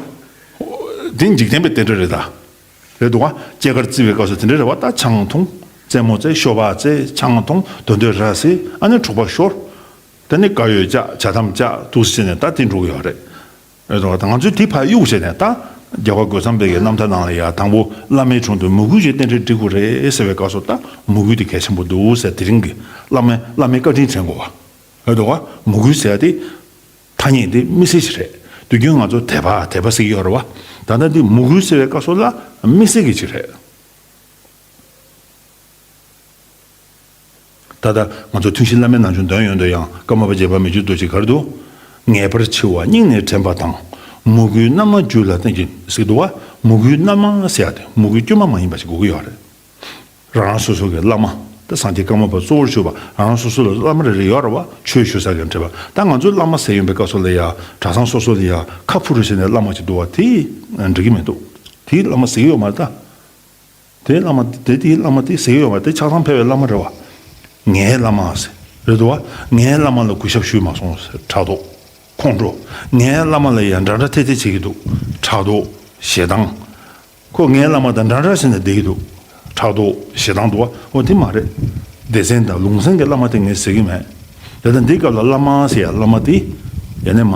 འདི་འཇིག་རྟེན་པའི་རྟེན་འབྲེལ་རེད་ད། རེད་འདུག་བ། སྐྱེས་སྐར་བརྩི་བའི་སྐབས་སུ་དེ་འདྲ་རེད་བ། ད་ཆང་འཐུང་། རྩེད་མོ་རྩེ། ཤོ་སྦག་རྩེ། ཆང་འཐུང་། དོན་དོན་ར་བཟི། ཨ་ནི་འཁྲུག་པ་ཤོར། དེ་ནི་དཀར་ཡོལ་བཅག་བྱ་དམ་བཅག་འདུག་སེ་བྱས་ནས་ད་དེ་འགྲོ་གི་ཡོད་རེད། རེད་འདུག་བ། ད་ང་ཚོས་དེ་ཕར་གཡུག་བྱས་ནས་ད་རྒྱལ་བ་རྒོད་ཚང་པའི་གི་རྣམ་ཐར་ནང་ལ་ཡ་དང་པོ་བླ་མའི་དྲུང་དུ་མོས་གུས་ཀྱི་རྟེན་འབྲེལ་སྒྲིག་དགོས་རེད་ཟེར་བའི་སྐབས་སུ་ད་མོས་གུས་དེ་གལ་ཆེན་པོ་འདུག་ཟེར། དེ་རིང་གི་བླ་མའི་བླ་མའི་བཀའ་དྲིན་དྲན་དགོས་བ། རེད་འདུག་བ། མོས་གུས་ཟེར་ཡ་དེ། ཐ་སྙད་འདི་དམིགས་བསལ་ཞིག་རེད། དུས་རྒྱུན་ང་ཚོ་དད་པ་དད་པ་ཟེར་གྱི་ཡོད་རེད་བ། ད་ལྟ་འདི་མོས་གུས་ཟེར་བའི་སྐབས་སུ་ལ་དམིགས་བསལ་གྱི་ཅིག་རེད། ད་ལྟ་ང་ཚོ་ཐུན་བཞིའི་བླ་མའི་ནང་ཆོས་འདོན་ཡོང་དུས་ཡང་ཀརྨ་པ་རྗེ་འབངས་མི་བསྐྱོད་རྡོ་རྗེས་ག་རེ་འདུག་ངེས་པར་འཆི་བ་སྙིང་ནས་དྲན་པ་དང་། མོས་གུས་རྣལ་མ་རྒྱུད་ལ་བསྟེན་ཅིང་ཟེར་འདུག་བ། མོས་གུས་རྣལ་མ་ཟེར་ཡ་དེ་མོས་གུས་དཀྱུས་མ་མ་ཡིན་པ་ཞིག་དགོས་ཀྱི་ཡོད་རེད། རང་རང་སོ་སོ་གི་བླ་མ། ད་སངས་རྒྱས་ཀརྨ་པ་གཙོ་བོར་གྱུར་པ་རང་རང་སོ་སོ་ལ་བླ་མ་རེ་རེ་ཡོད་རེད་བ། ཆོས་ཞུ་ས་གི་འདྲ་བ། ད་ང་ཚོའི་བླ་མ་ཟེར་ཡོང་པའི་སྐབས་སུ་ལ་ཡ་གྲྭ་ཚང་སོ་སོ་ལ་ཡ་ཁ་ཕུ་རུ་བྱས་ནས་བླ་མ་ཅིག་འདུག་བ། དེ་འགྲིག་གི་མི་འདུག་དེའི་བླ་མ་ཟེར་གྱི་ཡོད་མ་རེད་ད། དེའི་བླ་མ་དེ་དེའི་བླ་མ་དེ་ཟེར་གྱི་ཡོད་མ་རེད། དེ་ཆགས་སྡང་འཕེལ་བའི་བླ་མ་རེད་བ། ངའི་བླ་མ་ཟེར་རེད་འདུག་བ། ངའི་བླ་མ་ལ་གུས་ཞབས་ཞུས་མ་སོང་ཟེར་ཕྲག་དོག་ཁོང་ཁྲོ། ངའི་བླ་མ་ལ་ཡ་འདྲ་འདྲ་ཐེ་ཐེ་བྱེད་ཀྱི་འདུག་ཕྲག་དོག་ཞེ་སྡང་། ཁོ་ངའི་བླ་མ་དང་འདྲ་འདྲ་བྱས་ནས་བསྡད་ཀྱི་འདུག་ཕྲག་དོག་ཞེ་སྡང་འདུག་བ། འོ་དེ་མ་རེད། སྡེ་ཚན་དང་ལུང་ཚན་གྱི་བླ་མ་དེ་ངས་ཟེར་གྱི་མེད། དེ་ལྟར་འདིའི་སྐབས་ལ་བླ་མ་ཟེར་ཡ་བླ་མ་དེ་ཡང་ན་མ་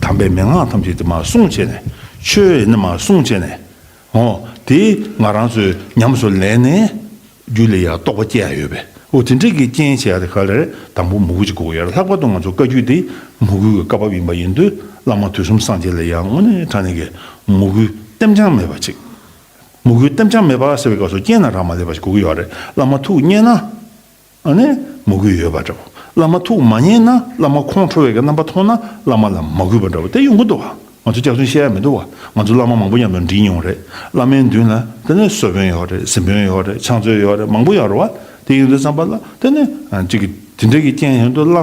དམ་པའི་མན་ངག་ཐམས་ཅད་དེ་མར་བསྲུང་བྱས་ནས། ཆོས་ཡང་ན་མར་བསྲུང་བྱས་ནས། འོ་དེ་ང་རང་ཚོས་ཉམས་སུ་ལེན་ནས་རྒྱུད་ལ་ཡ་རྟོགས་པ་སྐྱེ་ཡ་ཡོད་པས། འོ་དེ་འདྲ་གི་རྐྱེན་བྱེད་ཡ་དེ་ག་རེ་རེད། དང་པོ་མོས་གུས་ཅིག་དགོས་ཀྱི་ཡོད་རེད། ལྷག་པར་དུ་ང་ཚོ་བཀའ་བརྒྱུད་དེ་མོས་གུས་ཀྱི་བཀའ་བབས་ཡིན་པ་ཡིན་དུས་བླ་མ་དུས་གསུམ་སངས་རྒྱས་ལ་ཡ་དངོས་གནས་དྲང་གནས་ཀྱི་མོས་གུས་ལྟེམ་རྐྱང་མེད་པ་ཅིག་མོས་གུས་ལྟེམ་རྐྱང་མེད་པ་ཟེར་བའི་སྐབས་སུ་རྐྱེན་ན་རག་མ་ལས་པ་ཞིག་དགོས་ཀྱི་ཡོད་རེད། བླ་མ་ཐུགས་མཉེས་ན། ཨ་ནི་མོས་གུས་ཡོད་པ་འདྲ་བོ། བླ་མ་ཐུགས་མ་མཉེས་ན། བླ་མ་ཁོང་ཁྲོ་བའི་གི་རྣམ་པ་མཐོང་ན་བླ་མ་ལ་མ་གུས་པ་འདྲ་བོ་དེ་ཡོང་གི་འདུག་བ། ང་ཚོ་སྐྱག་རྫུན་བཤད་ཡ་མི་འདུག་བ། ང་ཚོ་བླ་མ་མང་པོ་མཉམ་དུ་འགྲིག་མྱོང་རེད། བླ་མའི་མདུན་ལ་དེ་ནས་གསོལ་དཔོན་ཡོད་རེད། གཟིམ་དཔོན་ཡོད་རེད། ཕྱག་མཛོད་ཡོད་རེད། མང་པོ་ཡོད་རེད་བ། དེ་ཡིན་དུས་ཙམ་པ་ལ་དེ་ནས་ཨ་ཅིག་གི་དེ་འདྲ་གི་རྐྱེན་ཡོང་དུས་བླ་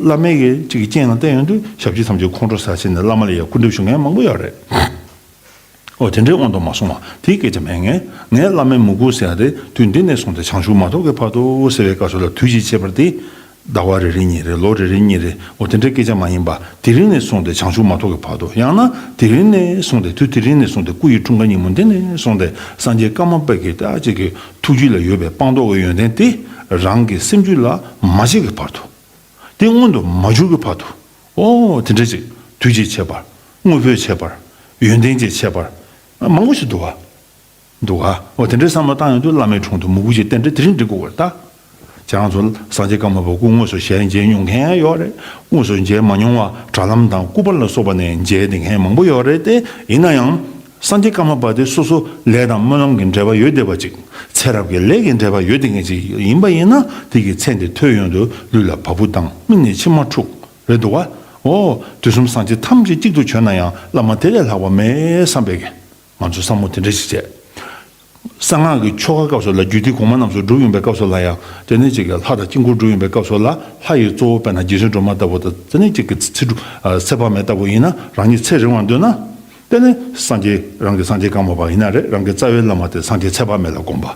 བླ་མའི་གི་ཅིག་གི་རྐྱེན་ལ་བརྟེན་ཡོང་དུས་ཞབས་ཕྱི་ཐམས་ཅད་ཁོང་ཁྲོ་ཟ་བྱས་ནས་བླ་མ་ལ་ཡ་སྐུར་འདེབས་ཞུ་མཁན་མང་པོ་ཡོད་རེད། ཨོ་དེ་འདྲའི་དབང་དུ་མ་སོང་བ་དེའི་སྐད་ཆ་མེད། ངས་ངས་བླ་མའི་མོས་གུས་ཟེར་ཡ་དེ་དུས་འདི་ནས་བཟུང་སྟེ་བྱང་ཆུབ་མ་ཐོབ་ཀྱི་བར་དུ་ཟེར་བའི་སྐབས་སུ་ལ་དུས་ཀྱི་ཁྱད་པར་དེ་ཟླ་བ་རེ་རེ་གཉིས་རེ་ལོ་རེ་རེ་གཉིས་རེ་ཨོ་དེ་འདྲའི་སྐད་ཆ་མ་ཡིན་པ་དེ་རིང་ནས་བཟུང་སྟེ་བྱང་ཆུབ་མ་ཐོབ་ཀྱི་བར་དུ་ཡང་ན་དེ་རིང་ནས་བཟུང་སྟེ་དུས་དེ་རིང་ནས་བཟུང་སྟེ་སྐུ་ཡི་འཁྲུངས་སྐར་ཉིན་མོ་འདི་ནས་བཟུང་སྟེ་སངས་རྒྱས་ཀརྨ་པ་གི་ད་ཅིག་གི་ཐུགས་རྒྱུད་ལ་ཡོད་པའི་སྤངས་རྟོགས་ཀྱི་ཡོན་ཏན་དེ་རང་གི་སེམས་རྒྱུད་ལ་མ་སྐྱེས་ཀྱི་བར་དུ། དེ་མངོན་དུ་མ་གྱུར་གྱི་བར་དུ། ཨོ་དེ་འདྲ་ཅིག་ དུས་ཀྱི་ཁྱད་པར། དངོས་པོའི་ཁྱད་པར། ཡོན་ཏན་གྱི་ཁྱད་པར། མང་པོ་ཞིག་འདུག་བ། འདུག་ག་འོ་དེ་འདྲའི་བསམ་བློ་བཏང་ཡོང་དུས་བླ་མའི་དྲུང་དུ་མོས་གུས་ཀྱི་རྟེན་འབྲེལ་དེ་རིང་འགྲིག་དགོས་པར་ལྟ། ཁྱེད་རང་ཚོ་སངས་རྒྱས་ཀརྨ་པ་སྐུ་དངོས་སུ་ཞལ་མཇལ་མྱོང་མཁན་ཡོད་རེད། དངོས་སུ་མཇལ་མ་མྱོང་བ་དྲ་ལམ་དང་སྐུ་པར་ལ་སོགས་པ་ནས་མཇལ་བསྡད་མཁན་མང་པོ་ཡོད་རེད་དེ། ཡིན་ན་ཡང་། སངས་རྒྱས་ཀརྨ་པ་དེ་སོ་སོ་ལས་དང་སྨོན་ལམ་གྱི་འབྲེལ་བ་ཡོད་བསྡད་པ་ཅིག་ཚེ་རབས་ཀྱི་ལས་ཀྱི་འབྲེལ་བ་ཡོད་བསྡད་མཁན་ཅིག་ཡིན་པ་ཡིན་ན། དེ་གི་མཚན་དེ་ཐོས་ཡོང་དུས་ལུས་ལ་བ་སྤུ་ལྡང་། མིག་ནས་མཆི་མ་འཁྲུག་རེད་འདུག་བ། འོ། དུས་གསུམ་སངས་རྒྱས་ཐམས་ཅད་གཅིག་ཏུ་བྱོན་ན་ཡང་བླ་མ་དེ་ལས་ལྷག་པ་མེད་བསམ་པའི་གི། ང་ཚོ་བསམ་བློ་དེ་འདྲ་ཞིག་བྱས། གསང་སྔགས་ཀྱི་ཆོ་ག་སྐབས་སུ་ལ་རྒྱུད་སྡེ་གོང་མ་རྣམས་སུ་སྒྲུབ་ཡོང་པའི་སྐབས་སུ་ལ་ཡང་དེ་ནས་ཅིག་གི་ལྷ་དང་དཀྱིལ་འཁོར་སྒྲུབ་ཡོང་པའི་སྐབས་སུ་ལ་ལྷ་ཡི་གཙོ་བོ་དཔེར་ན་རྗེ་བཙུན་སྒྲོལ་མ་ལྟ་བུ་དང་དེ་ནས་ཅིག་གི་ཚེ་སྒྲུབ་ཚེ་དཔག་མེད་ལྟ་བུ་ཡིན་ན་རང་ཉིད་ཚེ་རིང་བར་འདོད་ན། དེ་ནས་སངས་རྒྱས་རང་གི་སངས་རྒྱས་ཀརྨ་པ་ཡིན་ན་རེད། རང་གི་རྩ་བའི་བླ་མ་དེ་སངས་རྒྱས་ཚེ་དཔག་མེད་ལ་དགོངས་པ།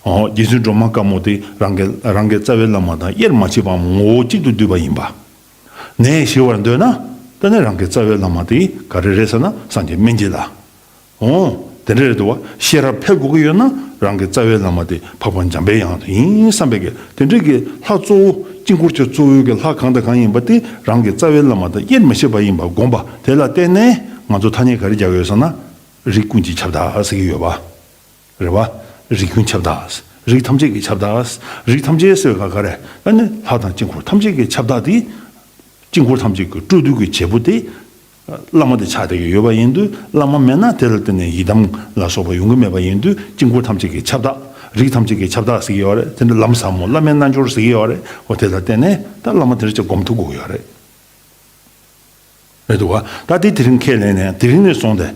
འོ། རྗེ་བཙུན་སྒྲོལ་མ་དཀར་མོ་དེ་རང་གི་རང་གི་རྩ་བའི་བླ་མ་དང་དབྱེར་མ་ཕྱེད་པའམ་ངོ་བོ་གཅིག་ཏུ་འདུས་པ་ཡིན་པ། ནད་ཞི་བར་འདོད་ན། དེ་ནས་རང་གི་རྩ་བའི་བླ་མ་དེ་ག་རེ་རེད་ཟེར་ན་སངས་རྒྱས་སྨན་གྱི་བླ། འོ། དེ་འདྲ་རེད་འདུག་བ། ཤེས་རབ་འཕེལ་དགོས་ཀྱི་ཡོད་ན་རང་གི་རྩ་བའི་བླ་མ་དེ་འཕགས་པ་འཇམ་པའི་དབྱངས་དེ་ཡིན་བསམ་པའི་གི་དེ་འདྲའི་གི་ལྷ་གཙོ་བོ་དཀྱིལ་འཁོར་གྱི་གཙོ་བོའི་གི་ལྷ་གང་དང་གང་ཡིན་པ་དེ་རང་གི་རྩ་བའི་བླ་མ་དང་དབྱེར་མི་ཕྱེད་པ་ཡིན་པ་བསྒོམས་པ་དེ་ལ་བརྟེན་ནས་ང་ཚོ་ཐ་སྙད་ག་རེ་རྒྱག་གི་ཡོད་ཟེར་ན། རིགས་ཀུན་གྱི་ཁྱབ་བདག་ཟེར་གྱི་ཡོད་པ། རེད་བ། རིགས་ཀུན་ཁྱབ་བདག་རིགས་ཐམས་ཅད་ཀྱི་ཁྱབ་བདག་རིགས་ཐམས་ཅད་ཟེར་བ་ག་རེ། ཨ་ནི་ལྷ་དང་དཀྱིལ་འཁོར་ཐམས་ཅད་ཀྱི་ཁྱབ་བདག་དེ། དཀྱིལ་འཁོར་ཐམས་ཅད་ཀྱི་སྤྲོ་བསྡུ་གི་བྱེད་པོ་དེ། བླ་མ་དེ་ཆགས་བསྡད་ཀྱི་ཡོད་པ་ཡིན་དུས་བླ་མ་མེད་ན་དེ་ལ་བརྟེན་ནས་ཡི་དམ་ལ་སོགས་པ་ཡོང་གི་མེད་པ་ཡིན་དུས་དཀྱིལ་འཁོར་ཐམས་ཅད་ཀྱི་ཁྱབ་བདག་རིགས་ཐམས་ཅད་ཀྱི་ཁྱབ་བདག་ཟེར་གྱི་ཡོད་རེད། དེ་འདྲ་ལམ་ཟབ་མོ་བླ་མའི་རྣལ་འབྱོར་ཟེར་གྱི་ཡོད་རེད། འོ་དེ་ལ་བརྟེན་ནས་ད་བླ་མ་དེ་འདྲ་ཅིག་སྒོམ་ཐུབ་དགོས་ཀྱི་ཡོད་རེད། རེད་འདུག་བ། ད་དེ་དེ་རིང་ཁས་ལེན་ནས་དེ་རིང་ནས་བཟུང་སྟེ།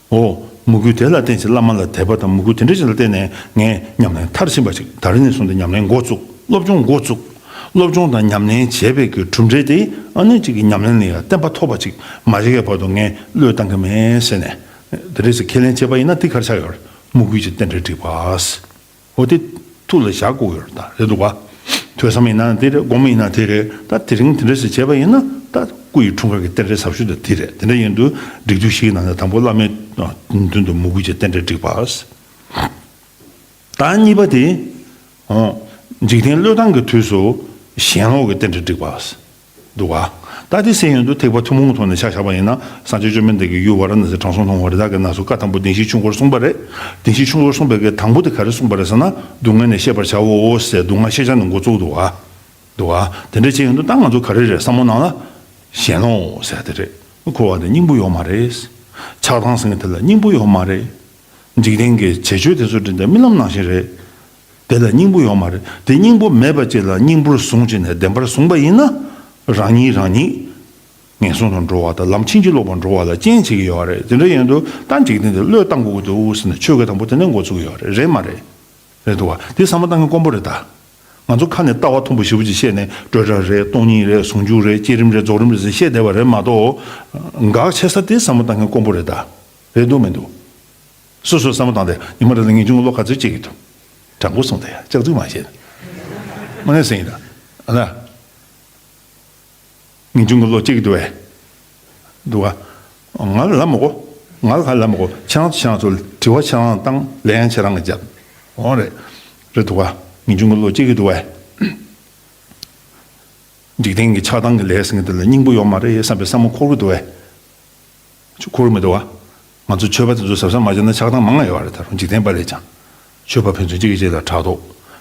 འོ། མོས་གུས་དེ་ལ་བརྟེན་ཅིང་བླ་མ་ལ་དད་པ་དང་མོས་གུས་དེ་འདྲ་ཞིག་ལ་བརྟེན་ནས་ངས་ཉམས་ལེན་མཐར་ཕྱིན་པ་ཅིག་ད་རིང་ནས་བཟུང་སྟེ་ཉམས་ལེན་འགོ་བཙུགས། སློབ་སྦྱོང་འགོ་བཙུགས། སློབ་སྦྱོང་དང་ཉམས་ལེན་བྱས་པའི་གི་གྲུབ་འབྲས་དེ་ཨ་ནི་གཅིག་གི་ཉམས་ལེན་ལ་ཡང་བརྟན་པ་ཐོབ་པ་ཅིག་མ་བྱེད་ཀྱི་བར་དུ་ངས་བློས་བཏང་གི་མེད་ཟེར་ནས། དེ་འདྲ་ཞིག་ཁས་ལེན་བྱས་པ་ཡིན་ན་དེ་ག་རེ་ཆགས་ཡོད་རེད། མོས་གུས་ཀྱི་རྟེན་འབྲེལ་འགྲིག་པ། འོ་དེ་ཐུགས་ལ་བཞག་དགོས་ཡོད་ད་རེད་འདུག་བ། ཐོས་བསམ་ཡིན་ན་དེ་རེད། སྒོམ་ཡིན་ན་དེ་རེད། ད་དེ་རིང་དེ་འདྲ་ཞིག་བྱས་པ་ཡིན་ན་ད་སྐུ་ཡི་འཁྲུངས་སྐར་གྱི་རྟེན་འབྲེལ་ཟབ་ཤོས་དེ་དེ་རེད། དེ་འདྲ་ཡིན་དུས་སྒྲིག་འཛུགས་ཤིག་ནང་ནས་དང་པོ་བླ་མའི་མདུན་དུ་མོས་གུས་ཀྱི་རྟེན་འབྲེལ་འགྲིག་པ། ད་གཉིས་པ་དེ། འཇིག་རྟེན་བློས་བཏང་གི་དུས་སུ་ཞེན་ལོག་གི་རྟེན་འབྲེལ་འགྲིག་པ། འདུག་ག་ད་དེ་སེམས་ཡོན་དུ་ཐེག་པ་ཐུན་མོང་གི་ཐོག་ནས་ཆ་བཞག་པ་ཡིན་ན་སངས་རྒྱས་བཅོམ་ལྡན་འདས་ཀྱིས་ཡུལ་ཝཱ་ར་ཎ་སིའི་དྲང་སྲོང་ལྷུང་བ་རི་དྭགས་ཀྱི་ནགས་སུ་བཀའ་དང་པོ་བདེན་བཞིའི་ཆོས་འཁོར་གསུངས་པ་རེད། བདེན་བཞིའི་ཆོས་འཁོར་གསུངས་པའི་གི་དང་པོ་དེ་ག་རེ་གསུངས་པ་རེད་ཟེར་ན་སྡུག་བསྔལ་ནི་ཤེས་པར་བྱའོ་ཟེར་སྡུག་བསྔལ་ཤེས་བྱ་ནས་འགོ་བཙུགས་འདུག་ག་འདུག་ག་དེ་འདྲ་བྱས་ཡོང་དུས་ད་ང་ཚོ་ག་རེ་རེད་བསམ་བློ་ནང་ལ་ཞེན་ལོག་ཟེར་དེ་རེད། འཁོར་བ་འདི་སྙིང་པོ་ཡོད་མ་རེད། ཆགས་སྡང་ཟེར་མཁན་དེ་ལ་སྙིང་པོ་ཡོད་མ་རེད། འཇིག་རྟེན་གྱི་བྱེད་སྤྱོད་དེ་ཚོ་འདྲ་འདྲ་རྨི་ལམ་ནང་བཞིན་རེད། དེ་ལ་སྙིང་པོ་ཡོད་མ་རེད། དེ་སྙིང་པོ་མེད་པ་ཅིག་ལ་སྙིང་པོར་བཟུང་བྱས་ནས་བདེན་པར་བཟུང་པ་ཡིན་ན། རང་ཉིད་རང་ཉིད་ངན་སོང་དུ་འགྲོ་བ་དང་ལམ་ཕྱིན་ཅི་ལོག་པར་འགྲོ་བ་ལ་རྐྱེན་བྱེད་ཀྱི་ཡོད་རེད། དེ་འདྲ་ཡིན་དུས་ད་འཇིག་རྟེན་དེ་བློས་བཏང་དགོས་ཀྱི་འདུག་ཟེར་ནས་ཆོས་ཀྱི་དང་པོ་དེ་ནས་འགོ་ཚུགས་ཀྱི་ཡོད་རེད། རེད་མ་རེད། རེད་འདུག་བ། དེ་བསམ་བློ་བཏང་མཁན་དཀོན་པོ་རེད་ད། ང་ཚོ་ཁ་ནས་ལྟ་བ་མཐོན་པོ་ཞེ་པོ་ཅིག་བཤད་ནས་སྤྲོས་བྲལ་རེད། སྟོང་ཉིད་རེད། ཟུང་འཇུག་རེད། བསྐྱེད་རིམ་རེད། རྫོགས་རིམ་རེད་ཟེར་བཤད་བསྡད་པ་རེད་མ་གཏོགས། འགག་ཆེ་ས་དེ་བསམ་བློ་བཏང་མཁན་དཀོན་པོ་རེད་ད། རེད་འདུག་མི་འདུག་སོ་སོས་བསམ་བློ་བཏང་སྟེ་ཉི་མ་རེ་ལ་ངེས་འབྱུང་གི་བློ་ག་ཚོད་སྐྱེ་གི་འདུག་དྲང་པོ་གསུངས་ཏེ་ཡ་ལྕག་རྩུབ་མ་བྱེད། དངོས་གནས་ཟེར་ཡིན་ད། ཨ་ལ། ངེས་འབྱུང་གི་བློ་སྐྱེ་གི་འདུག་བས། འདུག་ག་ང་ལ་ལབ་མི་དགོས། ང་ལ་ག་ལབ་མི་དགོས། ཁྱེད་རང་ཚོ་ཁྱེད་རང་ཚོ་དྲི་བ་ཁྱེད་རང་བཏང་། ལན་ཡང་ཁྱེད་རང་གིས་རྒྱབ། འོ་རེད། རེད་འདུག་ག་ངེས་འབྱུང་གི་བློ་སྐྱེ་གི་འདུག་བས། འཇིག་རྟེན་གྱི་ཆགས་སྡང་གི་ལས་ཟེར་མཁན་དེ་ལ་སྙིང་པོ་ཡོད་མ་རེད་བསམ་པའི་བསམ་བློ་འཁོར་གི་འདུག་བས། ཁྱོད་འཁོར་མི་འདུག་བ། ང་ཚོ་ཆོས་པ་དེ་ཚོ་གཟབ་གཟབ་མ་བྱས་ན་ཆགས་སྡང་མང་ང་ཡོད་རེད། ད་རུང་འཇིག་རྟེན་པ་ལས་ཀྱང་། ཆོས་པ་ཕན་ཚུན་གཅིག་གིས་གཅིག་ལ་ཕྲག་དོག་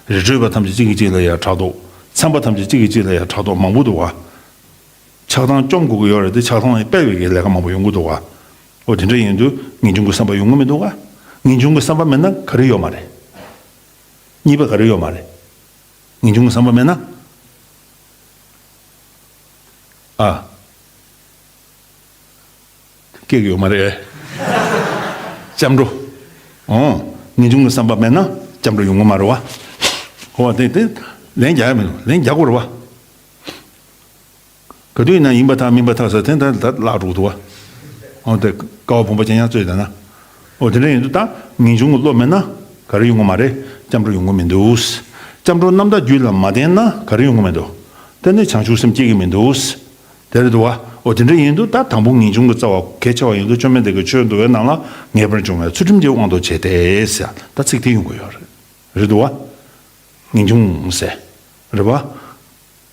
རི་ཁྲོད་པ་ཐམས་ཅད་གཅིག་གིས་གཅིག་ལ་ཡང་ཕྲག་དོག་ཚན་པ་ཐམས་ཅད་གཅིག་གིས་གཅིག་ལ་ཡང་ཕྲག་དོག་མང་པོ་འདུག་བ། ཆགས་སྡང་བཅོམ་དགོས་ཀྱི་ཡོད་རེད་དེ། ཆགས་སྡང་ཡི་སྤེལ་བའི་གི་ལས་ཀ་མང་པོ་ཡོང་གི་འདུག་བ། འོ་དེ་འདྲ་ཡིན་དུས་ངེས་འབྱུང་གི་བསམ་པ་ཡོང་གི་མི་འདུག་ག་ངེས་འབྱུང་གི་བསམ་པ་མེད་ན་ག་རེ་ཡོད་མ་རེད། གཉིས་པ་ག་རེ་ཡོད་མ་རེད། ངེས་འབྱུང་གི་བསམ་པ་མེད་ན། ཨ། སྐྱེ་གི་ཡོད་མ་རེད། སྐྱབས་འགྲོ། ཨོ། ངེས་འབྱུང་གི་བསམ་པ་མེད་ན་སྐྱབས་འགྲོ་ཡོང་གི་མ་རེད་བ། ཧོ་དེ་དེ་ལན་རྒྱག་ཡ་མི་འདུག་ལན་རྒྱག་དགོས་རེད་བ། ག་དུས་ཡིན་ན་ཡིན་པ་ཐག་མིན་པ་ཐག་ཟེར་དེ་ད་ད་བརླག་འགྲོ་གི་འདུག་བ། ཨོ་དེ་ཀ་བ་བུམ་པ་ཅན་ཡང་རྩོད་ད་ན། ཨོ་དེ་འདྲ་ཡིན་དུས་ད་ངེས་འབྱུང་གི་བློ་མེད་ན་ག་རེ་ཡོང་གི་མ་རེད། སྐྱབས་འགྲོ་ཡོང་གི་མི་འདུག་སྐྱབས་འགྲོ་རྣམ་དག་རྒྱུད་ལ་མ་ལྡན་ན་ག་རེ་ཡོང་གི་མི་འདུག་དེ་ནི་བྱང་ཆུབ་སེམས་སྐྱེ་གི་མི་འདུག་དེ་རེད་འདུག་བ། འོ་དེ་འདྲ་ཡིན་དུས་ད་དང་པོ་ངེས་འབྱུང་གི་རྩ་བ་གལ་ཆེ་བ་ཡིན་དུས་བཅོམ་ལྡན་འདས་ཀྱིས་ཆོས་འདུལ་བའི་ནང་ལ་ངེས་པར་འབྱུང་བའི་ཚུལ་ཁྲིམས་ཀྱི་དབང་དུ་བྱས་ཏེ་ཟེར་ད་ཚིག་དེ་ཡོང་གི་ཡོད་རེད། རེད་འདུག་བ། ངེས་འབྱུང་ཟེར། རེད་བ།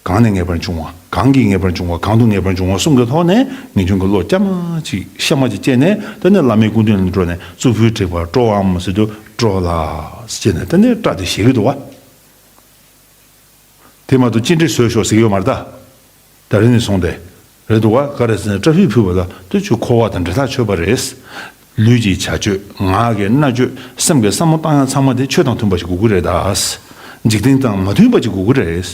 གང་ནས་ངེས་པར་འབྱུང་བ། གང་གིས་ངེས་པར་འབྱུང་བ། གང་དུ་ངེས་པར་འབྱུང་བ་གསུམ་གྱི་ཐོག་ནས་ངེས་འབྱུང་གི་བློ་སྐྱ་མ་ཅིག་ཤ་མ་ཅིག་སྐྱེས་ནས། དེ་ནས་བླ་མའི་སྐུ་མདུན་ལ་འགྲོ་ནས་གཙུག་ཕུད་བྲེགས་པ་སྤྲོ་བའམ་ཟེར་དུས་སྤྲོ་ལགས་ཟེར་ནས་དེ་ནས་སྐྲ་དེ་བཞེས་ཀྱི་འདུག་བ། དེ་མ་གཏོགས་གཅིན་དྲི་བཟོས་ཤོག་ཟེར་གྱི་ཡོད་མ་རེད་ད། ད་རེས་ནས་བཟུང་སྟེ། རེད་འདུག་བ། ག་རེ་ཟེར་ན་སྐྲ་ཕུད་ཕུད་པ་ལ་དེ་ཆོས་འཁོར་བ་དང་འབྲེལ་ཐག་ཆོད་པ་རེད། ལུས་ཀྱི་བྱ་སྤྱོད། ངག་གི་སྨྲ་བརྗོད། སེམས་ཀྱི་བསམ་བློ་བཏང་ཡག་ཚང་མ་དེ་ཆོས་དང་མཐུན་པ་ཞིག་དགོས་ཀྱི་རེད་ད། འཇིག་རྟེན་དང་མ་མཐུན་པ་ཞིག་དགོས་ཀྱི་རེད།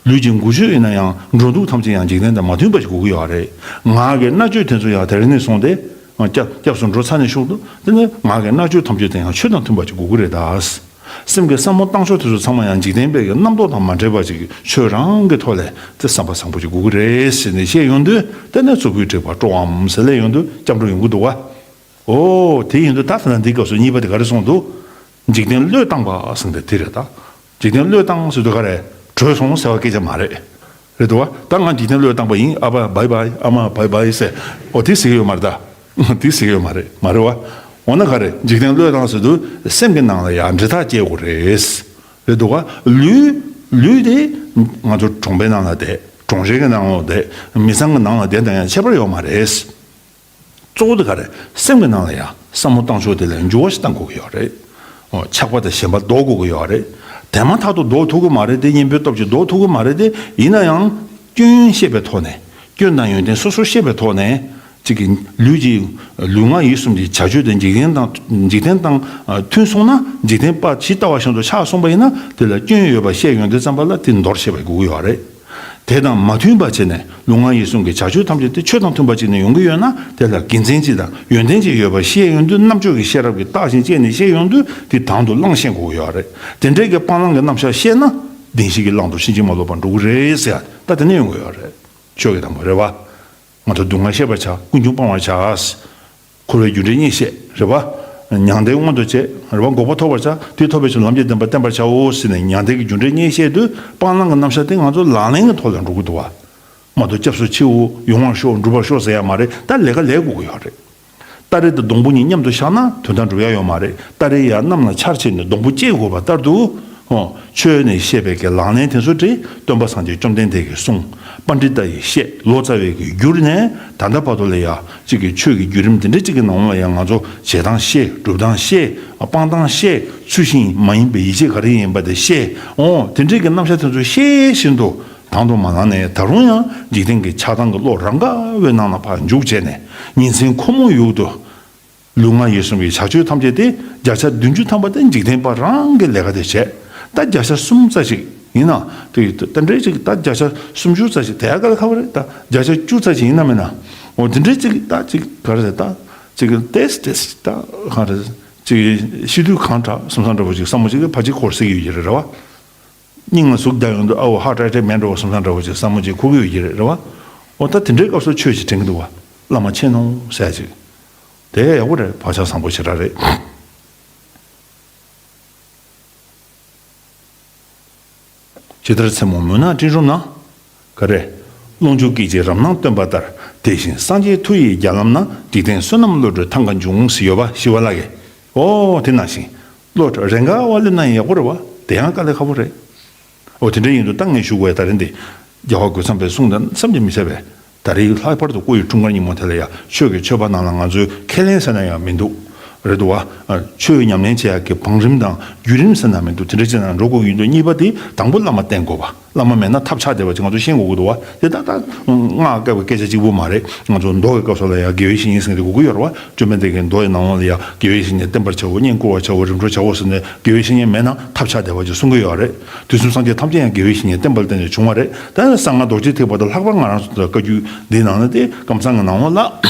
ལུས་ཀྱི་འགུལ་སྐྱོད་ཡིན་ན་ཡང་འགྲོ་འདུག་ཐམས་ཅད་ཡང་འཇིག་རྟེན་དང་མ་མཐུན་པ་ཞིག་དགོས་ཀྱི་ཡོད་རེད། ངག་གི་སྨྲ་བརྗོད་དེ་ཚོ་ཡང་ད་རེས་ནས་བཟུང་སྟེ། སྐྱབས་སྐྱབས་སུ་འགྲོ་ཚར་ནས་ཤོག་འདུག་དེ་ནས་ངག་གི་སྨྲ་བརྗོད་ཐམས་ཅད་དེ་ཡང་ཆོས་དང་མཐུན་པ་ཅིག་དགོས་ཀྱི་རེད་ད། སེམས་ཀྱི་བསམ་བློ་བཏང་ཕྱོགས་དེ་ཚོ་ཚང་མ་ཡང་འཇིག་རྟེན་པའི་གི་རྣམ་རྟོག་དང་མ་འདྲེས་པ་ཅིག་ཆོས་རང་གི་ཐོག་ལས་དེ་བསམ་པ་བཟང་པོ་ཅིག་དགོས་ཀྱི་རེད་ཟེར་ནས་བཤད་ཡོང་དུས། དེ་ནས་གཙུག་ཕུད་བྲེགས་པ་སྤྲོ་བའམ་ཟེར་ལས་ཡོང་དུས་སྐྱབས་འགྲོ་ཡོང་གི་འདུག་བ། ཨོ་དེ་ཡིན་དུས་ད་ད་ལྟ་འདིའི་སྐབས་སུ་གཉིས་པ་དེ་ག་རེ་གསུངས་འདུག་འཇིག་རྟེན་བློས་བཏང་བ་ཟེར་འདི་དེ་རེད་ད། འཇིག་རྟེན་བློས་བཏང་ཟེར་དུས་ག་རེ། བྲོས་སོང་ཟེར་བ་སྐད་ཆ་མ་རེད། རེད་འདུག་བ། ད་ང་འཇིག་རྟེན་བློས་བཏང་པ་ཡིན། ཨ་ཕ་བྷའི་བྷའི། ཨ་མ་བྷའི་བྷའི་ཟེར། འོ་དེ་ཟེར་གྱི་ཡོད་མ་རེད་ད། དེ་ཟེར་གྱི་ཡོད་མ་རེད། མ་རེད་བ། འོ་ན་ག་རེ། འཇིག་རྟེན་བློས་བཏང་ཟེར་དུས་སེམས་ཀྱི་ནང་ལ་ཡང་འབྲེལ་ཐག་བཅད་དགོས་རེད། རེད་འདུག་བ། ལུས། ལུས་དེ་ང་ཚོ་གྲོང་པའི་ནང་ལ་བསྡད། གྲོང་ཁྱེར་གྱི་ནང་ལ་བསྡད། མི་ཚང་གི་ནང་ལ་བསྡད་དང་ཡང་ཁྱད་པར་ཡོད་མ་རེད། གཙོ་བོ་དེ་ག་རེ། སེམས་ཀྱི་ནང་ལ་ཡང་བསམ་བློ་བཏང་ཕྱོགས་དེ་ལ་འགྱུར་བ་ཞིག་གཏང་དགོས་ཀྱི་ཡོད་རེད། འོ། ཆགས་པ་དང་ཞེན་པ་ལྡོག་དགོས་ཀྱི་ཡོད་རེད། དེ་མ་ཐག་ཏུ་ལྡོག་ཐུབ་ཀྱི་མ་རེད་དེ། གཉེན་པོའི་སྟོབས་ཀྱིས་ལྡོག་ཐུབ་ཀྱི་མ་རེད་དེ། ཡིན་ན་ཡང་སྐྱོན་ཤེས་པའི་ཐོག་ནས། སྐྱོན་དང་ཡོན་ཏན་སོ་སོར་ཤེས་པའི་ཐོག་ནས། གཅིག་གི་ལུས་ཀྱི། ལུས་ངག་ཡིད་གསུམ་གྱི་བྱ་སྤྱོད་དེ་འཇིག་རྟེན་དང་། འཇིག་རྟེན་དང་མཐུན་སོང་ན་འཇིག་རྟེན་པ་ཇི་ལྟ་བ་བཞིན་དུ་ཆགས་སོང་པ་ཡིན་ན། དེ་ལ་སྐྱོན་ཡོད་པ་ཤེས་ཡོང་དུས་ཙམ་པ་ལ་དེ་འདོར་ཤེས་པ་དགོས་ཀྱི་ཡོད་རེད། དེ་དང་མ་མཐུན་པ་བྱས་ནས་ལུས་ངག་ཡིད་གསུམ་གྱི་བྱ་སྤྱོད་ཐམས་ཅད་དེ་ཆོས་དང་མཐུན་པ་ཅིག་ནས་ཡོང་གི་ཡོད་ན། དེ་ལ་དགེ་མཚན་ཅིག་དང་ཡོན་ཏན་ཅིག་ཡོད་པ་ཤེས་ཡོང་དུས། རྣམ་དཔྱོད་ཀྱི་ཤེས་རབ་ཀྱིས་བརྟག་ཅིང་དཔྱད་ནས་ཤེས་ཡོང་དུས། དེ་དང་དུ་བླངས་ཤེས་དགོས་ཀྱི་ཡོད་རེད། དེ་འདྲའི་གི་སྤང་བླང་གི་རྣམ་གཞག་ཤེས་ན། བདེན་བཞི་གི་བླང་དོར་ཕྱིན་ཅི་མ་ལོག་པར་འགྲོ་གི་རེད་ཟེར་ཡ་ད་དེ་ནས་ཡོང་གི་ཡོད་རེད། ཆོས་ཀྱི་དང་པོ་རེད་བ། ང་ཚོ་སྡུག་བསྔལ་ཤེས་པར་བྱ། ཀུན་འབྱུང་སྤང་བར་བྱ། འཁོར་བའི་རྒྱུ་འབྲས་རྙེད་ཤེས་རེད་བ། མྱང་འདས་མངོན་དུ་བྱེད་རེད་བ། འགོག་པ་ཐོབ་པར་བྱ། དེ་ཐོབ་པའི་ཕྱིར་ལམ་གྱི་བདེན་པ་བསྟེན་པར་བྱའོ་ཟེར་ནས། མྱང་འདས་ཀྱི་རྒྱུ་འབྲས་རྙེད་ཤེས་དུས་སྤང་བླང་གི་རྣམ་གཞག་དེ་ང་ཚོ་ལག་ལེན་གྱི་ཐོག་ལ་འགྲོ་གི་འདུག་བ། མ་གཏོགས་སྐྱབས་སུ་མཆིའོ། ཡོང་བར་ཤོག་འགྲུབ་པར་ཤོག་ཟེར་ཡ་མ་རེད། ད་ལས་ཀ་ལས་དགོས་ཀྱི་ཡོད་རེད། སྟ་རེ་དང་སྡོང་པོ་གཉིས་མཉམ་དུ་བཞག་ན་དོན་དག་འགྲུབ་ཡ་ཡོད་མ་རེད། སྟ་རེ་ཡར་གནམ་ལ་འཕྱར་བྱས་ནས་སྡོང་པོ་བཅད་དགོས་པ་ལྟར་དུ། ཨོ། ཆོས་ནས་བཤད་པའི་གི་ལག་ལེན་དེ་ཚོ་དེ་སྟོན་པ་སངས་རྒྱས་བཅོམ་ལྡན་འདས་ཀྱིས་གསུངས། པཎྜི་ཏ་ཡིས་བཤད། ལོ་ཙཱ་བས་གི་བསྒྱུར་ནས་ད་ལྟ་བར་དུ་ལ་ཡ་གཅིག་གི་ཆོས་ཀྱི་བརྒྱུད་རིམ་དེ་འདྲ་གཅིག་གི་ནང་ལ་ཡ་ང་ཚོ་བྱེད་སྟངས་ཤེས། སྒྲུབ་སྟངས་ཤེས། སྤང་སྟངས་ཤེས། ཚུལ་བཞིན་མ་ཡིན་པའི་ཡིད་བྱེད་ག་རེ་ཡིན་པ་དེ་ཤེས། ཨོ། དེ་འདྲའི་གི་རྣམ་གཞག་དེ་ཚོ་ཤེས་བཞིན་དུ། དང་དུ་མ་བླངས་ནས་ད་རུང་ཡང་འཇིག་རྟེན་གྱི་ཆགས་སྡང་གི་བློ་རང་ག་བའི་ནང་ལ་ཕར་འཇུག་བྱས་ནས། ཉིན་མཚན་ཁོ་མོ་ཡུག་ཏུ་ལུས་ངག་ཡིད་གསུམ་གྱི་བྱ་སྤྱོད་ཐམས་ཅད་དེ་བརྒྱ་ཆ་བདུན་ཅུ་ཐམ་པ་དེ་འཇིག་རྟེན་པ་རང་གི་ལས་ཀ་དེ་བྱས། ད་བརྒྱ་ཆ་གསུམ་ཙམ་ཞིག་ཡིན་ན་དེ་ད་འདྲའི་ཅིག་ད་བརྒྱ་ཆ་སུམ་ཅུ་ཙམ་ཞིག་དེ་ཡག་ག་ལ་ཁ་བ་རེད། ད་བརྒྱ་ཆ་བཅུ་ཙམ་ཞིག་ཡིན་ན་མིན་ན། འོ་དེ་འདྲའི་ཅིག་ད་ཅིག་ག་རེ་ཟེར། ད་ཅིག་ཏེས་ཏེས་ད་ག་རེ་ཟེར། ཅིག་ཤི་དུས་གང་དྲག་སོང་ཙང་འདྲ་པོ་ཅིག་བསམ་བློ་ཅིག་ཕར་ཅིག་འཁོར་སྲིད་ཀྱི་ཡོད་ཀྱི་རེད་རེད་བ། སྙིང་ལ་ཟུག་བསྡད་ཡོང་དུས་ཨ་འོ་ཧ་ཏྲ་ཏྲ་མེད་འགྲོ་བསམ་བསམ་འདྲ་བོ་ཅིག་བསམ་བློ་ཅིག་འཁོར་གྱི་ཡོད་ཀྱི་རེད། རེད་བ། འོ་ད་དེ་འདྲའི་སྐབས་སུ་ཆོས་ཅིག་དྲན་གྱི་འདུག་བ། བླ་མ་མཁྱེན་ནོ་ཟེར་ཅིག་དེ་ཡག་པོ་རེད། བག་ཆགས་བཟང་པོ་ཞེ་དྲག་རེད། ཇི་ལྟར་མཚན་མོ་མུན་ནག་སྤྲིན་རུམ་ན། ག་རེ། རླུང་ཆུ་སྐད་ཅིག་རབ་སྣང་སྟོན་པ་ལྟར། དེ་བཞིན་སངས་རྒྱས་མཐུ་ཡི་རྒྱ་ལམ་ན། འཇིག་རྟེན་བསོད་ནམས་བློ་གྲོས་ཐང་ག་འབྱུང་། ཟེར་ཡོད་པ་ཞི་བ་ལྷ་གིས། ཨོ་དེ་ནང་བཞིན། བློ་གྲོས་རེ་འགའ་བ་སླེབས་ན་ཡག་པོ་རེད་བ། དེ་ཡང་དཀའ་ལས་ཁག་པོ་རེད། ཨོ་དེ་འདྲ་ཡིན་དུས་ད་ངས་ཞུ་དགོས་ཡ་ད་རེད་འདི། རྒྱལ་བ་རྒོད་ཚང་པའི་གསུང་དང་བསམ་གྱིས་མི་ཁྱབ་པས། ད་རེས་ལྷག་པར་དུ་སྐུ་ཡི་འཁྲུངས་སྐར་ཉིན་མོ་དེ་ལ་ཡང་ཆོས་ཀྱི་ཆོས་པ་ནང་ལ་ང་ཚོས་ཁས་ལེན་ཟེར་ན་ཡང་མི་འདུག་རེད་འདུག་བ། ཆོས་ཉམས་ལེན་བྱེད་ཡག་གི་བང་རིམ་དང་བརྒྱུད་རིམ་ཟེར་ན་མི་འདུག་དེ་འདྲ་བྱས་ན་འགྲོ་དགོས་ཀྱི་ཡོད་འདུག་གཉིས་པ་དེ་དང་པོ་བླ་མ་བསྟེན་དགོས་པ། བླ་མ་མེད་ན་ཐབས་ཆག་བསྡད་པ་ཅིག་ང་ཚོ་ཤེས་དགོས་ཀྱི་འདུག་བ། དེ་ད་ལྟ་སྔགས་བཀའ་བའི་སྐད་ཆ་གཅིག་པུ་མ་རེད། ང་ཚོ་མདོ་གི་སྐབས་སུ་ལ་ཡང་དགེ་བའི་བཤེས་གཉེན་ཟེར་མཁན་དེ་དགོས་ཀྱི་ཡོད་རེད་བ། བཅོམ་ལྡན་འདས་ཀྱིས་མདོ་ཡི་ནང་ལོགས་ལ་ཡང་དགེ་བའི་བཤེས་གཉེན་བསྟེན་པར་བྱའོ། བསྙེན་བཀུར་བར་བྱའོ། རིམ་གྲོ་བྱའོ་ཟེར་ནས་དགེ་བའི་བཤེས་གཉེན་མེད་ན་ཐབས་ཆག་བསྡད་པ་ཅིག་གསུང་གི་ཡོད་རེད། དུས་གསུམ་སངས་རྒྱས་ཐམས་ཅད་ཡང་དགེ་བའི་བཤེས་གཉེན་བསྟེན་པ་ལ་བརྟེན་ནས་བྱུང་བ་རེད། ད་གསང་སྔགས་རྡོ་རྗེ་ཐེག་པ་དང་ལྷག་པར་ང་རང་ཚོ་ད་བཀའ་བརྒྱུད་འདིའི་ནང་ན་དེ་ཀམ་ཚང་གི་ནང་ལོགས་ལ་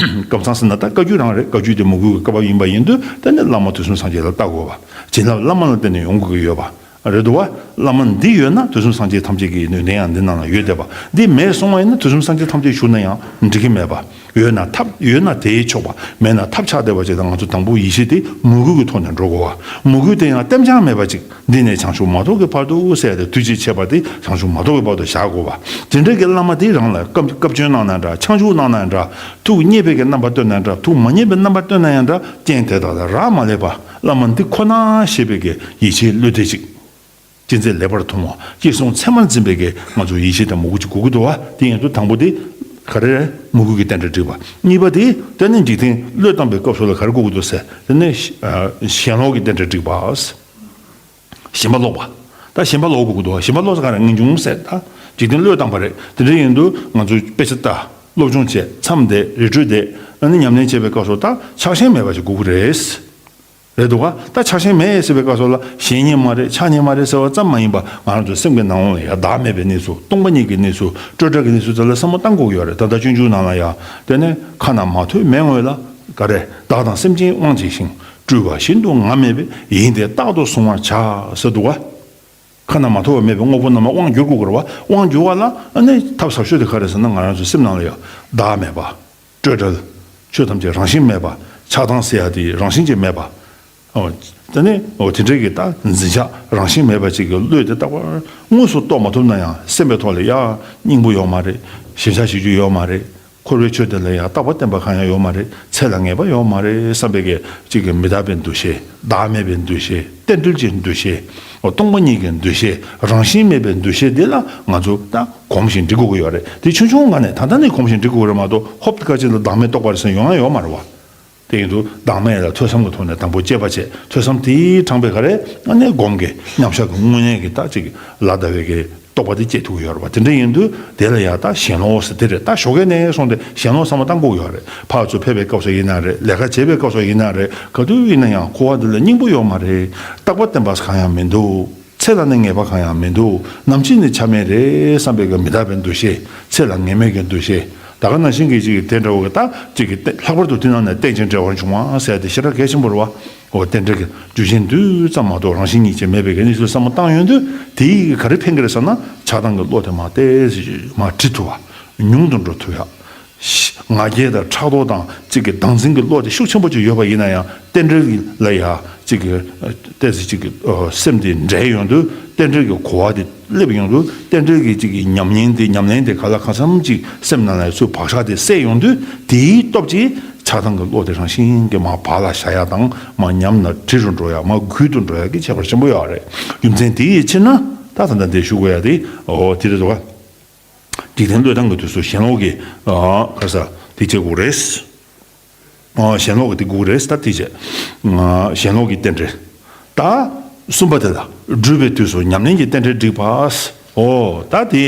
ཀམ་ཚང་ཟེར་ན་ད་བཀའ་བརྒྱུད་རང་རེད། བཀའ་བརྒྱུད་དེ་མོས་གུས་ཀྱི་བཀའ་བབས་ཡིན་པ་ཡིན་དུས་དེ་ནས་བླ་མ་དུས་གསུམ་སངས་རྒྱས་ལ་བལྟ་དགོས་པ། བྱིན་རླབས་བླ་མ་ལ་བརྟེན་ནས་ཡོང་དགོས་ཀྱི་ཡོད་པ། རེད་འདུག་བ། བླ་མ་འདི་ཡོད་ན་དུས་གསུམ་སངས་རྒྱས་ཐམས་ཅད་ཀྱི་ནུས་ལྡན་ཡང་འདི་ནང་ལ་ཡོད་བསྡད་པ། འདི་མེད་སོང་བ་ཡིན་ན་དུས་གསུམ་སངས་རྒྱས་ཐམས་ཅད་བཞུགས་ན་ཡང་འགྲིག་གི་མེད་པ། ཡོད་ན་ཐབས་ཡོད་ན་དེས་ཆོག་པ། མེད་ན་ཐབས་ཆག་བསྡད་པ་ཅིག་དང་། ང་ཚོ་དང་པོ་ཡིད་ཆེས་དེ་མོས་གུས་ཀྱི་ཐོག་ནས་འགྲོ་དགོས་པ། མོས་གུས་དེ་ཡང་གཏན་འཇགས་མེད་པ་ཅིག་འདི་ནས་བྱང་ཆུབ་མ་ཐོབ་ཀྱི་བར་དུ་ཟེར་ཏེ་དུས་ཅི་ཆད་པ་དེ་བྱང་ཆུབ་མ་ཐོབ་ཀྱི་བར་དུ་བཞག་དགོས་པ། དེ་འདྲ་གི་བླ་མ་དེ་རང་ལ་བཀའ་བཀའ་བཀྱོན་གནང་ན་འདྲ། ཆང་ཆུ་གནང་ན་འདྲ། ཐུགས་མཉེས་པའི་གི་རྣམ་པ་སྟོན་ན་འདྲ། ཐུགས་མ་མཉེས་པའི་རྣམ་པ་སྟོན་ན་ཡང་འདྲ། རྐྱེན་དེ་དག་ལ་རག་མ་ལས་པ། བླ་མ་འདི་ཁོ་ན་ཞེས་པའི་གི་ཡིད་ཆེས་བློ་གཏད་ཅིག་ཅི་མཛད་ལེགས་པར་མཐོང་བ། ཅི་གསུང་ཚད་མར་འཛིན་པའི་གི་ང་ཚོ་ཡིད་ཆེས་དང་མོས་གུས་ཅིག་དགོས་ཀྱི་འདུག་བ། དེ་ཡིན་དུས་དང་པོ་དེ་ག་རེ་རེད། མོས་གུས་ཀྱི་རྟེན་འབྲེལ་བསྒྲིགས་པ། གཉིས་པ་དེ་དེ་ནི་འཇིག་རྟེན་བློས་བཏང་པའི་སྐབས་སུ་ལ་ག་རེ་དགོས་ཀྱི་འདུག་ཟེར། དེ་ནི་ཨ་ཞེན་ལོག་གི་རྟེན་འབྲེལ་བསྒྲིགས་པ། ཞེན་པ་ལོག་པ། ད་ཞེན་པ་ལོག་དགོས་ཀྱི་འདུག་བ། ཞེན་པ་ལོག་ས་ག་རེ། ངེས་འབྱུང་ཟེར། ད་འཇིག་རྟེན་བློས་བཏང་པ་རེད། དེ་འདྲ་ཡིན་དུས་ང་ཚོས་དཔེ་ཆ་ལྟ། སློབ་སྦྱོང་བྱེད། མཚམས་བསྡད། རི་ཁྲོད་བསྡད། ཨ་ནི་ཉམས་ལེན་བྱེད་པའི་སྐབས་སུ་ད་ཆགས་ཞེན་མེད་པ་ཞིག་དགོས་ཀྱི་རེད། རེད་འདུག་ག་ད་ཆགས་ཞེན་མེད་ཟེར་བའི་སྐབས་སུ་ལ་ཞེན་ཉེན་མ་རེད། ཆགས་ཉེན་མ་རེད་ཟེར་བ་ཙམ་མ་ཡིན་པ། ང་རང་ཚོའི་སེམས་ཀྱི་ནང་ལ་ཡ་བདག་མེད་པའི་གནས་ཚུལ། སྟོང་པ་ཉིད་ཀྱི་གནས་ཚུལ། སྤྲོས་བྲལ་གྱི་གནས་ཚུལ་དེ་ལ་བསམ་བློ་བཏང་དགོས་ཀྱི་ཡོད་རེད། ད་ལྟ་སྤྱོད་འཇུག་ནང་ལ་ཡ། དེ་ནས་ཁ་ན་མ་ཐོས་མེད་ངོས་ལ་ག་རེ། བདག་དང་སེམས་ཅན་དབང་བྱས་ཤིང་། སྤྲུལ་པ་བཞིན་དུ་ང་མེད་པས། ཡིན་ཏེ་རྟག་ཏུ་གཟུང་བར་བྱ་ཟེར་འདུག་ག་ཁ་ན་མ་ཐོ་བ་མེད་པའི་དངོས་པོ་རྣམས་ལ་དབང་བསྒྱུར་དགོས་ཀྱི་རེད་བ། དབང་བསྒྱུར་བ་ལ་ཨ་ནི་ཐབས་ཟབ་ཤོས་དེ་ག་རེ་ཟེར་ན། ང་རང་ཚོའི་སེམས་ནང་ལ་ཡང་བདག་མེད་པ། སྤྲོས་བྲལ། ཆོས་ཐམས་ཅད་རང་བཞིན་མེད་པ། ཆགས་སྡང་ཟེར་ཡ་དེ་རང་བཞིན་གྱིས་མེད་པ། ཨོ། དེ་ནི་ཨོ་དེ་འདྲའི་གི་ད་འཛིན་ཆགས་རང་བཞིན་མེད་པ་ཅིག་གི་བློས་དེ་རྟག་པར་དངོས་སུ་རྟོགས་མ་ཐུབ་ན་ཡང་སེམས་པའི་ཐོག་ལ་ཡ་སྙིང་པོ་ཡོད་མ་རེད། ཞེན་ཆགས་བྱེད་རྒྱུ་ཡོད་མ་རེད། འཁོར་བའི་ཆོས་དེ་ལ་ཡང་རྟག་པ་བརྟན་པ་གང་ཡང་ཡོད་མ་རེད། ཚེ་ལ་ངེས་པ་ཡོད་མ་རེད་བསམ་པའི་གི་ཅིག་གི་མི་རྟག་པའི་འདུ་ཤེས། བདག་མེད་པའི་འདུ་ཤེས། རྟེན་འབྲེལ་གྱི་འདུ་ཤེས། སྟོང་པ་ཉིད་ཀྱི་འདུ་ཤེས། རང་བཞིན་མེད་པའི་འདུ་ཤེས་འདི་ལ་ང་ཚོ་ད་གོམས་ཤིང་འདྲིས་དགོས་ཀྱི་ཡོད་རེད། དེ་ཆུང་ཆུང་ངང་ནས་ད་ལྟ་ནས་གོམས་ཤིང་འདྲིས་དགོས་ཀྱི་རེད་མ་གཏོགས། ཧོབ་ཏེ་སྐར་ཆེན་ལ་བདག་མེད་རྟོགས་པ་རེད་ཟེར་ཡོང་ཡ་ཡོད་མ་རེད་བ། དེ་ཡིན་དུས་བདག་མེད་ལ་ཐོས་བསམ་གྱི་ཐོག་ནས་དང་པོ་དཔྱད་པ་བྱེད། ཐོས་བསམ་དེའི་དྲངས་པའི་ག་རེ། ཨ་ནི་སྒོམ་གྱི་མཉམ་བཞག་གི་དངོས་གནས་ཀྱི་ད་ཅིག་ལ་བཟླ་བའི་གི་རྟོགས་པ་དེ་སྐྱེ་ཐུབ་ཀྱི་ཡོད་རེད་བ། དེ་འདྲ་ཡིན་དུས་དེ་ལ་ཡ་ད་ཞེན་ལོག་ཟེར་དེ་རེད། ད་ཞོགས་ཀས་ནས་བཟུང་སྟེ་ཞེན་ལོག་བསམ་བློ་བཏང་དགོས་ཀྱི་ཡོད་རེད། ཕར་ཚུར་ཕེབས་པའི་སྐབས་སུ་ཡིན་ན་རེད། ལས་ཀ་བྱེད་པའི་སྐབས་སུ་ཡིན་ན་རེད། ག་དུས་ཡིན་ན་ཡང་འཁོར་བ་འདི་ལ་སྙིང་པོ་ཡོད་མ་རེད། རྟག་པ་བརྟན་པ་གང་ཡང་མི་འདུག་ཚེ་ལ་ནི་ངེས་པ་གང་ཡང་མི་འདུག་ནམ་འཆི་ནི་ཆ་མེད་རེད་བསམ་པའི་གི་མི་རྟག་པའི་འདུ་ཤེས། ཚེ་ལ་ངེས་མེད་ཀྱི་འདུ་ཤེས། ད་ག་ནང་བཞིན་གྱི་ཅིག་གི་དེ་འདྲ་བོ་གི་ད་ཅིག་གི་ལྷག་པར་དུ་དེ་ནང་ནས་རྟེན་ཅིང་འབྲེལ་བར་འབྱུང་བ་ཟེར་དེ་ཞེ་དྲག་གལ་ཆེན་པོ་རེད་བ། འོ་རྟེན་འབྲེལ་གྱི་རྒྱུ་རྐྱེན་དུས་ཙམ་མ་གཏོགས་རང་བཞིན་ཉིད་ཀྱིས་མེད་པའི་གི་གནས་ཚུལ་བསམ་བློ་བཏང་ཡོང་དུས། དེ་ཡིས་ག་རེ་ཕན་གི་རེད་ཟེར་ན། ཆགས་སྡང་གི་བློ་དེ་མར་ཏོག་ཙམ་མར་བྲི་ཐུབ་པ། ཉུང་དུ་འགྲོ་ཐུབ་ཡ། ང་རྒྱལ་དང་ཕྲག་དོག་དང་ཅིག་གི་བདག་འཛིན་གྱི་བློ་དེ་ཤུགས་ཆེན་པོ་ཅིག་ཡོད་པ་ཡིན་ན་ཡང་། རྟེན་འབྲེལ་ལ་ཡ་ཅིག་གི་ཏོག་ཙམ་ཅིག་གི་སེམས་དེ་འདྲེས་ཡོང་དུས། རྟེན་འབྲེལ་གྱི་གོ་བ་དེ་སླེབས་ཡོང་དུས། རྟེན་འབྲེལ་གྱི་ཅིག་གི་ཉམས་ལེན་དེ། ཉམས་ལེན་དེ་ག་ལ་གང་འཚམ་ཅིག་སེམས་ནང་ལ་ཚུར་བག་ཆགས་དེ་སད་ཡོང་དུས། དེའི་སྟོབས་ཀྱིས་ཆགས་སྡང་གི་བློ་དེ་རང་བཞིན་གྱིས་མར་བག་ལ་ཞ་ཡ་དང་། མར་ཉམས་ལ་བྲི་རུ་འགྲོ་ཡ། མར་རྒུད་དུ་འགྲོ་ཡ་གི་ཁྱད་པར་ཆེན་པོ་ཡོད་རེད། རྒྱུ་མཚན་དེའི་ཕྱིར་ན་ད་ད་ལྟ་འདི་ཞུ་དགོས་ཡ་དེ། འོ་དེ་རེད་འདུག་ག་འཇིག་རྟེན་བློས་བཏང་གི་དུས་སུ་ཞེན་ལོག་གི་ཨ་ག་རེ་ཟ་དེ་བྱེད་དགོས་རེད། ཨ་ཞེན་ལོག་གི་དེ་དགོས་རེད་ད་དེ་བྱེད། ཨ་ཞེན་ལོག་གི་རྟེན་འབྲེལ། ད་གསུམ་པ་དེ་ལ་སྒྲུབ་པའི་དུས་སུ་ཉམས་ལེན་གྱི་རྟེན་འབྲེལ་བསྒྲིགས་པ། འོ་ད་དེ་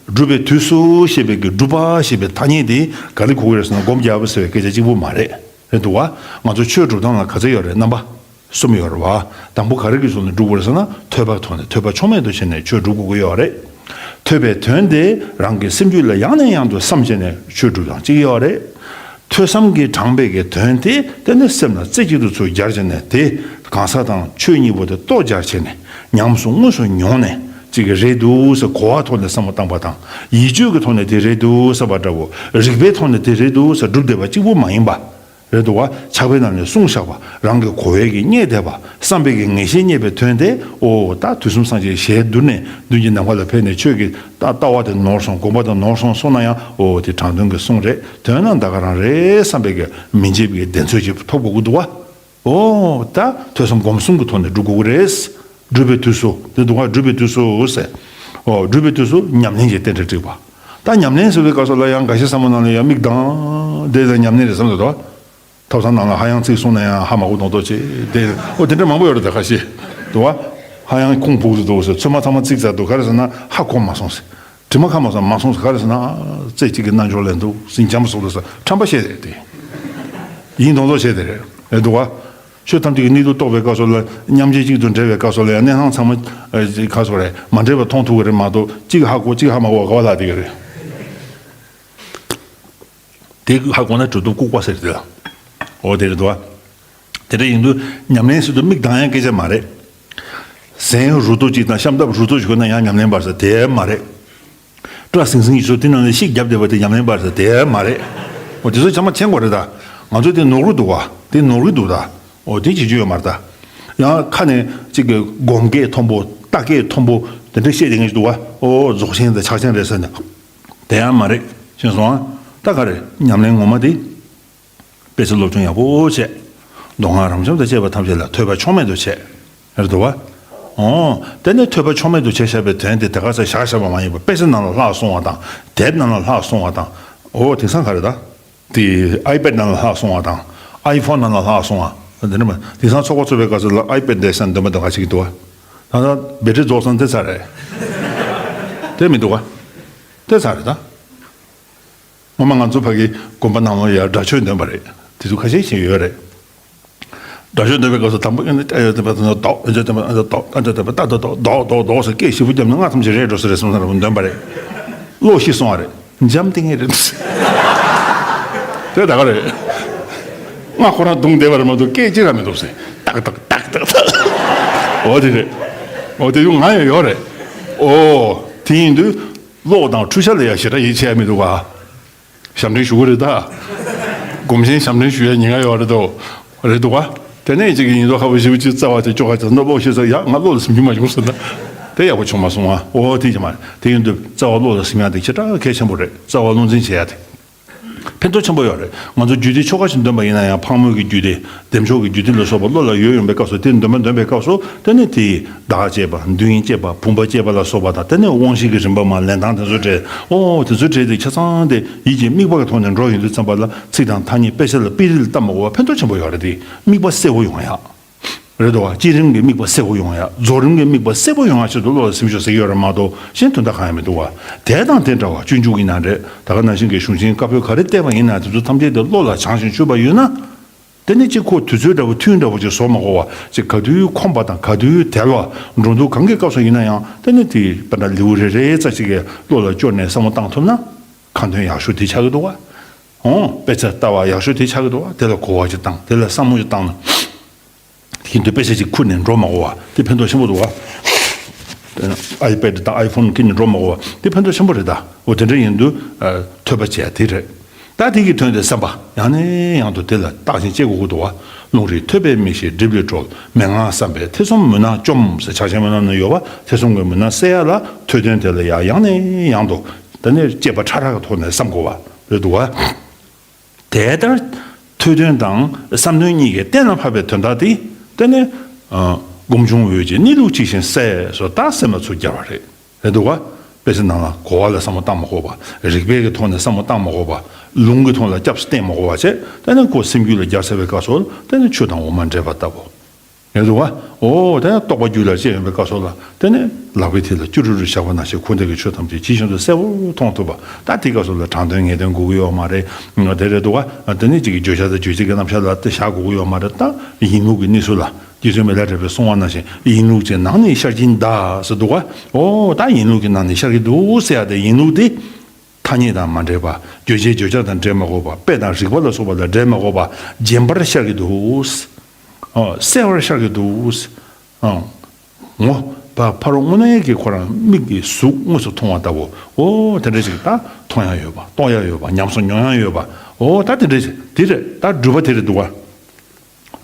སྒྲུབ་པའི་དུས་སུ་ཞེས་པའི་གི་སྒྲུབ་པ་ཞེས་པའི་ཐ་སྙད་དེ་ག་རེ་གོ་གི་རེད་ཟེར་ན། སྒོམ་རྒྱག་པ་ཟེར་བའི་སྐད་ཆ་གཅིག་པུ་མ་རེད། རེད་འདུག་བ། ང་ཚོ་ཆོས་སྒྲུབ་སྟངས་ལ་ག་ཚོད་ཡོད་རེད། རྣམ་པ། གསུམ་ཡོད་རེད་བ། དང་པོ་ག་རེ་གི་ཚུལ་ནས་སྒྲུབ་དགོས་རེད་ཟེར་ན། ཐོས་པ་ཐོག་ནས། ཐོས་པ་ཕྱོགས་མེད་དུ་བྱས་ནས་ཆོས་སྒྲུབ་དགོས་ཀྱི་ཡོད་རེད། ཐོས་པའི་དོན་དེ་རང་གི་སེམས་རྒྱུད་ལ་ཡང་ནས་ཡང་དུ་བསམ་བྱས་ནས་ཆོས་སྒྲུབ་སྟངས་གཅིག་ཡོད་རེད། ཐོས་བསམ་གྱིས་དྲངས་པའི་གི་དོན་དེ་དེ་ནི་སེམས་ལ་རྩེ་གཅིག་ཏུ་ཚུར་སྦྱར་བྱས་ནས། དེ་གང་ཟག་དང་ཆོས་གཉིས་པོ་དེ་རྟོགས་སྦྱར་བྱས་ནས། ཉམས་སུ་དངོས་སུ་མྱོང་ནས། ཅིག་གི་རེད་འདུག་ཟེར་གོ་བ་ཐོག་ནས་བསམ་བློ་བཏང་པ་དང་། ཡིད་དཔྱོད་ཀྱི་ཐོག་ནས་དེ་རེད་འདུག་བསམ་པ་འདྲ་བོ། རིགས་པའི་ཐོག་ནས་དེ་རེད་འདུག་ཟེར་སྒྲུབ་བསྡད་པ་གཅིག་པུ་མ་ཡིན་པ། རེད་འདུག་བ། ཕྱག་དཔེ་རྣམས་ནས་གསུངས་བཞག་པ། རང་གི་གོ་བའི་གི་རྙེད་བསྡད་པ། བསམ་པའི་གི་ངེས་ཤེས་རྙེད་པའི་དོན་དེ། ཨོ་ད་དུས་གསུམ་སངས་རྒྱས་ཞལ་བསྡུ་ནས། མདུན་གྱི་ནམ་མཁའ་ལ་ཕེབས་ནས་ཆོས་ཀྱི་ལྟ་ལྟ་བ་དེ་ནོར་སོང་། དགོངས་པ་དེ་ནོར་སོང་གསུངས་ན་ཡང་། ཨོ་དེ་དྲང་དོན་གྱི་གསུང་རེད། དོན་རྣམས་ད་ག་རང་རེད་བསམ་པའི་གི་མི་འཇིགས་པའི་གདེང་ཚོད་ཅིག་ཐོབ་དགོས་ཀྱི་འདུག་བ། ཨོ་ད་ཐོས་བསམ་སྒོམ་གསུམ་གྱི་ཐོག་ནས་སྒྲུབ་དགོས་ཀྱི་རེད། སྒྲུབ་པའི་དུས་སུ། དེ་འདུག་ག་སྒྲུབ་པའི་དུས་སུ་ཟེར། ཨོ་སྒྲུབ་པའི་དུས་སུ་ཉམས་ལེན་གྱི་རྟེན་འབྲེལ་བསྒྲིགས་པ། ད་ཉམས་ལེན་ཟེར་བའི་སྐབས་སུ་ལ་ཡང་འགའ་ཤས་བསམ་བློ་ནང་ལ་ཡང་མིག་གདངས་བསྡད་ལ་ཉམས་ལེན་རེད་བསམ་འདུག་དོ། ཐབ་ཚང་ནང་ལ་ཧ་ཡང་ཚིག་གསུངས་ན་ཡང་ཧ་མ་གོ་མདོག་མདོག་བྱེད་དེ། ཨོ་དེ་འདྲ་མང་པོ་ཡོད་རེད། ད་ཁ་ཤས་འདུག་བ། ཧ་ཡང་ཁུངས་སྦུག་ཏུ་འདུག་ཟེར། ཚོད་མ་ཚང་མ་ཚིག་ཙམ་འདུག་ག་རེ་ཟེར་ན་ཧ་གོ་མ་སོང་ཟེར། དྲི་མ་ཁ་མ་སོང་མ་སོང་ཟེར། ག་རེ་ཟེར་ན་རྩེ་གཅིག་གི་རྣལ་འབྱོར་ལས་འདུག་ཟེར། འཇམ་པོ་སོགས་ལ་ཟེར། ཁྲམ་པ་བཤད་རེད་དེ། ཡིན་མདོག་མདོག་བྱེད་དེ་རེད། རེད་འདུག་བ། ཆོས་ཐམས་ཅད་ཀྱི་གནད་དུ་གཏོགས་པའི་སྐབས་སུ་ལ་མཉམ་རྗེས་གཅིག་ཏུ་འབྲེལ་བའི་སྐབས་སུ་ལ་ཡང་གནས་སྟངས་ཚང་མ་ཨ་ག་སོགས་རེད། མ་འདྲེས་པ་མཐོང་ཐུབ་ཀྱི་རེད་མ་གཏོགས། གཅིག་ཧ་གོ་གཅིག་ཧ་མ་གོ་བ་ག་བ་ལ་དེ་ག་རེད། དེ་ཧ་གོ་ན་གྲུབ་ཐོབ་ལྐུགས་པ་ཟེར་དེ་ལ། འོ་དེ་རེད་འདུག་བ། དེ་འདྲ་ཡིན་དུས་ཉམས་ལེན་ཟེར་དུས་མིག་གདངས་ཡ་སྐད་ཆ་མ་རེད། གཟན་རུ་ཏོ་གཅིག་དང་ཤམ་ཐབས་རུ་ཏོ་གཅིག་གོན་ན་ཡང་ཉམས་ལེན་པར་ཟེར་དེ་མ་རེད། སྐྲ་སིང་སིང་ཡིན་ཚོ་དེ་ནང་ནས་ཤིག་བརྒྱབ་བསྡད་པ་དེ་ཉམས་ལེན་པར་ཟེར་དེ་མ་རེད། འོ་དེ་ཚོ་ཚང་མ་མཁྱེན་དགོས་རེད་ད། ང་ཚོ་དེ་ནོར་གི་འདུག་བ། དེ་ནོར་གི་འདུག་ད། འོ་དེ་བྱེད་རྒྱུ་ཡོད་མ་རེད་ད། ཡང་ཁ་ནས་གཅིག་གི་སྒོམ་སྐད་མཐོན་པོ་ལྟ་སྐད་མཐོན་པོ་དེ་འདྲ་བཤད་བསྡད་མཁན་ཞིག་འདུག་བ། ཨོ་རྫོགས་ཆེན་དང་ཕྱག་ཆེན་རེད་ཟེར་ནས། དེ་ཡང་མ་རེད། ཤེས་སོང་ཨ། ད་ག་རེ་ཉམས་ལེན་ངོ་མ་དེ། དཔེ་ཆ་སློབ་སྦྱོང་ཡག་པོ་བྱས། མདོ་སྔགས་རབ་འབྱམས་དང་བཅས་པ་ཐམས་ཅད་ལ་ཐོས་པ་ཕྱོགས་མེད་དུ་བྱས། རེད་འདུག་བ། ཨོ། དེ་ནས་ཐོས་པ་ཕྱོགས་མེད་དུ་བྱས་བཞག་པའི་དོན་དེ་དེ་ག་ས་བཞག་བཞག་པ་མ་ཡིན་པར་དཔེ་ཆ་ནང་ལ་ལྷག་སོང་བ་དང་། དེབ་ནང་ལ་ལྷག་སོང་བ་དང་། ཨོ་དེང་སང་ག་རེ་ད། དེ་ཨའི་པེ་ཌི་ནང་ལ་ལྷག་སོང་བ་དང་། ཨའི་ཕོན་ནང་ལ་ལྷག་སོང་བ། དེ་ནི་མ་དེང་སང་ཚོགས་པ་ཚོགས་པའི་སྐབས་སུ་ལ་ཨའི་པེ་ཌི་བསྡད་ས་འདོན་པ་འདོན་ག་ཞིག་འདུག་བ། ད་ལྟ་བེ་ཊི་རི་རྫོགས་སོང་དེ་ཚར་རེད། དེ་མི་འདུག་བ། དེ་ཚར་རེད་ད། སྔོན་མ་ང་ཚོ་ཕ་གི་དགོན་པ་ནང་ལ་ཡ་སྒྲ་ཆོས་འདོན་པ་རེད། དེ་ཚོ་ཁ་ཤས་ཤིག་ཡོད་རེད། སྒྲ་ཆོས་འདོན་པའི་སྐབས་སུ་དང་པོ་ཨེ་ནི་ཨེ་ཡོད་དེ་པ་དང་དོག་ཨེ་ཅོ་དེ་པ་ཨེ་དོག་ཨེ་ཅོ་དེ་པ་ཏ་ཏ་དོག་དོག་དོག་དོག་ཟེར་སྐད་ཞེ་པོ་བརྒྱབ་ནས་སྔགས་ཐམས་ཅད་རེད་འགྲོ་ས་རེད་བསམ་ས་ར་འདོན་པ་རེད། བློ་ཤི་སོང་བ་རེད། འཇམ་ཐིང་ངེ་རེད། དེ་ད་ག་རེད། སྔགས་ཁོ་རང་བརྡུངས་བསྡད་པ་རེད་མ་གཏོགས་སྐད་ཅི་ར་མི་འདུག་ཟེར། ཏག་ཏག་ཏག་ཏག་ཏག་འོ་དེ་རེད། འོ་དེ་ཡང་ང་ཡང་ཡོད་རེད། ཨོ། དེ་ཡིན་དུས། གློག་དང་འཕྲུལ་ཆས་ལ་ཡང་ཞེ་དྲག་ཡིད་ཆེས་ཡ་མི་འདུག་ག་ཞབས་འདྲེན་ཞུ་གི་རེད་ད། སྒོམ་ཆེན་ཞབས་འདྲེན་ཞུ་ཡ་ཉེན་ཁ་ཡོད་རེད་དོ། རེད་འདུག་ག་དེ་ནས་གཅིག་གིས་ཉིན་ཐོ་ཁ་པོ་ཞེ་པོ་ཅིག་རྩ་བ་དེ་ཅོག་ཁ་ཅིག་ན་གློག་ཤེས་ཚོད་ཡ་ང་གློག་ལ་ཟིན་རྒྱུ་མ་བྱུང་ཟེར་ན། དེ་ཡག་པོ་བྱུང་མ་སོང་ང་། ཨོ་དེ་ཅི་མ་རེད། དེ་ཡིན་དུས་རྩ་བ་གློག་ལ་ཟིན་ཡ་དེ་ཞེ་དྲག་གལ་ཆེན་པོ་རེད། རྩ་བ་བློ་འཛིན་བྱེད་ཡ་དེ། ཕན་ཐོགས་ཆེན་པོ་ཡོད་རེད། ང་ཚོ་རྒྱུད་སྡེ་ཆོ་ག་ཞིག་འདོན་པ་ཡིན་ན་ཡང་ཕག་མོ་གི་རྒྱུད་སྡེ། བདེ་མཆོག་གི་རྒྱུད་སྡེ་ལ་སོགས་པ་བློ་ལ་ཡོད་ཡོང་པའི་སྐབས་སུ་དེ་འདོན་པ་འདོན་པའི་སྐབས་སུ་དེ་ནི་དེ་ཡི་བདག་བསྐྱེད་པ། མདུན་བསྐྱེད་པ། བུམ་པ་བསྐྱེད་པ་ལ་སོགས་པ་དང་དེ་ནས་དབང་བཞི་གི་རིམ་པ་མ་ལེན་སྟངས་དེ་ཚོ་འདྲ། ཨོ་དེ་ཚོ་འདྲ་དེ་ཆ་ཚང་དེ་ཡིད་ཀྱི་དམིགས་པ་གི་ཐོག་ནས་འགྲོ་ཡོང་དུས་ཙམ་པ་ལ་ཚིག་དང་ཐ་སྙད་དཔེ་ཆ་ལ་དཔེ་རིས་ལ་བལྟ་མ་དགོས་པ་ཕན་ཐོགས་ཆེན་པོ་ཡོད་རེད་དེ། དམིགས་པ་གསལ་བོ་ཡོང་ཡ། རེད་འདུག་བ། བསྐྱེད་རིམ་གྱི་དམིགས་པ་གསལ་བོ་ཡོང་ཡ། རྫོགས་རིམ་གྱི་དམིགས་པ་གསལ་བོ་ཡོང་ཡ་ཆེད་དུ་བློ་ལ་སེམས་ཤུགས་ཟེར་གྱི་ཡོད་རེད་མ་གཏོགས་གཞན་དོན་དག་གང་ཡང་མི་འདུག་བ། དེ་དང་དེ་འདྲ་བ་སྤྱོད་འཇུག་ཡིན་ན་རེད། ད་ག་ནང་བཞིན་གྱི་གཞུང་ཆེན་བཀའ་པོད་ག་རེ་བལྟས་པ་ཡིན་ན་དེ་ཚོ་ཐམས་ཅད་དེ་བློ་ལ་བྱང་ཞིང་ཆུད་པ་ཡོད་ན། དེ་ནི་གཅིག་ཁོ་དུས་ཚོད་འདྲ་བོ་ཐུན་འདྲ་བོ་ཅིག་བཟོ་མ་དགོས་བ། ཅིག་ག་དུས་ཁོམ་པ་དང་ག་དུས་དལ་བ། འགྲོ་འདུག་གང་གི་སྐབས་སུ་ཡིན་ན་ཡང་དེ་ནི་དེ་དཔེར་ན་ལེའུ་རེ་རེའི་རྩ་གཅིག་གི་བློ་ལ་སྐྱོར་ནས་བསམ་བློ་བཏང་ཐུབ་ན། ཁ་འདོན་ཡག་ཤོས་དེ་ཆགས་ཀྱི་འདུག་བ། ཨོ། དཔེ་ཆ་ལྟ་བ་ཡག་ཤོས་དེ་ཆགས་ཀྱི་འདུག་བ། དེ་ལ་གོ་བ་ཅིག་བཏང་། དེ་ལ་བསམ་བློ་ཅིག་བཏང་ན། དེ་འདྲ་དཔེ་ཆ་ཅིག་ཁུར་ནས་འགྲོ་མ་དགོས་བ། དེ་ཕན་ཐོགས་ཆེན་པོ་འདུག་བ། ཨའི་པེ་ཌི་དང་ཨའི་ཕོན་ཁུར་ནས་འགྲོ་མ་དགོས་བ། དེ་ཕན་ཐོགས་ཆེན་པོ་རེད་ད། འོ་དེ་འདྲ་ཡིན་དུས། ཨ། ཐོས་པ་བྱས་དེ་རེད། ད་དེ་གི་དོན་དེ་བསམ་པ་ཡང་ནས་ཡང་དུ་དེ་ལ་བརྟག་ཅིང་དཔྱད་དགོས་ཀྱི་འདུག་བ། ལུང་རིགས་ཐོས་པས་མི་ཤེས་སྒྲིབ་ལས་གྲོལ། མན་ངག་བསམ་པས་ཐེ་ཚོམ་མུན་ནག་བཅོམ་ཟེར་ཕྱག་ཆེན་མོ་ནང་ན་ཡོད་བ། ཐེ་ཚོམ་གྱི་མུན་ནག་སེལ་ཡ་ལ་ཐོས་དོན་དེ་ལ་ཡང་ཡང་ནས་ཡང་དུ་དེ་ནས་དཔྱད་པ་ཕྲ་རགས་ཀྱི་ཐོག་ནས་བསམ་དགོས་བ་རེད་འདུག་བ། དེ་ལྟར་ཐོས་དོན་དང་བསམ་དོན་གཉིས་ཀྱི་གཏན་ལ་ཕབ་པའི་དོན་དག་དེ་དེ་ནི། ཨ། སྒོམ་བྱུང་འོད་ཀྱི་གནས་ལུགས་ཇི་བཞིན་གསལ་སོ་ད་སེམས་ལ་ཚུར་སྦྱར་བ་རེད། རེད་འདུག་བ། དཔེ་ཆ་ནང་ལ་གོ་བ་ལ་བསམ་བློ་བཏང་མ་དགོས་པ། རིགས་པའི་གི་ཐོག་ནས་བསམ་བློ་བཏང་མ་དགོས་པ། ལུང་གི་ཐོག་ལ་སྐྱབས་སུ་བསྟེན་མ་དགོས་པ་བྱས་དེ་ནི་ཁོ་སེམས་རྒྱུད་ལ་སྦྱར་ཚར་བའི་སྐབས་སུ་དེ་ནི་ཆུ་དང་འོ་མ་འདྲེས་པ་ལྟ་བུ། རེད་འདུག་བ། ཨོ་དེ་ནི་རྟོག་པ་རྒྱུད་ལ་སྐྱེས་ཡོང་པའི་སྐབས་སུ་ལ་དེ་ནི་ལག་པའི་མཐིལ་ལ་སྐྱུ་རུ་རུ་བཞག་པ་ནང་བཞིན་ཁོ་འདི་གི་ཆོས་ཐམས་ཅད་ཇི་བཞིན་དུ་གསལ་བོ་མཐོང་ཐུབ་པ། ད་དེ་སྐབས་སུ་ལ་དྲང་དོན་ངེས་དོན་དགོས་ཀྱི་ཡོད་མ་རེད། དེ་རེད་འདུག་བ། དེ་ནི་གཅིག་གི་བརྗོད་བྱ་དང་རྗོད་བྱེད་ཀྱི་རྣམ་གཞག་ལ་དེ་བཞག་དགོས་ཀྱི་ཡོད་མ་རེད། ད་ཡིན་ལུགས་ཀྱི་གནས་ཚུལ་ལ། རྗེ་བཙུན་མི་ལ་རས་པས་གསུངས་པ་ནང་བཞིན་ཡིན་ལུགས་ཀྱི་ནང་ནས་ཤར་གྱིན་གདའ་ཟེར་འདུག་བ། ཨོ་ད་ཡིན་ལུགས་ཀྱི་ནང་ནས་ཤར་གྱི་འདུག་ཟེར་ཡ་དེ་ཡིན་ལུགས་དེ། ཐ་སྙད་དང་མ་འདྲེས་པ། རྗོད་བྱེད་བརྗོད་བྱ་དང་འདྲེས་མ་དགོས་པ། དཔེ་དང་རིགས་པ་ལ་སོགས་པ་དང་འདྲེས་མ་དགོས་པ། རྗེན་པར་ཤར་གྱི་འདུག་ཨོ་གསལ་བར་ཤར་གྱི་འདུག་ཨོ། ངོ་། ཕ་ཕ་རོལ་དངོས་གནས་ཀྱི་ཁོ་རང་མིག་གིས་གཟུགས་དངོས་སུ་མཐོང་བ་ལྟ་བུ། ཨོ་དེ་འདྲ་ཞིག་ད་མཐོང་ཡ་ཡོད་པ། རྟོགས་ཡ་ཡོད་པ། ཉམས་སུ་མྱོང་ཡ་ཡོད་པ། ཨོ་ད་དེ་འདྲ་ཞིག་དེ་རེད། ད་སྒྲུབ་པ་དེ་རེད་འདུག་བ།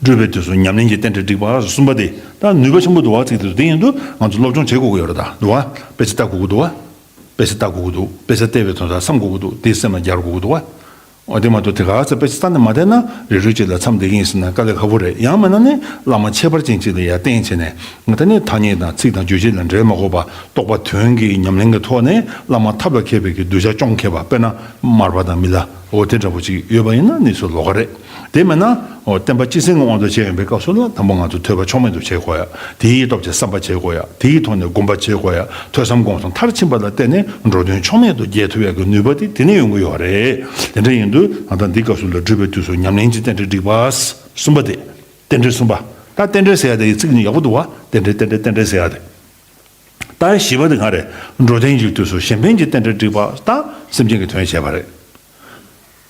སྒྲུབ་པའི་དུས་སུ་ཉམས་ལེན་གྱི་རྟེན་འབྲེལ་བསྒྲིགས་པ་གསུམ་པ་དེ་ད་ནུས་པ་ཆེན་པོ་འདུག་བ་ཚིག་དེ་དེ་ཡིན་དུས་ང་ཚོ་སློབ་སྦྱོང་བྱེད་དགོས་ཀྱི་ཡོད་རེད་ད་འདུག་བ། དཔེ་ཆ་ལྟ་དགོས་ཀྱི་འདུག་བ། དཔེ་ཆ་ལྟ་དགོས་ཀྱི་འདུག་དཔེ་ཆ་བལྟས་པའི་དོན་དག་བསམ་དགོས་ཀྱི་འདུག་དེ་སེམས་ལ་སྦྱར་དགོས་ཀྱི་འདུག་བ། འོ་དེ་མ་གཏོགས་དེ་ག་ཚོད་དཔེ་ཆ་ལྟ་ནས་མ་བསྡད་ན་རེ་རེ་གཅིག་ལ་མཚམས་བསྡད་ཀྱི་ཡིན་ཟེར་ན་དཀའ་ལས་ཁག་པོ་རེད། ཡང་མིན་ན་ནི་བླ་མ་ཁྱད་པར་ཅན་གཅིག་ལ་ཡར་བསྟེན་བྱས་ནས་ང་ད་ནི་ཐ་སྙད་དང་ཚིག་དང་རྗོད་བྱེད་ལ་འབྲེལ་མ་དགོས་པ་རྟོགས་པ་དོན་གྱི་ཉམས་ལེན་གྱི་ཐོག་ནས་བླ་མ་ཐབས་ལ་མཁས་པའི་གི་གདུལ་བྱ་སྐྱོང་མཁས་པ་དཔེར་ན་མར་པ་དང་མི་ལ་འོ་དེ་འདྲ་པོ་ཅིག་ཡོད་པ་ཡིན་ན་ནི་སུ་ལོགས་ཀ་རེད། དེ་མིན་ན། འོ་བསྟན་པ་སྤྱི་སེང་གི་དབང་དུ་བྱས་ཡོང་པའི་སྐབས་སུ་ལ་དང་པོ་ང་ཚོ་ཐོས་པ་ཕྱོགས་མེད་དུ་བྱེད་དགོས་ཡ། དེའི་སྟོབས་ཀྱིས་བསམ་པ་བྱེད་དགོས་ཡ། དེའི་ཐོག་ནས་སྒོམ་པ་བྱེད་དགོས་ཡ། ཐོས་བསམ་སྒོམ་གསུམ་མཐར་ཕྱིན་པ་ལ་བརྟེན་ནས་འགྲོ་དོན་ཕྱོགས་མེད་དུ་རྒྱས་ཐུབ་ཡ་གི་ནུས་པ་དེ་དེ་ནས་ཡོང་གི་ཡོད་རེད། དེ་འདྲ་ཡིན་དུས་ང་ད་འདི་སྐབས་སུ་ལ་སྒྲུབ་པའི་དུས་སུ་ཉམས་ལེན་གྱི་རྟེན་འབྲེལ་བསྒྲིགས་པ། གསུམ་པ་དེ། རྟེན་འབྲེལ་གསུམ་པ། ད་རྟེན་འབྲེལ་ཟེར་ཡ་དེ་ཡི་ཚིག་ནི་ཡག་པོ་འདུག་བ། རྟེན་འབྲེལ་རྟེན་འབྲེལ་རྟེན་འབྲེལ་ཟེར་ཡ་དེ། ད་བཞི་པ་དེ་ག་རེད། འགྲོ་དོན་གྱི་དུས་སུ་གཞན་ཕན་གྱི་རྟེན་འབྲེལ་བསྒྲིགས་པ་དང་སེམས་ཅན་གྱི་དོན་བྱས་པ་རེད།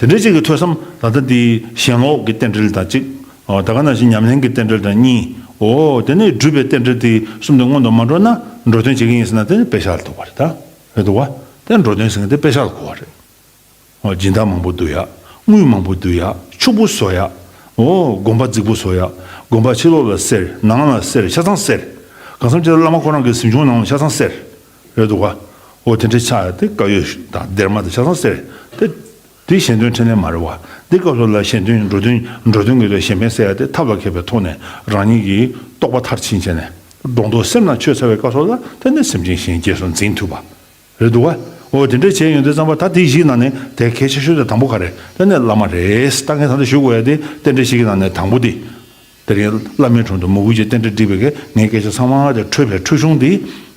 དེ་འདྲ་ཅིག་གི་ཐོས་བསམ་ད་ལྟ་འདི་ཞེན་ལོག་གི་རྟེན་འབྲེལ་དང་གཅིག་ཨོ་ད་ག་ནང་བཞིན་ཉམས་ལེན་གྱི་རྟེན་འབྲེལ་དང་གཉིས། ཨོ་དེ་ནས་སྒྲུབ་པའི་རྟེན་འབྲེལ་དེ་གསུམ་དེ་སྔོན་དུ་མ་འགྲོ་ན་འགྲོ་དོན་བྱེད་ཀྱི་ཡིན་ཟེར་ན་དེ་ནི་དཔེ་བཞག་ལ་ཐུག་པ་རེད་ད། རེད་འདུག་བ། དེ་འགྲོ་དོན་ཟེར་མཁན་དེ་དཔེ་བཞག་ལ་གོ་བ་རེད། ཨོ་སྦྱིན་བདག་མང་པོ་བསྡུ་ཡ། དངུལ་མང་པོ་བསྡུ་ཡ། ཕྱུག་པོ་བཟོ་ཡ། ཨོ་དགོན་པ་རྫིག་པོ་བཟོ་ཡ། དགོན་པ་ཕྱི་ལོགས་ལ་གསེར། ནང་ལ་གསེར། ཆ་ཚང་གསེར། གང་འཚམ་ཅིག་ལ་བླ་མ་ཁོ་རང་གི་གཟིམ་ཆུང་ནང་ལ་ཆ་ཚང་གསེར། རེད་འདུག་ག་ཨོ་དེ་འདྲའི་ཆགས་ཡ་དེ་དཀར་ཡོལ་དང་སྡེར་མ་དང་ཆ་ཚང་གསེར། དེ་དེ་གཞན་དོན་འཕྲིན་ལས་མ་རེད་བ། འདི་སྐབས་སུ་ལ་གཞན་དོན་འགྲོ་དོན་འགྲོ་དོན་གྱི་ལས་གཞན་ཕན་ཟེར་ཡ་དེ་ཐབས་ལ་མཁས་པའི་ཐོག་ནས་རང་ཉིད་ཀྱི་རྟོགས་པ་མཐར་ཕྱིན་བྱས་ནས། སྒྲོ་འདོགས་སེམས་ནང་ཆོད་ཚར་བའི་སྐབས་སུ་ལ་དེ་ནས་སེམས་ཅན་གཞན་རྗེས་སུ་འཛིན་ཐུབ་པ་རེད་འདུག་བ། འོ་དེ་འདྲ་བྱས་ཡོང་དུས་ཙམ་པ་ད་དེ་བཞིའི་ནང་ནས་དེ་གལ་ཆེ་ཤོས་དེ་དང་པོ་ག་རེ་དེ་ནས་བླ་མ་རེད། ད་ངས་ད་ལྟ་ཞུ་དགོས་ཡ་དེ་རྟེན་འབྲེལ་བཞི་གི་ནང་ནས་དང་པོ་དེ། དེ་རིང་བླ་མའི་དྲུང་དུ་མོས་གུས་ཀྱི་རྟེན་འབྲེལ་བསྒྲིགས་པའི་གི་ངའི་སྐད་ཆ་ཚང་མ་དེ་འཕྲོས་པའི་འཕྲོས་གཞུང་འདི་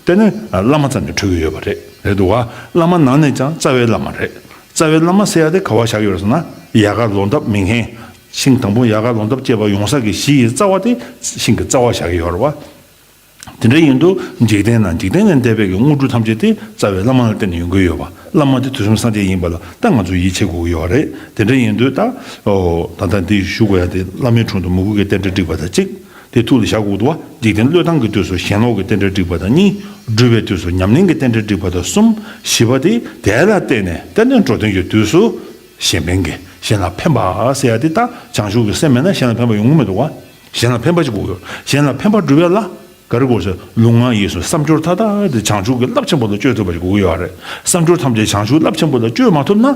དེ་ནི་བླ་མ་ཙམ་ནས་འཕྲོས་ཀྱི་ཡོད་པ་རེད། རེད་འདུག་བ། བླ་མ་ནང་ནས་ཀྱང་རྩ་བའི་བླ་མ་རེད། རྩ་བའི་བླ་མ་ཟེར་ཡ་དེ་ག་བ་བཞག་ཡོད་རེད་ཟེར་ན་ཡལ་ག་ལོ་འདབ་མི་སྔོན། ཤིང་དང་པོ་ཡལ་ག་ལོ་འདབ་སྐྱེས་པ་ཡོང་ས་གི་གཞི་ཡི་རྩ་བ་དེ་ཤིང་གི་རྩ་བ་བཞག་གི་ཡོད་རེད་བ། དེ་འདྲ་ཡིན་དུས་འཇིག་རྟེན་ན་འཇིག་རྟེན་ལས་འདས་པའི་གི་དངོས་གྲུབ་ཐམས་ཅད་དེ་རྩ་བའི་བླ་མ་ལ་བརྟེན་ནས་ཡོང་གི་ཡོད་པ། བླ་མ་དེ་དུས་གསུམ་སངས་རྒྱས་ཡིན་པ་ལ་ད་ང་ཚོས་ཡིད་ཆེས་དགོས་ཀྱི་ཡོད་རེད། དེ་འདྲ་ཡིན་དུས་ད་ཨོ་ད་ལྟ་འདི་ཞུ་དགོས་ཡ་དེ་བླ་མའི་དྲུང་དུ་མོས་གུས་ཀྱི་རྟེན་འབྲེལ་བསྒྲིགས་པ་དང་གཅིག་དེ་ཐུགས་ལ་བཞག་དགོས་འདུག་བ། འཇིག་རྟེན་བློས་བཏང་གི་དུས་སུ་ཞེན་ལོག་གི་རྟེན་འབྲེལ་བསྒྲིགས་པ་དང་གཉིས། སྒྲུབ་པའི་དུས་སུ་ཉམས་ལེན་གྱི་རྟེན་འབྲེལ་བསྒྲིགས་པ་དང་གསུམ། བཞི་པ་དེ་དེ་ལ་བརྟེན་ནས་དེ་ནས་འགྲོ་དོན་གྱི་དུས་སུ་གཞན་ཕན་གྱི་གཞན་ལ་ཕན་པ་ཟེར་ཡ་དེ་ད་བྱང་ཆུབ་ཀྱི་སེམས་མེད་ན་གཞན་ལ་ཕན་པ་ཡོང་གི་མི་འདུག་བ། གཞན་ལ་ཕན་པ་ཅིག་དགོས་ཡོད། གཞན་ལ་ཕན་པ་སྒྲུབ་ཡ་ལ་ག་རེ་དགོས་ཟེར། ལུས་ངག་ཡིད་གསུམ་བསམ་སྦྱོར་མཐའ་དག་དེ་བྱང་ཆུབ་ཀྱི་རླབས་ཆེན་པོ་ལ་བཅོས་ཐུབ་པ་ཞིག་དགོས་ཀྱི་ཡོད་རེད། བསམ་སྦྱོར་ཐམས་ཅད་བྱང་ཆུབ་རླབས་ཆེན་པོ་ལ་བཅོས་མ་ཐུབ་ན།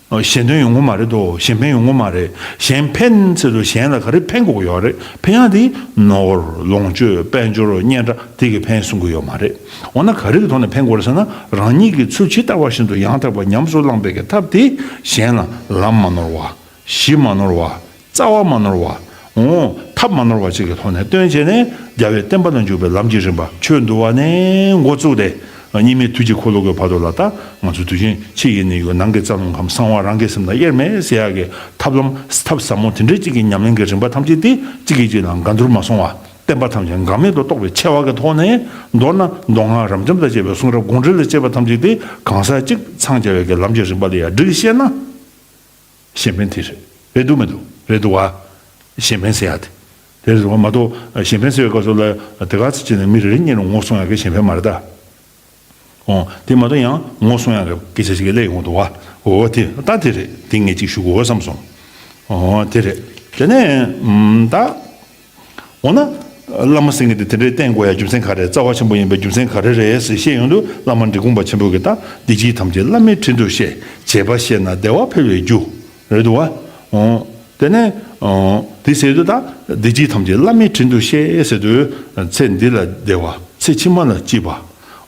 གཞན་དོན་ཡོང་གི་མ་རེད་དོ། གཞན་ཕན་ཡོང་གི་མ་རེད། གཞན་ཕན་ཟེར་དུས་གཞན་ལ་ག་རེ་ཕན་དགོས་ཀྱི་ཡོད་རེད། ཕན་ཡག་དེ་ནོར་ལོངས་སྤྱོད་དཔལ་འབྱོར་སྙན་གྲགས་དེ་གི་ཕན་གསུང་གི་ཡོད་མ་རེད། འོ་ན་ག་རེ་གི་ཐོག་ནས་ཕན་དགོས་རེད་ཟེར་ན། རང་ཉིད་ཀྱི་ཚུལ་ཇི་ལྟ་བ་བཞིན་དུ་ཡང་དག་པར་ཉམས་སུ་བླངས་པའི་གི་ཐབས་དེ་གཞན་ལ་ལམ་མ་ནོར་བ། གཞི་མ་ནོར་བ། རྩ་བ་མ་ནོར་བ། འོ་ཐབས་མ་ནོར་བ་ཅིག་གི་ཐོག་ནས་སྟོན་བྱས་ནས་རྒྱལ་བའི་བསྟན་པ་ལ་འཇུག་པའི་ལམ་གྱི་རིམ་པ་ཆོས་འདུལ་བ་ནས་འགོ་བཙུགས་ཏེ། གཉིས་མེད་ཐུགས་ཀྱི་འཁོར་ལོ་གི་བར་དུ་ལ་ད་ང་ཚོ་དུས་རྒྱུན་ཕྱི་ཡི་ནད་གཡོག་ནང་གི་རྩ་རླུང་ཁམས་གསང་བ་རང་གི་སེམས་དང་དབྱེར་མེད་ཟེར་ཡག་གི་ཐབས་ལམ་ཐབས་ཟབ་མོ་དེ་འདྲའི་གཅིག་གི་ཉམས་ལེན་གྱི་རིམ་པ་ཐམས་ཅད་དེ་གཅིག་གིས་གཅིག་ལ་འགལ་འདུར་མ་སོང་བ། བསྟན་པ་ཐམས་ཅད་འགལ་མེད་དུ་རྟོགས་པའི་ཆེ་བ་གི་ཐོག་ནས། མདོར་ན་མདོ་སྔགས་རབ་འབྱམས་དང་བཅས་པའི་གསུང་རབ་དགོངས་འགྲེལ་ལ་བཅས་པ་ཐམས་ཅད་དེ་གང་ཟག་གཅིག་འཚང་རྒྱ་བའི་གི་ལམ་གྱི་རིམ་པ་ལ་ཡང་སྒྲིག་ཤེས་ན། གཞན་ཕན་དེ་རེད། རེད་འདུག་མི་འདུག་རེད་འདུག་བ། གཞན་ཕན་ཟེར་ཡ་དེ། དེ་རེད་འདུག་བ་མ་གཏོགས་གཞན་ཕན་ཟེར་བའི་སྐབས་སུ་ལ་དེ་ག་ཚོད་བྱས་ནས་མི་རེ་རེ་གཉིས་ལ་ངོ་སྲུང་ཡག་གི་གཞན་ཕན་མ་རེད་ད། ཨོ་དེ་མ་གཏོགས་ཡང་ངོ་སྲུང་ཡག་གི་སྐད་ཆ་ཞིག་གི་སླེབས་ཡོང་འདུག་བ། འོ་དེ་ད་དེ་རེད། དེ་ངས་ཅིག་ཞུ་དགོས་བསམ་སོང་། ཨོ་དེ་རེད། དེ་ནས་ད། འོ་ན། བླ་མ་ཟེར་མཁན་དེ་དེ་འདྲའི་བསྟེན་དགོས་ཡ་རྒྱུ་མཚན་ག་རེ། རྩ་བ་ཆེན་པོ་ཡིན་པའི་རྒྱུ་མཚན་ག་རེ་རེད་ཟེར་བཤད་ཡོང་དུས། བླ་མ་འབྲི་གུང་པ་ཆེན་པོ་གིས་ད་འདི་ཕྱི་ཐམས་ཅད་བླ་མའི་དྲིན་དུ་གཤེགས། བྱས་པ་ཤེས་ན་བདེ་བ་འཕེལ་བའི་རྒྱུ། རེད་འདུག་བ། འོ། དེ་ནས། འོ། དེ་ཟེར་དུས་ད་འདི་ཕྱི་ཐམས་ཅད་བླ་མའི་དྲིན་དུ་གཤེགས་ཟེར་དུས་ཚེ་འདི་ལ་བདེ་བ། ཚེ་ཕྱི་མ་ལ་སྐྱིད་པ།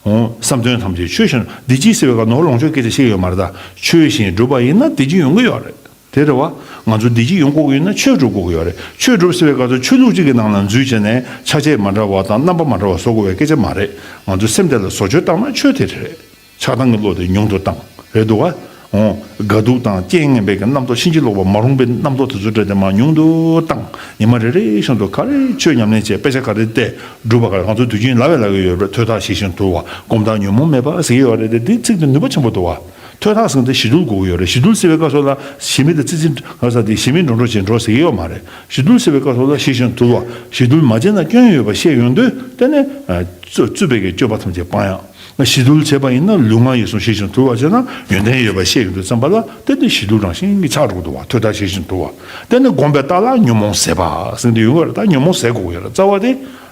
འོ། བསམ་དོན་ཐམས་ཅད་ཆོས་བཞིན་བདེ་སྐྱིད་ཟེར་བའི་སྐབས་ནོར་ལོངས་སྤྱོད་སྐད་ཆ་བཤད་ཀྱི་ཡོད་མ་རེད་ད། ཆོས་བཞིན་བསྒྲུབས་པ་ཡིན་ན་བདེ་སྐྱིད་ཡོང་གི་ཡོད་རེད། དེ་རེད་བ། ང་ཚོ་བདེ་སྐྱིད་ཡོང་དགོས་ཀྱི་ཡོད་ན་ཆོས་སྒྲུབ་དགོས་ཀྱི་ཡོད་རེད། ཆོས་སྒྲུབ་ཟེར་བའི་སྐབས་སུ་ཆོས་ལུགས་གཅིག་གི་ནང་ལ་འཛུལ་བྱས་ནས་ཆ་བྱད་མ་འདྲ་བ་དང་རྣམ་པ་མ་འདྲ་བ་བཟོ་དགོས་པའི་སྐད་ཆ་མ་རེད། ང་ཚོ་སེམས་དེ་ལ་བཟོ་བཅོས་བཏང་ན་ཆོས་དེ་རེད། ཆགས་སྡང་གི་བློ་དེ་ཉུང་དུ་བཏང་། རེད་འདུག་བ། འོ། དགའ་སྡུག་དང་རྐྱེན་ངན་པའི་གི་རྣམ་རྟོག་ཕྱིན་ཅི་ལོག་པ་མ་རུངས་པའི་རྣམ་རྟོག་དེ་ཚོ་འདྲ་དེ་མར་ཉུང་དུ་བཏང་། ཉི་མ་རེ་རེ་བཞིན་དུ་ག་རེ་ཆོས་ཉམས་ལེན་བྱས། དཔེ་ཆ་ག་རེ་བལྟས། སྒྲུབ་པ་ག་རེ། ང་ཚོ་དུས་རྒྱུན་ལབ་པས་ལབ་ཀྱི་ཡོད་རེད། ཐོས་ཐག་ཞི་ཞིང་དུལ་བ། སྒོམ་ཐག་ཉོན་མོངས་མེད་པ་ཟེར་གྱི་ཡོད་རེད་དེ། འདི་ཚིག་དེ་ནུས་པ་ཆེན་པོ་འདུག་བ། ཐོས་ཐག་ཟེར་དེ་ཞི་དུལ་དགོས་ཀྱི་ཡོད་རེད། ཞི་དུལ་ཟེར་བའི་སྐབས་སུ་ལ་ཞི་མི་དེ་ཙི་ཙི་ག་ས་དེ་ཞི་མི་འགྲོ་འགྲོ་བྱེད་འགྲོ་ཟེར་གྱི་ཡོད་མ་རེད། ཞི་དུལ་ཟེར་བའི་སྐབས་སུ་ལ་ཞི་ཞིང་དུལ་བ། ཞི་དུལ་མ་བྱས་ན་སྐྱོན་ཡོད་པ་ཤེས་ཡོང་དུས་དེ་ནས་རྩོད་རྩོད་པའི་གི་སྤྱོད་པ་ཐམས་ཅད་སྤང་ཡག་ཞི་དུལ་བྱས་པ་ཡིན་ན་ལུས་ངག་ཡིད་གསུམ་ཞི་ཞིང་དུལ་བ་བྱས་ན་ཡོན་ཏན་ཡོད་པ་ཤེས་ཡོང་དུས་ཙམ་པ་ལ་དེ་ནི་ཞི་དུལ་རང་བཞིན་གྱིས་ཆགས་འགྲོ་གི་འདུག་བ། ཐོས་ཐག་ཞི་ཞིང་དུལ་བ། དེ་ནི་སྒོམ་པའི་རྟགས་ལ་ཉོན་མོངས་ཟད་པ་ཟེར་དེ་ཡོང་གི་རེད། ད་ཉོན་མོངས་ཟད་དགོས་ཀྱི་ཡོད་རེད། རྩ་བ་དེ་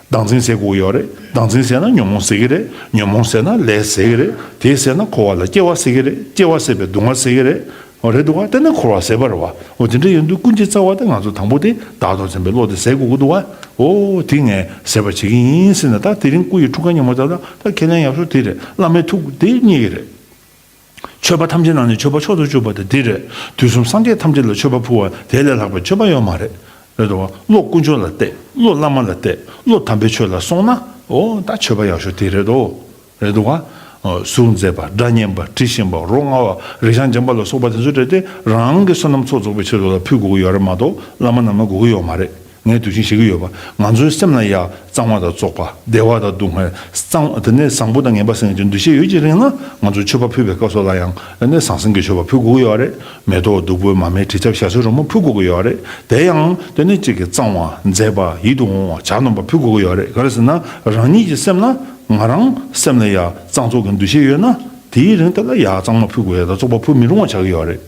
བདག་འཛིན་ཟད་དགོས་ཀྱི་ཡོད་རེད། བདག་འཛིན་ཟད་ན་ཉོན་མོངས་ཟད་ཀྱི་རེད། ཉོན་མོངས་ཟད་ན་ལས་ཟད་ཀྱི་རེད། དེ་ཟད་ན་འཁོར་བ་ལ་སྐྱེ་བ་ཟད་ཀྱི་རེད། སྐྱེ་བ་ཟད་པའི་སྡུག་བསྔལ་ཟད་ཀྱི་རེད། འོ་རེད་འདུག་བ། དེ་ནི་འཁོར་བ་ཟད་པ་རེད་བ། འོ་དེ་འདྲ་ཡིན་དུས་ཀུན་གྱི་རྩ་བ་དེ་ང་ཚོ་དང་པོ་དེ་བདག་ཏུ་འཛིན་པའི་བློ་དེ་ཟད་དགོས་ཀྱི་འདུག་བ། འོ་དེ་ངས་ཟད་པ་བྱེད་ཀྱི་ཡིན་ཟེར་ནས། ད་དེ་རིང་སྐུ་ཡི་འཁྲུངས་སྐར་ཉིན་མོ་ད་ལ་ད་ཁས་ལེན་ཡག་ཤོས་དེ་རེད། བླ་མའི་ཐུགས་དེ་རྙེད་ཀྱི་རེད། མཆོད་པ་ཐམས་ཅད་ནང་ནས་མཆོད་པ་མཆོག་ཏུ་གྱུར་པ་དེ་དེ་རེད། དུས་གསུམ་སངས་རྒྱས་ཐམས་ཅད་ལ་མཆོད་པ་ཕུལ་བ་དེ་ལས་ལྷག་པའི་མཆོད་པ་ཡོད་མ་རེད། རེད་འདུག་བ། བློ་དཀོན་མཆོག་ལ་གཏད། བློ་བླ་མ་ལ་གཏད། བློ་དམ་པའི་ཆོས་ལ་སོང་ན། འོ་ད་མཆོད་པ་ཡག་ཤོས་དེ་རེད་དོ། རེད་འདུག་བ། གཟུགས་མཛེས་པ། སྒྲ་སྙན་པ། དྲི་ཞིམ་པ། རོ་མངར་བ། རེག་བྱ་འཇམ་པ་ལ་སོགས་པ་དེ་ཚོ་སྤྲད་དེ་རང་གི་བསོད་ནམས་ཚོགས་རྫོགས་པའི་ཆེད་དུ་ལ་ཕུལ་དགོས་ཀྱི་ཡོད་རེད་མ་གཏོགས་བླ་མ་རྣམས་ལ་དགོས་ཀྱི་ཡོད་མ་རེད། ངས་དུས་རྒྱུན་བཤད་ཀྱི་ཡོད་པ། ང་ཚོའི་སེམས་ལ་ཡ་གཙང་བ་དང་བཙོག་པ། བདེ་བ་དང་སྡུག་བསྔལ། གཙང་དེ་ནས་བཟང་པོ་དང་ངན་པ་ཟེར་མཁན་གྱི་འདུ་ཤེས་ཡོད་ཀྱི་རིང་ལ་ང་ཚོས་མཆོད་པ་ཕུལ་བའི་སྐབས་སུ་ལ་ཡང་དེ་ནས་ཟང་ཟིང་གི་མཆོད་པ་ཕུལ་དགོས་ཀྱི་ཡོད་རེད། མེ་ཏོག་བདུག་སྤོས་མར་མེ་དྲི་ཆབ་ཞལ་ཟས་རོལ་མོ་ཕུལ་དགོས་ཀྱི་ཡོད་རེད། དེ་ཡང་དེ་ནས་གཅིག་གི་གཙང་བ་མཛེས་པ་ཡིད་དུ་འོང་བ་ཇ་སྣུམ་པ་ཕུལ་དགོས་ཀྱི་ཡོད་རེད། ག་རེ་ཟེར་ན་རང་ཉིད་ཀྱི་སེམས་ལ་ང་རང་སེམས་ལ་ཡ་གཙང་བཙོག་གི་འདུ་ཤེས་ཡོད་ན་དེའི་རིང་དེ་ལ་ཡ་གཙང་མ་ཕུལ་དགོས་ཡ་དང་བཙོག་པ་ཕུལ་མི་རུང་བ་ཆགས་ཀྱི་ཡོད་རེད།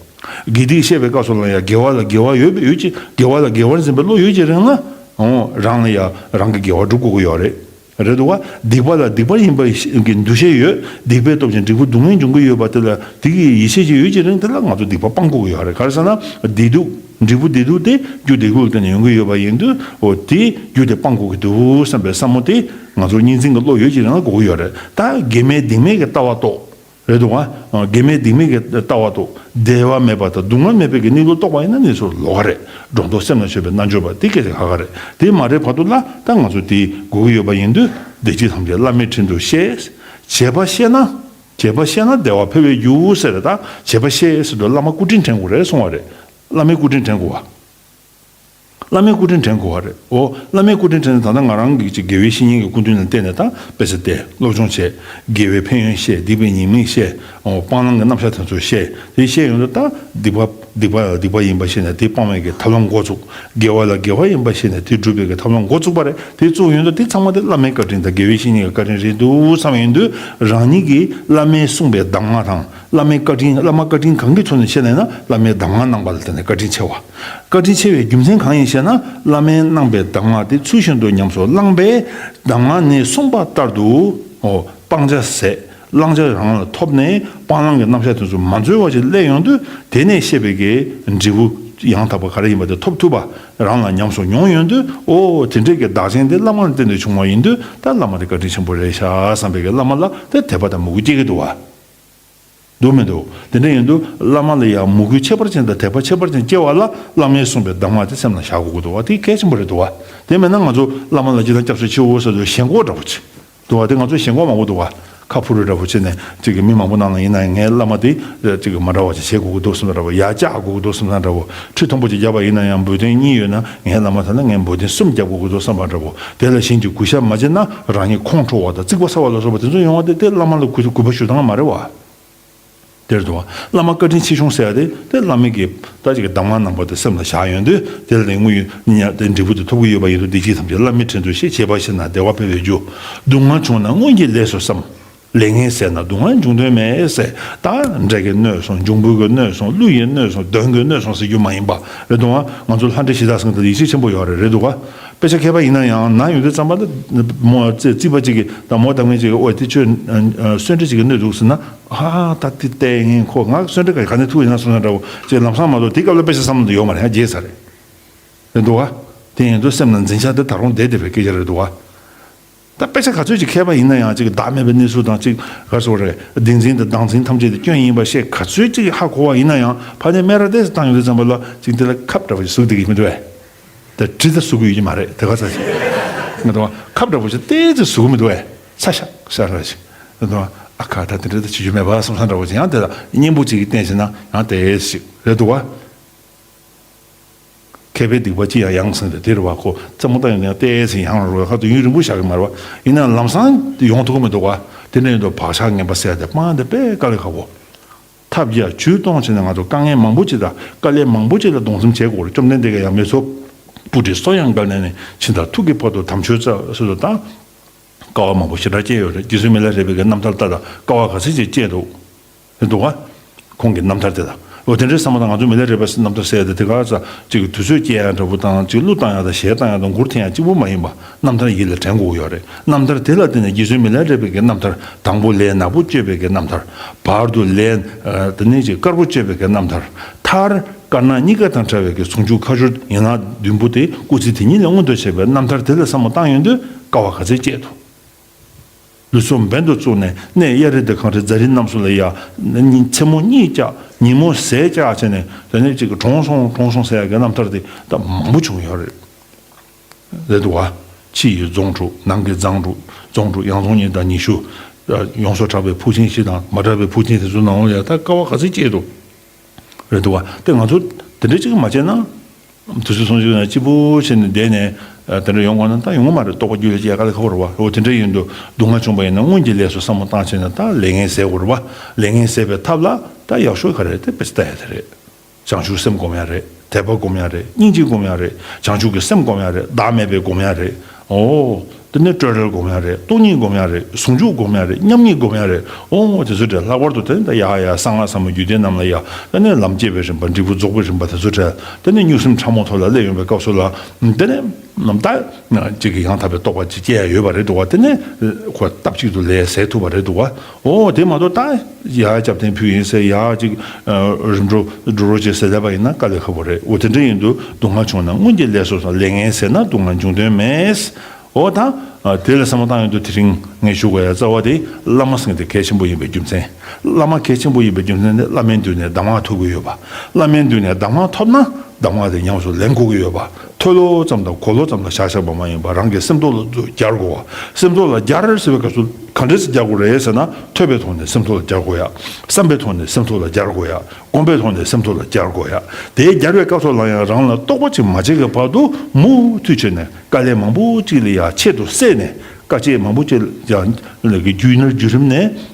དགེ་སྡིག་བཤད་པའི་སྐབས་སུ་ལ་ཡང་དགེ་བ་ལ་དགེ་བ་ཡོད་པའི་ཡོད་ཀྱི། དགེ་བ་ལ་དགེ་བར་འཛིན་པའི་བློ་ཡོད་ཀྱི་རིང་ལ། འོ་རང་ལ་ཡང་རང་གི་དགེ་བ་སྒྲུབ་དགོས་ཀྱི་ཡོད་རེད། རེད་འདུག་བ། སྡིག་པ་ལ་སྡིག་པ་ཡིན་པ་གི་འདུ་ཤེས་ཡོད། སྡིག་པའི་སྟོབས་ཀྱིས་འབྲས་བུ་སྡུག་བསྔལ་འབྱུང་གི་ཡོད་པ་དེ་ལ་དེ་གི་ཡིད་ཆེས་ཀྱི་ཡོད་ཀྱི་རིང་དེ་ལ་ང་ཚོ་སྡིག་པ་སྤང་དགོས་ཀྱི་ཡོད་རེད། ག་རེ་ཟེར་ན་བདེ་སྡུག་འབྲས་བུ་བདེ་སྡུག་དེ་རྒྱུ་བདེ་སྡུག་ལ་བརྟེན་ནས་ཡོང་གི་ཡོད་པ་ཡིན་དུས། འོ་དེ་རྒྱུ་དེ་སྤང་དགོས་ཀྱི་འདུག་བསམ་པའི་བསམ་བློ་དེ། ང་ཚོར་གཉིས་འཛིན་གྱི་བློ་ཡོད་ཀྱི་རེད་ན་དགོས་ཀྱི་ཡོད་རེད། ད་དགེ་མེད་སྡིག་མེད་ཀྱི་ལྟ་བ་རྟོགས། རེད་འདུག་ག། དགེ་མེད་སྡིག་མེད་ཀྱི་ལྟ་བ་རྟོགས། བདེ་བ་མེད་པ་དང་སྡུག་བསྔལ་མེད་པའི་གི་གནས་ལུགས་རྟོགས་པ་ཡིན་ན་ནི་ཚོར་ལོགས་ཀ་རེད། སྒྲོ་འདོགས་སེམས་ལ་ཆོད་པའི་རྣལ་འབྱོར་པ་དེ་སྐད་ཆ་ཁ་ཁ་རེད། དེ་མ་རེད་བར་དུ་ལ་ད་ང་ཚོ་དེ་དགོས་ཀྱི་ཡོད་པ་ཡིན་དུས་བདེ་སྐྱིད་ཐམས་ཅད་བླ་མའི་དྲིན་དུ་ཤེས། བྱས་པ་ཤེས་ན། བྱས་པ་ཤེས་ན་བདེ་བ་འཕེལ་བའི་རྒྱུ་ཟེར་རེད། ད་བྱས་པ་ཤེས་ཟེར་དུས་བླ་མ་སྐུ་དྲིན་དྲན་དགོས་རེད་གསུང་བ་རེད། བླ་མའི་སྐུ་དྲིན་དྲན་དགོས་བ། བླ་མའི་སྐུ་དྲིན་དྲན་དགོས་བ་རེད། འོ། བླ་མའི་སྐུ་དྲིན་དྲན་ནས་ད་ལྟ་ང་རང་གི་ཅིག་དགེ་བའི་བཤེས་གཉེན་གྱི་སྐུ་མདུན་ལ་བལྟས་ནས་ད་དཔེ་ཆ་བལྟས། སློབ་སྦྱོང་བྱས། དགེ་བའི་ཕན་ཡོན་ཤེས། སྡིག་པའི་ཉེས་དམིགས་ཤེས། འོ། སྤང་བླང་གི་རྣམ་གཞག་དེ་ཚོ་ཤེས། དེ་ཤེས་ཡོང་དུས་ད་སྡིག་པ་སྡིག་པ་སྡིག་པ་ཡིན་པ་ཤེས་ནས་དེ་སྤང་བའི་གི་ཐབས་ལམ་འགོ་བཙུགས། དགེ་བ་ལ་དགེ་བ་ཡིན་པ་ཤེས་ནས་དེ་སྒྲུབ་པའི་གི་ཐབས་ལམ་འགོ་བཙུགས་པ་རེད། དེ་བཙུགས་ཡོང་དུས་དེ་ཚང་མ་དེ་བླ་མའི་བཀའ་དྲིན་དང་དགེ་བའི་བཤེས་གཉེན་གྱི་བཀའ་དྲིན་རེད་འདུག་བསམ་ཡོང་དུས་རང་ཉིད་ཀྱིས་བླ་མའི་གསུངས་པའི་གདམས་ངག་དང་། བླ་མའི་བཀའ་དྲིན། བླ་མ་བཀའ་དྲིན་གང་གི་ཐོག་ནས་ཆེ་ལབ་ན་བླ་མའི་གདམས་ངག་གནང་པ་ལ་བརྟེན་ནས་བཀའ་དྲིན་ཆེ་བ། བཀའ་དྲིན་ཆེ་བའི་རྒྱུ་མཚན་གང་ཡིན་ཞེ་ན། བླ་མའི་གནང་པའི་གདམས་ངག་དེ་ཚུལ་བཞིན་དུ་ཉམས་སུ་བླངས་པས་གདམས་ངག་ནས་གསུངས་པ་ལྟར་དུ། འོ། སྤང་བྱ་ཟད། བླང་བྱ་རང་ལ་ཐོབ་ནས་སྤང་བླང་གི་རྣམ་གཞག་དེ་ཚོ་མ་འཛོལ་བ་ཞིག་སླེབས་ཡོང་དུས་དེ་ནས་བཤད་པའི་གི་འབྲས་བུ་ཡང་དག་པ་ག་རེ་ཡིན་པ་དེ་ཐོབ་ཐུབ་པ་རང་ལ་ཉམས་སུ་མྱོང་ཡོང་དུས། འོ། དེ་འདྲའི་གི་བདག་རྐྱེན་དེ་བླ་མ་ལ་བརྟེན་ནས་བྱུང་བ་ཡིན་དུས་ད་བླ་མ་དེ་བཀའ་དྲིན་ཆེན་པོ་རེད་ཤག་བསམ་པའི་གི་བླ་མ་ལ་དེ་དད་པ་དང་མོས་གུས་སྐྱེ་གི་འདུག་བ། འདུག་མི་འདུག། དེ་འདྲ་ཡིན་དུས་བླ་མ་ལ་ཡང་མོས་གུས་ཁྱད་པར་ཅན་དང་དད་པ་ཁྱད་པར་ཅན་སྐྱེ་བ་ལ་བླ་མས་གསུངས་པའི་གདམས་ངག་དེ་སེམས་ལ་བཞག་དགོས་ཀྱི་འདུག་བ། དེ་གལ་ཆེན་པོ་རེད་འདུག་བ། དེ་མེད་ན་ང་ཚོ་བླ་མ་ལ་ཅི་ལྟར་སྐྱབས་སུ་མཆིའོ་ཟེར་དུས་ཞེན་ཁོག་འདྲ་པོ་ཅིག་འདུག་བ། དེ་ང་ཚོ་ཞེན་ཁོག་མང་པོ་འདུག་བ། ཁ་ཕུ་རུ་འདྲ་པོ་བྱས་ནས་ཅིག་གི་མི་མང་པོ་ནང་ལ་ཡིན་ན་ཡང་ངའི་བླ་མ་དེ་ཅིག་གི་མ་འདྲ་བ་ཅིག་བྱེད་དགོས་ཀྱི་འདུག་བསམ་འདྲ་པོ། ཡར་བཅག་དགོས་ཀྱི་འདུག་བསམ་འདྲ་པོ། ཁྲི་མཐོན་པོ་ཅིག་བརྒྱབ་པ་ཡིན་ན་ཡང་འབོལ་གདན་གཉིས་ཡོད་ན་ངའི་བླ་མ་ད་ལ་ངས་འབོལ་གདན་གསུམ་བརྒྱབ་དགོས་ཀྱི་འདུག་བསམ་པ་འདྲ་པོ། དེ་ལ་གཞན་གྱིས་གུས་ཞབས་མ་བྱས་ན་རང་ཉིད་ཁོང་ཁྲོ་བ་དང་རྩིག་པ་ཟ་བ་ལ་སོགས་པ་དེ་ཚོ་ཡོང་བ་དེ་དེ་བླ་མ་ལ་གུས་གུས་པ་ཞུ་སྟངས་མ་རེད་བ། དེར་དུ་བླ་མ་བཀའ་དྲིན་ཆེ་ཆུང་ཟེར་ཡ་དེ་དེ་བླ་མའི་གི་ད་ཅིག་གི་གདམས་ངག་རྣམ་པ་དེ་སེམས་ལ་བཞག་ཡོང་དུས་དེ་ལ་དེ་དངོས་ཡོད་ཉ་དེ་འབྲས་བུ་དེ་ཐོབ་ཀྱི་ཡོད་པ་ཡིན་དུས་བདེ་སྐྱིད་ཐམས་ཅད་བླ་མའི་དྲིན་དུ་ཤེས། བྱས་པ་ཤེས་ན་བདེ་བ་འཕེལ་བའི་རྒྱུ། སྡུག་བསྔལ་བྱུང་ན་སྔོན་གྱི་ལས་སུ་བསམ། ལས་ངན་ཟད་ན་སྡུག་བསྔལ་འབྱུང་དོན་མེད་ཟེར། ད་འབྲས་ཀྱིས་གནོད་སོང་། འབྱུང་པོ་གིས་གནོད་སོང་། ཀླུ་ཡིས་གནོད་སོང་། གདོན་གྱིས་གནོད་སོང་ཟེར་རྒྱུ་མ་ཡིན་པ་རེད་དོ། ང་ཚོ་ལྷ་འདྲེ་གཞི་བདག་སེམས་དེ་ཡིད་ཆེས་ཆེན་པོ་ཡོད་རེད། རེད་འདུག་ག། དཔེ་ཆ་མཁས་པ་ཡིན་ན་ཡང་ན་ཡོང་དུས་ཙམ་པ་ལ་མོ་རྩེ་རྩིས་པ་གཅིག་གིས་དང་མོ་དང་མི་གཅིག་གིས་ཨོ་དེ་ཁྱོད་གསོན་འདྲེ་གཅིག་གིས་གནོད་འདུག་ཟེར་ན། ཧ་ཧ། ད་དེ་ལྟས་ངན་ཁོ་ང་གསོན་འདྲེ་ག་ག་ནས་ཐུག་ཡིན་ན་སོང་ན་འདྲ་བོ་ཅེས་ལམ་སང་མ་གཏོགས་དེ་སྐབས་ལ་དཔེ་ཆ་བསམ་བློ་འདི་ཡོད་མ་རེད། ཡང་བརྗེད་ཚར་རེད། རེད་འདུག་ག། དེ་ཡིན་དུས་སེམས་ནང་འཛིན་ཆགས་དེ་ད་རུང་བསྡད་བསྡད་པའི་སྐད་ཆ་རེད་འདུག་ག། ད་དཔེ་ཆ་ག་ཚོད་ཅིག་མཁས་པ་ཡིན་ན་ཡང་ཅིག་བདག་མེད་པའི་གནས་ཚུལ་དང་ཅིག་ག་ཚོད་རེད། བདེན་འཛིན་དང་བདག་འཛིན་ཐམས་ཅད་དེ་སྐྱོན་ཡིན་པ་ཤེས། ག་ཚོད་ཅིག་ཧ་གོ་བ་ཡིན་ན་ཡང་ཕ་ནས་སྨད་ར་ཏོག་ཙམ་བཏང་ཡོང་དུས་ཙམ་པ་ལ་ཅིག་དེ་ལ་ཁབ་འདྲ་བོ་ཞིག་ཟུག་བསྡད་ཀྱི་མི་འདུག་གས། ད་གྲི་ད་ཟུག་གི་ཡོད་ཀྱི་མ་རེད། དེ་ག་ཚ་ཞིག་ང་ཚོ་ཁབ་འདྲ་བོ་ཞིག་ཏོག་ཙམ་ཟུག་གི་མི་འདུག་གས། ཚ་ཤག་ཤག་ར་ཞིག་ང་ཚོ་ཨ་ཁ་ད་དེ་འདྲ་ད་བྱེད་རྒྱུ་མེད་པ་བསམ་བསམ་འདྲ་བོ་ཅིག་ཡང་དེ་ལ་གཉེན་པོ་ཅིག་གིས་བསྟན་བྱས་ན་ཡང་དེ་ཞིག་རེད་འདུག་ག། མཁས་པའི་སྡིག་པ་ཅི་ཡང་ཡང་ཟིན་ཏེ་དེ་རུ་བ་ཁོ་རྩེད་མོ་ལྟ་ཡོང་ནས་ཏོག་ཙམ་ཡང་རུ་བ་ཁ་དུ་ཡུན་རིང་པོ་བཞག་གི་མ་རེད་བ། ཡིན་ན་ལམ་སང་ཡོང་ཐུབ་ཀྱི་མི་འདུག་བ། དེ་འདྲ་ཡིན་དུས་བག་ཆགས་ངན་པ་སེལ་ཏེ་སྤང་དེ་དཔེ་དཀའ་ལས་ཁག་པོ། ཐབས་བརྒྱ་ཇུས་སྟོང་བྱས་ནས་ང་ཚོ་དཀའ་ངལ་མང་པོ་ཅིག་དང་དཀའ་ལས་མང་པོ་ཅིག་ལ་གདོང་ཟིན་བྱེད་དགོས་རེད། བཅོམ་ལྡན་འདས་ཀྱིས་ཡང་མི་ཚོགས་སྤུ་གྲིའི་སོ་ཡང་བརྒལ་ནས་ནི་ཕྱིན་དང་ཐུག་གི་བར་དུ་དམ་ཆོས་སྩལ་ཟེར་དུ་དང་། དཀའ་བ་མང་པོ་ཞེ་དྲག་སྤྱད་ཡོད་རེད། རྗེ་བཙུན་མི་ལ་རས་པའི་གི་རྣམ་ཐར་ལྟ་དང་དཀའ་བ་ག་ཚོད་ཅིག་སྤྱད་འདུག་རེད་འདུག་ག། ཁོང་གི་རྣམ་ཐར་དེ་དང་། འོ་དེ་འདྲའི་བསམ་བློ་དང་ང་ཚོ་མི་ལ་རས་པའི་རྣམ་ཐར་ཟེར་ཡ་དེ་དེ་ག་ས་ཅིག་དུས་ཚོད་སྐྱེལ་ཡ་འདྲ་པོ་དང་ཅིག་གླུ་བཏང་ཡ་དང་གཞས་བཏང་ཡ་དང་མགུར་འཐེན་ཡ་གཅིག་པུ་མ་ཡིན་པ་རྣམ་ཐར་ཡིད་ལ་དྲན་དགོས་ཡོད་རེད། རྣམ་ཐར་དེ་ལ་བརྟེན་ནས་རྗེ་བཙུན་མི་ལ་རས་པའི་གི་རྣམ་ཐར་དང་པོ་ལས་ནག་པོ་གཅོད་པའི་གི་རྣམ་ཐར། བར་དུ་ལས་དེ་ནས་ཅིག་དཀར་པོ་གཅོད་པའི་གི་རྣམ་ཐར། མཐར་དཀར་ནག་གཉིས་ཀ་དང་བྲལ་བའི་གི་ཟུང་འཇུག་མཁའ་སྤྱོད་ཡན་ལག་བདུན་པོ་དེ་སྐུ་ཚེ་དེ་ཉིད་ལ་མངོན་དུ་བྱེད་པའི་རྣམ་ཐར་དེ་ལ་བསམ་བློ་བཏང་ཡོང་དུས་དཀའ་བ་ག་ཚོད་སྤྱད་འདུག་ལུས་སྲོག་འབེན་དུ་བཙུགས་ནས་གནས་གཡའ་རི་དང་གངས་རི་རྫ་རི་རྣམས་སུ་ལ་ཡ། མཚན་མོ་གཉིད་བཅག་ཉིན་མོ་ཟས་བཅག་བྱས་ནས་དེ་ནས་ཅིག་གྲོངས་སོང་གྲོངས་སོང་ཟེར་ཡ་གི་རྣམ་ཐར་དེ་ད་མང་པོ་བྱུང་ཡོད་རེད། རེད་འདུག་བ། ཕྱི་ཡི་རྫོང་དྲུག་ནང་གི་རྫོང་དྲུག་རྫོང་དྲུག་ཡང་རྫོང་གཉིས་དང་ཉི་ཤུ། ཡོངས་སུ་གྲགས་པའི་ཕུག་ཆེན་བཞི་དང་མ་གྲགས་པའི་ཕུག་ཆེན་དེ་ཚོའི་ནང་ལ་ཡ་ད་དཀའ་བ་ག་ཚོད་སྤྱད་འདུག་རེད་འདུག་བ། དེ་ང་ཚོ་དེ་འདྲ་ཅིག་མ་བྱས་ན། དུས་ཚོད་སོང་ཅིག་ན་སྐྱིད་པོ་བྱས་ནས་བསྡད་ནས་དེ་འདྲ་ཡོང་དགོས་ན་ད་ཡོང་གི་མ་རེད། རྟོགས་པ་རྒྱུད་ལ་སྐྱེ་དཀའ་ལས་ཁག་པོ་རེད་བ། འོ་དེ་འདྲ་ཡིན་དུས་སྡུག་བསྔལ་བྱུང་བ་ཡིན་ན་སྔོན་གྱི་ལས་སུ་བསམ་བློ་བཏང་བྱས་ནས་ད་ལས་ངན་ཟད་དགོས་རེད་བ། ལས་ངན་ཟད་པའི་ཐབས་ལ་ད་ཡག་ཤོས་ག་རེད་དེ་དཔེ་ལྟ་ཡ་དེ་རེད། བྱང་ཆུབ་སེམས་སྒོམ་ཡ་རེད། དད་པ་སྒོམ་ཡ་རེད། སྙིང་རྗེ་སྒོམ་ཡ་རེད། བྱང་ཆུབ་ཀྱི་སེམས་སྒོམ་ཡ་རེད། བདག་མེད་པའི་སྒོམ་ཡ་རེད། འོ། དེ་ནས་སྤྲོས་བྲལ་སྒོམ་ཡ་རེད། སྟོང་ཉིད་སྒོམ་ཡ་རེད། ཟུང་འཇུག་སྒོམ་ཡ་རེད། མཉམ་ཉིད་སྒོམ་ཡ་རེད། འོ་དེ་ཚོ་འདྲ་ལྷག་པར་དུ་དེ་ནི་ད་ཡ་ཡ་གསང་སྔགས་ཟབ་མོ་རྒྱུད་སྡེ་རྣམས་ལ་ཡ། དེ་ནས་ལམ་སྐྱེས་པའི་རིམ་པ་འབྲས་བུ་རྫོགས་པའི་རིམ་པ་དེ་ཚོ་འདྲ། དེ་ནས་མྱུར་སེམས་ཕྲ་མོ་ཐོག་ལ་སླེབས་ཡོང་བའི་སྐབས་སུ་ལ། དེ་ནས་ནམ་ད་ཅིག་གི་ཡང་དག་པའི་རྟོགས་པ་ཅིག་སྐྱེ་ཡ་ཡོད་པ་རེད་འདུག་བ། དེ་ནས་ཁོ་སྟབས་གཅིག་ཏུ་ལས་ཟད་ཐུབ་པ་རེད་འདུག་བ། འོ་དེ་མ་གཏོགས་ད་ཡ་སྐྱབས་རྟེན་ཕུལ་ཡིན་ཟེར་ཡ་ཅིག་རིམ་གྲོ་འགྲོ་རོགས་བྱེད་ཟེར་ལབ་པ་ཡིན་ན་དཀའ་ལས་ཁག་པོ་རེད། འོ་དེ་འདྲ་ཡིན་དུས་སྡུག་བསྔལ་བྱུང་ན་སྔོན་གྱི་ལས་སོ་སོ་ལས་ངན་ཟད་ན་སྡུག་བསྔལ་འབྱུང་དོན་མེད། འོ་ད། ཨ། དེ་ལ་བསམ་བློ་བཏང་ཡོང་དུས་དེ་རིང་ངས་ཞུ་དགོས་ཡ་རྩ་བ་དེ་བླ་མ་ཟེར་མཁན་དེ་གལ་ཆེན་པོ་ཡིན་པའི་རྒྱུ་མཚན། བླ་མ་གལ་ཆེན་པོ་ཡིན་པའི་རྒྱུ་མཚན་དེ་བླ་མའི་མདུན་ནས་གདམས་ངག་ཐོབ་ཀྱི་ཡོད་པ། བླ་མའི་མདུན་ནས་གདམས་ངག་ཐོབ་ན་གདམས་ངག་དེ་ཉམས་སུ་ལེན་དགོས་ཀྱི་ཡོད་པ། ཐོས་ལོ་ཙམ་དང་གོ་ལོ་ཙམ་ལ་བཞག་བཞག་པ་མ་ཡིན་པར་རང་གི་སེམས་ཐོག་ལ་སྦྱར་དགོས་པ། སེམས་ཐོག་ལ་སྦྱར་ཟེར་བའི་སྐབས་སུ་ག་འདྲས་སེ་སྦྱར་དགོས་རེད་ཟེར་ན། ཐོས་པའི་ཐོག་ནས་སེམས་ཐོག་ལ་སྦྱར་དགོས་ཡ། བསམ་པའི་ཐོག་ནས་སེམས་ཐོག་ལ་སྦྱར་དགོས་ཡ། སྒོམ་པའི་ཐོག་ནས་སེམས་ཐོག་ལ་སྦྱར་དགོས་ཡ། དེ་སྦྱར་བའི་སྐབས་སུ་ལ་ཡང་རང་ལ་རྟོགས་པ་ཅིག་མ་སྐྱེས་ཀྱི་བར་དུ་མུ་མཐུད་བྱས་ནས་དཀའ་ལས་མང་པོ་ཅིག་ལ་ཡང་ཆེད་དུ་བསྲེས་ནས། དཀའ་སྤྱད་མང་པོ་ཅིག་ཡང་རྒྱུད་ནས་བརྒྱུད་རིམ་ནས་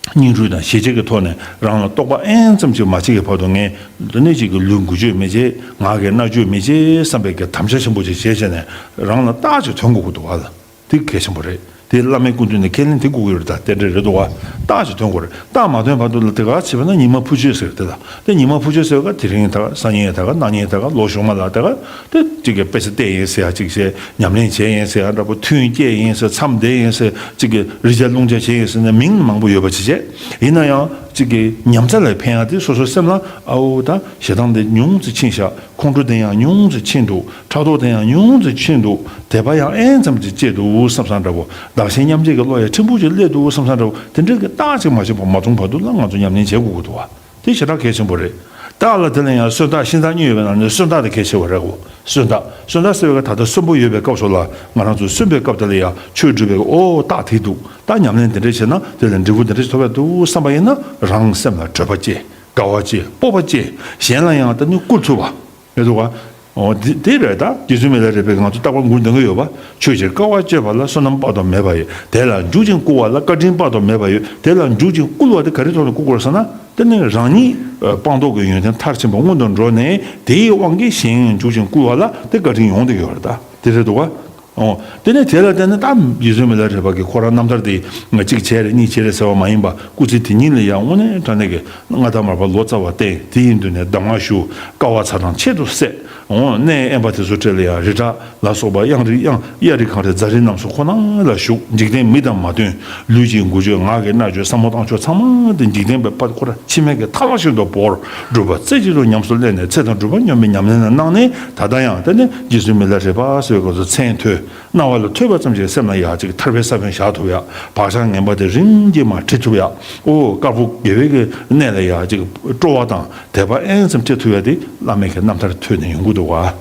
སྙིང་རུས་དང་ཞི་བྱེད་ཀྱི་ཐོག་ནས་རང་ལ་རྟོགས་པ་ཨེན་ཙམ་ཅིག་མ་སྐྱེས་ཀྱི་བར་དུ། ངས་འདི་ནས་ཅིག་གི་ལུས་འགུལ་སྐྱོད་མི་བྱེད། ངག་གིས་མནར་གཅོད་མི་བྱེད་བསམ་པའི་གི་དམ་བཅའ་ཆེན་པོ་ཅིག་བྱས་བྱས་ནས་རང་ལ་རྟགས་ཅིག་ཐོན་དགོས་ཀྱི་འདུག་བ་ལ། དེ་གལ་ཆེན་པོ་རེད། དེ་བླ་མའི་སྐུ་མདུན་ནས་ཁས་ལེན་དེ་དགོས་ཀྱི་ཡོད་རེད། ད་དེ་འདྲ་རེད་འདུག་བ། རྟགས་ཅིག་ཐོན་དགོས་རེད། རྟགས་མ་ཐོན་བར་དུ་ལ་དེ་ག་བྱས་པ་ན་ཉི་མ་ཕུ་ཆོད་ཟེར་དེ་ལ། དེ་ཉི་མ་ཕུ་ཆོད་ཟེར་བ་དེ་རིང་ད་ག་སང་ཉིན་ད་ག་གནངས་ཉིན་ད་ག་ལོ་གཞུག་མ་ལ་ད་ག་དེ་གཅིག་གི་དཔེ་ཆ་བལྟས་ཡིན་ཟེར་ཡ་གཅིག་བྱས། ཉམས་ལེན་བྱས་ཡིན་ཟེར་ཡ་འདྲ་པོ། ཐུན་བསྐྱལ་ཡིན་ཟེར། མཚམས་བསྡད་ཡིན་ཟེར། གཅིག་གི་རི་རྒྱ་རླུང་རྒྱ་བྱས་ཡིན་ཟེར་ནས་མིང་མང་པོ་ཡོད་པ་ཅིག་བྱས། ཡིན་ན་ཡང་གཅིག་གི་ཉམས་རྩ་ལ་ཕན་ཡ་དེ་སོ་སོའི་སེམས་ལ། ཨའོ་ད་ཞེ་སྡང་དེ་ཉུང་ཙམ་ཕྱིན་ཤག་ཁོང་ཁྲོ་དེ་ཡང་ཉུང་ཙམ་ཕྱིན་འདུག་ཕྲག་དོག་དེ་ཡང་ཉུང་ཙམ་ཕྱིན་འདུག་དད་པ་ཡང་ཨེན་ཙམ་ཅིག་སྐྱེས་འདུག་བསམ་བསམ་འདྲ་པོ། བདག་གཞན་མཉམ་བརྗེ་གི་བློ་ཡང་ཕྲན་བུ་ཅིག་སླེབས་འདུག་བསམ་བསམ་འདྲ་པོ། དེ་འདྲའི་གི་རྟགས་ཅིག་མ་བྱུང་བ་མ་མཐོང་བར་དུ་ལ་ང་ཚོ་ཉམས་ལེན་བྱེད་དགོས་ཀྱི་འདུག་བ། དེ་ཞེ་དྲག་གལ་ཆེན་པོ་རེད། རྟགས་ལ་དེ་ལ་ཡང་སོན་རྟགས་ཤིང་རྟགས་གཉིས་ཡོད་པའི་ནང་ནས་སོན་རྟགས་དེ་གལ་ཆེ་བ་རེད་གོ། སོན་རྟགས། སོན་རྟགས་ཟེར་བའི་སྐབས་ད་ལྟ་གསོན་པོ་ཡོད་པའི་སྐབས་སུ་ལ་ང་རང་ཚོ་གསོན་པའི་སྐབས་དེ་ལ་ཡང་ཆོས་སྒྲུབ་པའི་ཨོ་རྟགས་དེ་འདུག་ད་ཉམས་ལེན་དེ་འདྲ་བྱས་ན་དེ་ལ་འབྲས་བུ་དེ་འདྲ་ཞིག་ཐོབ་པ་འདུག་བསམ་པ་ཡིན་ན། རང་སེམས་ལ་སྤྲོས་པ་སྐྱེ། དགའ་བ་སྐྱེ། སྤོབས་པ་སྐྱེ། གཞན་ལ་ཡང་ད་ནི་བསྐུལ་ཐུབ་པ་རེད་འདུག་ག་ཨོ་དེ་དེ་རེད། ད་རྗེ་བཙུན་མི་ལ་རས་པའི་ང་ཚོ་རྟག་པར་མགུར་འདོན་གྱི་ཡོད་པ། ཆོས་ཕྱིར་དཀའ་བ་སྤྱད་པ་ལ་བསོད་ནམས་དཔག་ཏུ་མེད་པ་ཡོད། དེ་ལ་འཇུག་ཅིང་བསྐུལ་བ་ལ་བཀའ་དྲིན་དཔག་ཏུ་མེད་པ་ཡོད། དེ་ལ་འཇུག་ཅིང་བསྐུལ་བ་དེ་ག་རེ་ཐོག་ནས་བསྐུལ་དགོས་རེད་ཟེར་ན། དེ་ནི་རང་ཉིད་སྤངས་རྟོགས་ཀྱི་ཡོན་ཏན་མཐར་ཕྱིན་པ་སྔོན་དུ་འགྲོ་ནས། དེའི་དབང་གིས་གཞན་ཡང་འཇུག་ཅིང་བསྐུལ་བ་ལ་དེ་བཀའ་དྲིན་ཡོང་བསྡད་ཀྱི་ཡོད་རེད། ད་དེ་རེད་འདུག་ག་ཨོ། དེ་ནས་དེ་ལ་བརྟེན་ནས་ད་རྗེ་བཙུན་མི་ལ་རས་པ་གིས་ཁོ་རང་རྣམ་ཐར་དེ་ང་གཅིག་བྱས་རེད་གཉིས་བྱས་རེད་ཟེར་བ་མ་ཡིན་པ། སྐུ་ཚེ་དེ་ཉིད་ལ་ཡང་དངོས་གནས་དྲང་གནས་ཀྱི་མངའ་བདག་མར་པ་ལོ་ཙཱ་བ་བསྟེན། དེའི་མདུན་ནས་གདམས་ངག་ཞུ། དཀའ་བ་ཚ་གྲང་ཆེད་དུ་བསད། འོ་གནས་དབེན་པ་དེ་ཚོ་གྲས་ལ་ཡང་རི་བྲག་ལ་སོགས་པ་གཡང་རི་གཡང་གཡའ་རི་གངས་རི་རྫ་རི་རྣམས་སུ་ཁོ་ན་ལ་བཞུགས། འཇིག་རྟེན་མི་དང་མ་བསྟུན། ལུས་ཀྱི་འགུལ་སྐྱོད་ངག་གི་རྣ་གཅོད་བསམ་བློ་བཏང་ཕྱོགས་ཚང་མ་དེ་འཇིག་རྟེན་པའི་དཔལ་ཁོ་ར་འཆི་མེད་ཀྱི་ཐལ་བ་བཞིན་དུ་བོར། སྒྲུབ་པ་རྩེ་གཅིག་ཏུ་ཉམས་སུ་ལེན་ནས་ཚེ་དང་སྒྲུབ་པ་སྙོམས་པའི་ཉམས་ལེན་ལ་གནང་ནས། ད་ལྟ་ཡང་དེ་ནི་རྗེ་བཙུན་མི་ལ་རས་པ་ཟེར་བའི་སྐབས་སུ་མཚན་ཐོས། རྣ་བ་ལ་ཐོས་པ་ཙམ་གྱིས་སེམས་ལ་ཡ་གཅིག་ཐར་པའི་ས་བོན་བཞག་ཐུབ་ཡ། བག་ཆགས་ངན་པ་དེ་རིམ་གྱིས་མར་བྲི་ཐུབ་ཡ། ཨོ་དཀར་པོ་དགེ་བའི་གི་གནས་ལ་ཡ་གཅིག་སྤྲོ་བ་དང་དད་པ་ཨེན་ཙམ་སྐྱེ་ཐུབ་ཡ་དེ་བླ་མའི་གི་རྣམ་ཐར་ཐོས་ནས་ཡོང་གི་འདུག་བ།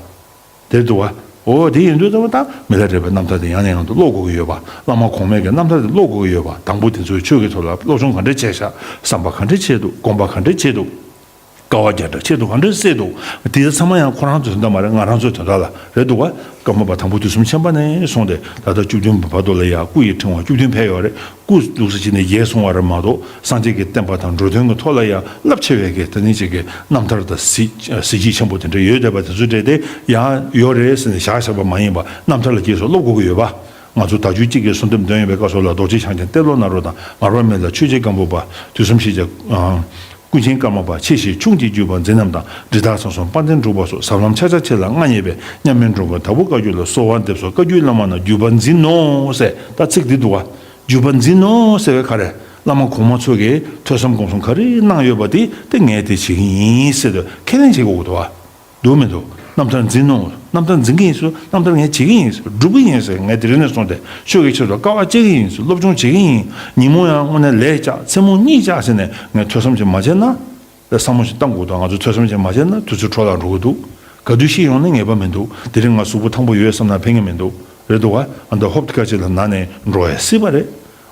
དེར་འདུག་བ། ཨོ་དེ་ཡིན་དུས་ད་བ་ད་མི་ལ་རས་པའི་རྣམ་ཐར་དེ་ཡང་ནས་ཡང་དུ་ཀློག་དགོས་ཀྱི་ཡོད་པ། བླ་མ་གོང་མའི་གི་རྣམ་ཐར་དེ་ཀློག་དགོས་ཀྱི་ཡོད་པ། དང་པོ་དེ་ཚོས་ཆོས་ཀྱི་ཐོག་ལ་སློབ་སྦྱོང་ག་འདྲས་བྱས་ཤག་བསམ་པ་ག་འདྲས་བྱས་འདུག་སྒོམ་པ་ག་འདྲས་བྱས་འདུག་དཀའ་བ་བརྒྱ་ཕྲག་ཆེད་དུ་གང་འདྲ་སེ་འདུག་དེ་ཚང་མ་ཡང་ཁོ་རང་ཚོའི་དོན་དག་མ་རེད། ང་རང་ཚོའི་དོན་དག་ལ་རེད་འདུག་བ། ཀརྨ་པ་དང་པོ་དུས་གསུམ་མཁྱེན་པ་ནས་བཟུང་སྟེ་ད་ལྟ་བཅུ་བདུན་པའི་བར་དུ་ལ་ཡང་སྐུ་ཡི་ཕྲེང་བ་བཅུ་བདུན་ཕེབས་ཡོད་རེད། སྐུ་འདུག་སེ་བྱས་ནས་རྒྱས་སོང་བ་རེད་མ་གཏོགས། སངས་རྒྱས་ཀྱི་བསྟན་པ་དང་འགྲོ་དོན་གྱི་ཐོག་ལ་ཡང་རླབས་ཆེ་བའི་གི་དེ་ནི་ཅིག་གི་རྣམ་ཐར་དང་གཟི་གཟི་བརྗིད་ཆེན་པོ་དེ་འདྲ་ཡོད་བསྡད་པ་དེ་ཚོ་འདྲ་དེ་ཡང་ཡོད་རེད་ཟེར་ནས་བཞག་བཞག་པ་མ་ཡིན་པ། རྣམ་ཐར་ལ་རྗེས་སུ་སློབ་དགོས་ཀྱི་ཡོད་པ། ང་ཚོ་ད་རྒྱུད་གཅིག་གི་གསོལ་འདེབས་འདོན་ཡོད་པའི་སྐབས་སུ་ལ། རྡོ་རྗེ་འཆང་ཆེན་ཏེ་ལོ་ནཱ་རོ་དང་། མར་པ་མི་ལ་ཆོས་རྗེ་སྒམ་པོ་པ། དུས་གསུམ་ཤེས་བྱ། ཨ། ཀུན་མཁྱེན་ཀརྨ་པ། ཆེ་ཞིང་ཆུང་གི་བརྒྱུད་པ་འཛིན་རྣམ་དང་། འབྲི་སྟག་ཚང་གསུམ་དཔལ་ལྡན་འབྲུག་པ་སོགས། ཟབ་ལམ་ཕྱག་རྒྱ་ཆེ་ལ་མངའ་བརྙེས་པའི། མཉམ་མེད་འགྲོ་མགོན་དྭགས་པོ་བཀའ་བརྒྱུད་ལ། གསོལ་བ་འདེབས་སོ་བཀའ་བརྒྱུད་བླ་མ་རྣམས། བརྒྱུད་པ་འཛིན་ནོ་ཟེར། ད་ཚིག་འདི་འདུག་བ། བརྒྱུད་པ་འཛིན་ནོ་ཟེར་བའི་ག་རེ། བླ་མ་གོང་མ་ཚོ་གིས་ཐོས་བསམ་སྒོམ་གསུམ་ག་རེ་གནང་ཡོད་པ་དེ་དེ་ངས་དེ་བྱེད་ཀྱི་ཡིན་ཟེར་དུ་ཁས་ལེན་བྱེད་དགོས་ཀྱི་འདུག་བ། འདུག་མི་འདུག་རྣམ་ཐར་འཛིན་ནོ། རྣམ་ཐར་འཛིན་གྱི་ཡིན་ཟེར། རྣམ་ཐར་ངས་བྱེད་ཀྱི་ཡིན་ཟེར། སྒྲུབ་ཀྱི་ཡིན་ཟེར། ངས་དེ་རིང་ནས་བཟུང་སྟེ་ཆོས་ཀྱི་ཆེད་དུ་དཀའ་བ་སྤྱད་ཀྱི་ཡིན་ཟེར། སློབ་སྦྱོང་བྱེད་ཀྱི་ཡིན། ཉིན་མོ་ཡང་དངོས་གནས་ལས་བཅག་མཚན་མོ་གཉིད་བཅག་ཟེར་ནས་ངས་ཐོས་བསམ་ཅིག་མ་བྱས་ན། བསམ་བློ་ཞིག་བཏང་དགོས་འདུག་ང་ཚོ་ཐོས་བསམ་ཅིག་མ་བྱས་ན་དུས་ཚོད་འཕྲོ་བརླག་འགྲོ་གི་འདུག་ག་དུས་ཤི་ཡོང་ན་ངེས་པ་མི་འདུག་དེ་རིང་ང་གཟུགས་པོ་ཐང་པོ་ཡོད་བསམ་ན་ཕན་གྱི་མི་འདུག་རེད་འདུག་བ། ཨ་ད་ཧོབ་ཏེ་ཁ་ཅིག་ལ་ན་ནས་འགྲོ་ཡ་སྲིད་པ་རེད།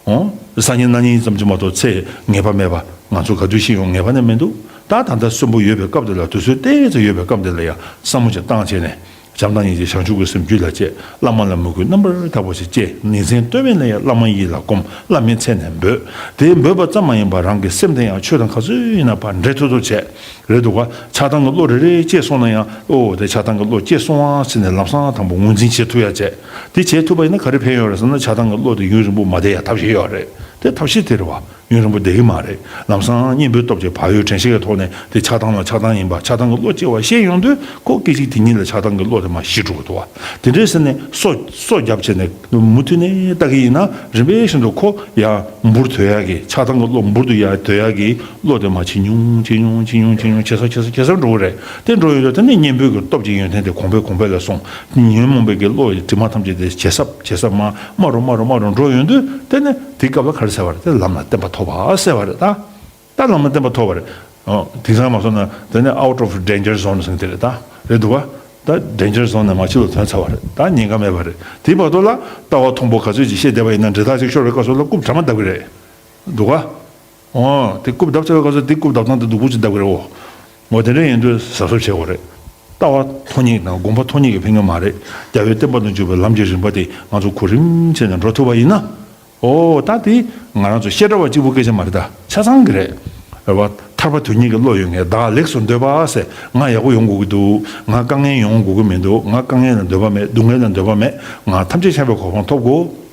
འོ། སང་ཉིན་གནངས་ཉིན་ཙམ་གྱིས་མ་གཏོགས་ཚེ་ངེས་པ་མེད་པ། ང་ཚོ་ག་དུས་ཤི་ཡོང་ངེས་པ་ནས་མི་འདུག་ད་ད་ལྟ་གསོན་པོ་ཡོད་པའི་སྐབས་དེ་ལ། དུས་ཚོད་ཏོག་ཙམ་ཡོད་པའི་སྐབས་དེ་ལ་ཡང་བསམ་བློ་ཅིག་བཏང་བྱས་ནས། བྱམས་དང་སྙིང་རྗེ་བྱང་ཆུབ་ཀྱི་སེམས་རྒྱུད་ལ་སྐྱེ། བླ་མ་ལ་མོས་གུས་རྣམ་པར་དག་པ་ཞིག་སྐྱེ། ཉིན་མཚན་ལྟོས་མེད་ལ་ཡང་བླ་མ་ཡིད་ལ་བསྒོམ། བླ་མའི་མཚན་ནས་འབོད། དེ་འབོད་པ་ཙམ་མ་ཡིན་པར་རང་གི་སེམས་དེ་ཡང་ཆོས་དང་ག་ཚོད་ཡིན་ན་ཕར་འདྲེས་ཐུབ་ཐུབ་བྱས། རེད་འདུག་ག་ཆགས་སྡང་གི་བློ་རེ་རེ་སྐྱེས་སོང་ན་ཡང་། ཨོ་དེ་ཆགས་སྡང་གི་བློ་སྐྱེས་སོང་ཨ་ཟེར་ནས་ལམ་སང་དང་པོ་ངོས་འཛིན་བྱེད་ཐུབ་ཡ་བྱས། དེ་བྱེད་ཐུབ་པ་ཡིན་ན་ག་རེ་ཕན་ཡོད་རེད་ཟེར་ན། ཆགས་སྡང་གི་བློ་དེ་ཡུན་རིང་པོ་མ་བསྡད་ཡ་ཐབས་ཤེས་ཡོད་རེད། དེ་ཐབས་ཤེས་དེ་རེད་བ། ཡུན་རིང་པོ་བསྡད་ཀྱི་མ་རེད། ལམ་སང་གཉེན་པོའི་སྟོབས་ཀྱིས་བག་ཡོད་དྲན་ཤེས་ཀྱི་ཐོག་ནས་དེ་ཆགས་སྡང་ལ་ཆགས་སྡང་ཡིན་པ། ཆགས་སྡང་གི་བློ་སྐྱེ་བ་ཤེས་ཡོང་དུས་ཁོ་སྐད་ཅིག་དེ་ཉིད་ལ་ཆགས་སྡང་གི་བློ་དེ་མར་ཞི་འགྲོ་གི་འདུག་བ། དེ་འདྲས་ཟེར་ནས་སོ་སོ་རྒྱབ་བྱས་ནས་མུ་མཐུད་ནས་ལྟ་གི་ཡིན་ན། རིམ་པས་བཞིན་དུ་ཁོ་ཡར་འབུར་དོད་ཡག་གི། ཆགས་སྡང་གི་བློ་འབུར་དུ་ཡར་དོད་ཡག་གི་བློ་དེ་མར་ཇེ་ཉུང་ཇེ་ཉུང་ཇེ་ཉུང་ཇེ་ཉུང་ཇེ་སར་ཇེ་སར་ཇེ་སར་འགྲོ་གི་རེད། དེ་འགྲོ་ཡོང་དུས་དེ་ནས་གཉེན་པོའི་གི་སྟོབས་ཀྱི་ཡོན་ཏན་དེ་གོང་འཕེལ་གོང་འཕེལ་ལ་སོང་། ཉོན་མོངས་པའི་གི་བློ་ཡི་དྲི་མ་ཐམས་ཅད་དེ་ཇེ་སྲབ་ཇེ་སྲབ་མར་དམའ་རུ་དམའ་རུ་དམའ་རུ་འགྲོ་ཡོང་དུས། དེ་ནས་དེ་སྐབས་ལ་ག་རེ་ཟེར་བ་རེད། དེ་ལམ་ལ་བརྟན་པ་ཐོབ་པ་ཟེར་བ་རེད་ད། ད་ལམ་ལ་བརྟན་པ་ཐོབ་པ་རེད། ཨོ། དེང་སང་མ་སོང་ན་དེ་ནས་out of danger zone ཟེར་དེ་རེད་ད། རེད་འདུག་བ། ད་danger zone ནས་མར་ཕྱི་ལ་ཐོན་ཚར་བ་རེད། ད་ཉེན་ཁ་མེད་པ་རེད། དེའི་བར་དུ་ལ་ལྟ་བ་མཐོན་པོ་ག་ཚོད་ཅིག་བཤད་བསྡད་པ་ཡིན་ན། འདྲེ་ཐག་ཅིག་ཤོར་བའི་སྐབས་སུ་ལ་རྐུབ་དྲ་མ་བརྡབ་གི་རེད། འདུག་བ། ཨོ། དེ་རྐུབ་བརྡབ་ཚར་བའི་སྐབས་སུ་དེ་རྐུབ་བརྡབ་སྟངས་དེ་སྡུག་པོ་ཅིག་བརྡབ་གི་རེད། འོ། འོ་དེ་འདྲ་ཡིན་དུས་གཟབ་གཟབ་བྱེད་དགོས་རེད། ལྟ་བ་མཐོ་སྙེག་དང་སྒོམ་པ་མཐོ་སྙེག་གིས་ཕན་གྱི་མ་རེད། རྒྱལ་བའི་བསྟན་པ་དང་འཇུག་པའི་ལམ་གྱི་རིམ་པ་དེ་ང་ཚོ་གོ་རིམ་བྱས་ནས་འགྲོ་ཐུབ་པ་ཡིན་ན། ཨོ། ད་དེ་ང་རང་ཚོ་བཤད་གྲྭ་བ་གཅིག་པུ་སྐད་ཆ་མ་རེད་ད། ཆ་ཚང་གི་རེད། རེད་བ། ཐར་པ་དོན་གཉེར་གྱི་བློ་ཡོད་མཁན། བདག་ལེགས་སུ་འདོད་པ་ཟེར། ང་ཡག་པོ་ཡོང་དགོས་ཀྱི་འདུག་ང་དཀའ་ངལ་ཡོང་དགོས་ཀྱི་མི་འདུག་ང་དཀའ་ངལ་ལ་འདོད་པ་མེད། སྡུག་བསྔལ་ལ་འདོད་པ་མེད། ང་ཐམས་ཅད་མཁྱེན་པའི་གོ་འཕང་ཐོབ་དགོས།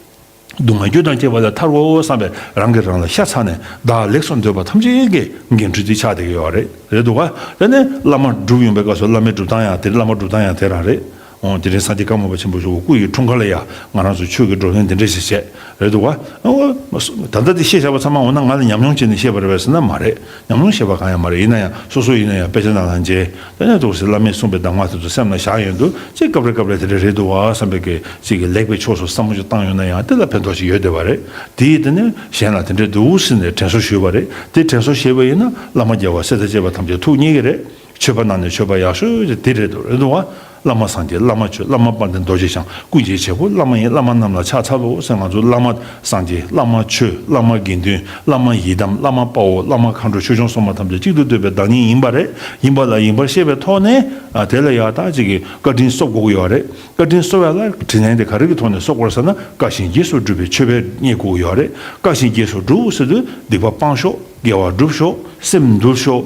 སྡུག་བསྔལ་རྒྱུ་དང་བཅས་པ་ལས་ཐར་འོ་བསམ་པའི་རང་གིས་རང་ལ་ཤ་ཚ་ནས་བདག་ལེགས་སུ་འདོད་པ་ཐམས་ཅད་ཀྱི་འགན་འཁྲི་དེ་ཆགས་བསྡད་ཀྱི་ཡོད་རེད། རེད་འདུག་བ། དེ་ནས་བླ་མ་སྒྲུབ་ཡོང་པའི་སྐབས་སུ་བླ་མའི་སྒྲུབ་སྟངས་ཡང་དེ། བླ་མ་སྒྲུབ་སྟངས་ཡང་དེ་རང་རེད། འོ། དེ་རིང་སངས་རྒྱས་ཀརྨ་པ་ཆེན་པོ་མཆོག་གི་སྐུ་ཡི་འཁྲུངས་སྐར་ལ་ཡང་ང་རང་ཚོ་ཆོས་ཀྱི་བགྲོ་གླེང་འདི་འདྲ་ཞིག་བྱས། རེད་འདུག་བ། འོ། ད་ལྟ་དེ་བཤད་བཞག་པ་ཚང་མ་འོ་ན་ང་ལ་ཉམས་མྱོང་བྱས་ནས་བཤད་པ་རེད་པས་ཟེར་ན་མ་རེད། ཉམས་མྱོང་བཤད་པ་གང་ཡང་མ་རེད། ཡིན་ན་ཡང་སོ་སོ་ཡིན་ན་ཡང་དཔེ་ཆ་ནང་ལ་མཇལ། དེ་ནས་འདུག་སེ་བླ་མས་གསུངས་པའི་གདམས་ངག་དེ་ཚོ་སེམས་ལ་བཞག་ཡོང་དུས། ཅིག་སྐབས་རེ་སྐབས་རེ་དེ་འདྲ་རེད་འདུག་བ་བསམ་པའི་གི་ཅིག་གི་ལེགས་པའི་ཕྱོགས་སུ་བསམ་བློ་ཅིག་བཏང་ཡོང་ན་ཡང་དེ་ལ་ཕན་ཐོགས་ཤིག་ཡོད་བསྡད་པ་རེད། དེ་ཡིས་དེ་ནས་གཞན་ལ་དེ་འདྲ་འདུག་ཟེར་ནས་དྲན་གསོ་ཞུས་པ་རེད། དེ་དྲན་གསོ་ཞུས་པ་ཡིན་ན་བླ་མ་རྒྱལ་བ་སྲས་དང་བཅས་པ་ཐམས་ཅད་ཐུགས་མཉེས་ཀྱི་རེད། ཆོས་པ་ནང་ནས་ཆོས་པ་ཡག་ཤོས་དེ་རེད་འདུག་རེད་འདུག་བ། བླ་མ་སངས་རྒྱས། བླ་མ་ཆོས། བླ་མ་དཔལ་ལྡན་རྡོ་རྗེ་འཆང་། ཀུན་གྱི་བྱེད་པོ་བླ་མ་ཡིན། བླ་མ་རྣམས་ལ་ཕྱག་འཚལ་ལོ་ཟེར། ང་ཚོ་བླ་མ་སངས་རྒྱས། བླ་མ་ཆོས། བླ་མ་དགེ་འདུན། བླ་མ་ཡི་དམ། བླ་མ་དཔའ་བོ། བླ་མ་མཁའ་འགྲོ། ཆོས་སྐྱོང་སྲུང་མ་ཐམས་ཅད་གཅིག་ཏུ་བསྡུས་པའི་བདག་ཉིད་ཡིན་པ་རེད། ཡིན་པ་ལ་ཡིན་པར་ཤེས་པའི་ཐོག་ནས། ཨ། དེ་ལ་ཡང་ད་ཅིག་གི་བཀའ་དྲིན་གསོ་དགོས་ཀྱི་ཡོད་རེད། བཀའ་དྲིན་གསོ་བ་ལ་དྲིན་ལན་དེ་ག་རེ་གི་ཐོག་ནས་གསོ་དགོས་ཟེར་ན། བཀའ་བཞིན་རྗེས་སུ་སྒྲུབ་པའི་མཆོད་པ་རྙེད་དགོས་ཀྱི་ཡོད་རེད། བཀའ་བཞིན་རྗེས་སུ་སྒྲུབ་ཟེར་དུས་སྡིག་པ་སྤང་ཤོག་དགེ་བ་སྒྲུབ་ཤོག་སེམས་འདུལ་ཤོག་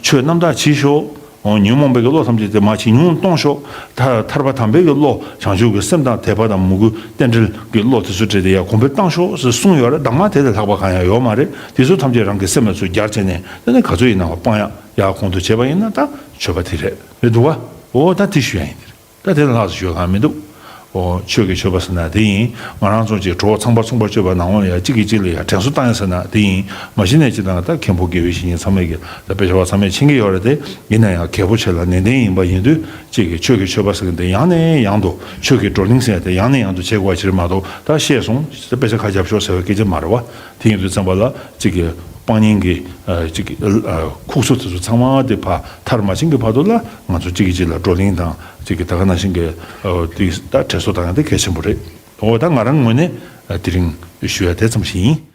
ཆོས་རྣམ་དག་བྱེད་ཤོག་ཉོན་མོངས་པའི་གི་བློ་ཐམས་ཅད་དེ་མར་ཇེ་ཉུང་གཏོང་ཤོག་ཐར་ཐར་པ་དམ་པའི་གི་བློ། བྱང་ཆུབ་ཀྱི་སེམས་དང་དད་པ་དང་མོས་གུས་རྟེན་འབྲེལ་གྱི་བློ་དེ་ཚོ་སྤྲད་དེ་ཡར་གོང་འཕེལ་བཏང་ཤོག་ཟེར་གསུངས་ཡོད་རེད། གདམས་ངག་དེ་ལས་ལྷག་པ་གང་ཡང་ཡོད་མ་རེད། དེ་ཚོ་ཐམས་ཅད་རང་གི་སེམས་ལ་ཚུར་སྦྱར་བྱས་ནས། དེ་ནས་ག་ཚོད་ཡིན་ནའང་སྤང་ཡག་ཡར་གོང་དུ་བྱས་པ་ཡིན་ན་ད་ཆོས་པ་དེ་རེད། རེད་འདུག་བ། འོ། ད་དེ་ཞུ་ཡག་ཡིན། དེ་རེད། ད་དེ་ལས་ལྷག་ཙམ་ཞུ་གང་མི་འདུག་ཨོ། ཆོས་ཀྱི་མཆོད་པ་ཟེར་ན་དེ་ཡིན། ང་རང་ཚོ་ཅིག་གྲོགས་ཚངས་པ་མཚུངས་པར་སྤྱོད་པ་ནང་ལོགས་ལ་ཡང་གཅིག་གིས་གཅིག་ལ་ཡང་དྲན་གསོ་བཏང་ཡག་ཟེར་ན་དེ་ཡིན། མ་གཞི་ནས་སྤྱིར་བཏང་ད་མཁན་པོ་དགེ་བའི་བཤེས་གཉེན་ཚང་མས་ཀྱི་ད་དཔེ་ཆ་བ་ཚང་མས་མཁྱེན་གྱི་ཡོད་རེད་དེ། ཡིན་ན་ཡང་གལ་པོ་ཆེ་ལ་ནན་ཏན་ཡིན་པ་ཡིན་དུས། གཅིག་གིས་ཆོས་ཀྱི་མཆོད་པ་ཟེར་མཁན་དེ་ཡང་ནས་ཡང་དུ། ཆོས་ཀྱི་བགྲོ་གླེང་ཟེར་ཡག་དེ་ཡང་ནས་ཡང་དུ་བྱེད་དགོས་པ་ཅིག་རེད་མ་གཏོགས། ད་བཤད་སོང་ཟེར་དཔེ་ཆ་ཁ་རྒྱབ་ཤོག་ཟེར་བའི་སྐད་ཆ་མ་རེད་བ། དེ་ཡིན་དུས་ཙམ་པ་ལ་གཅིག་གིས་སྤང་གཉེན་གྱི། ཨ། གཅིག་གི། ཨ། ཁུག་སོ་དེ་ཚོ་ཚང་མ་དེ་ཕར་མཐར་མ་ཕྱིན་གྱི་བར་དུ་ལ་ང་ཚོ་གཅིག་གིས་གཅིག་ལ་བགྲོ་གླེང་དང་། གཅིག་གིས་ད་ག་ནང་བཞིན་གྱི། ཨ། དེ་ད་དྲན་གསོ་བཏང་ཡག་དེ་གལ་ཆེན་པོ་རེད། འོ། ད་ང་རང་ངོས་ནས། ཨ། དེ་རིང་ཞུ་ཡག་དེ་ཙམ་ཞིག་ཡིན།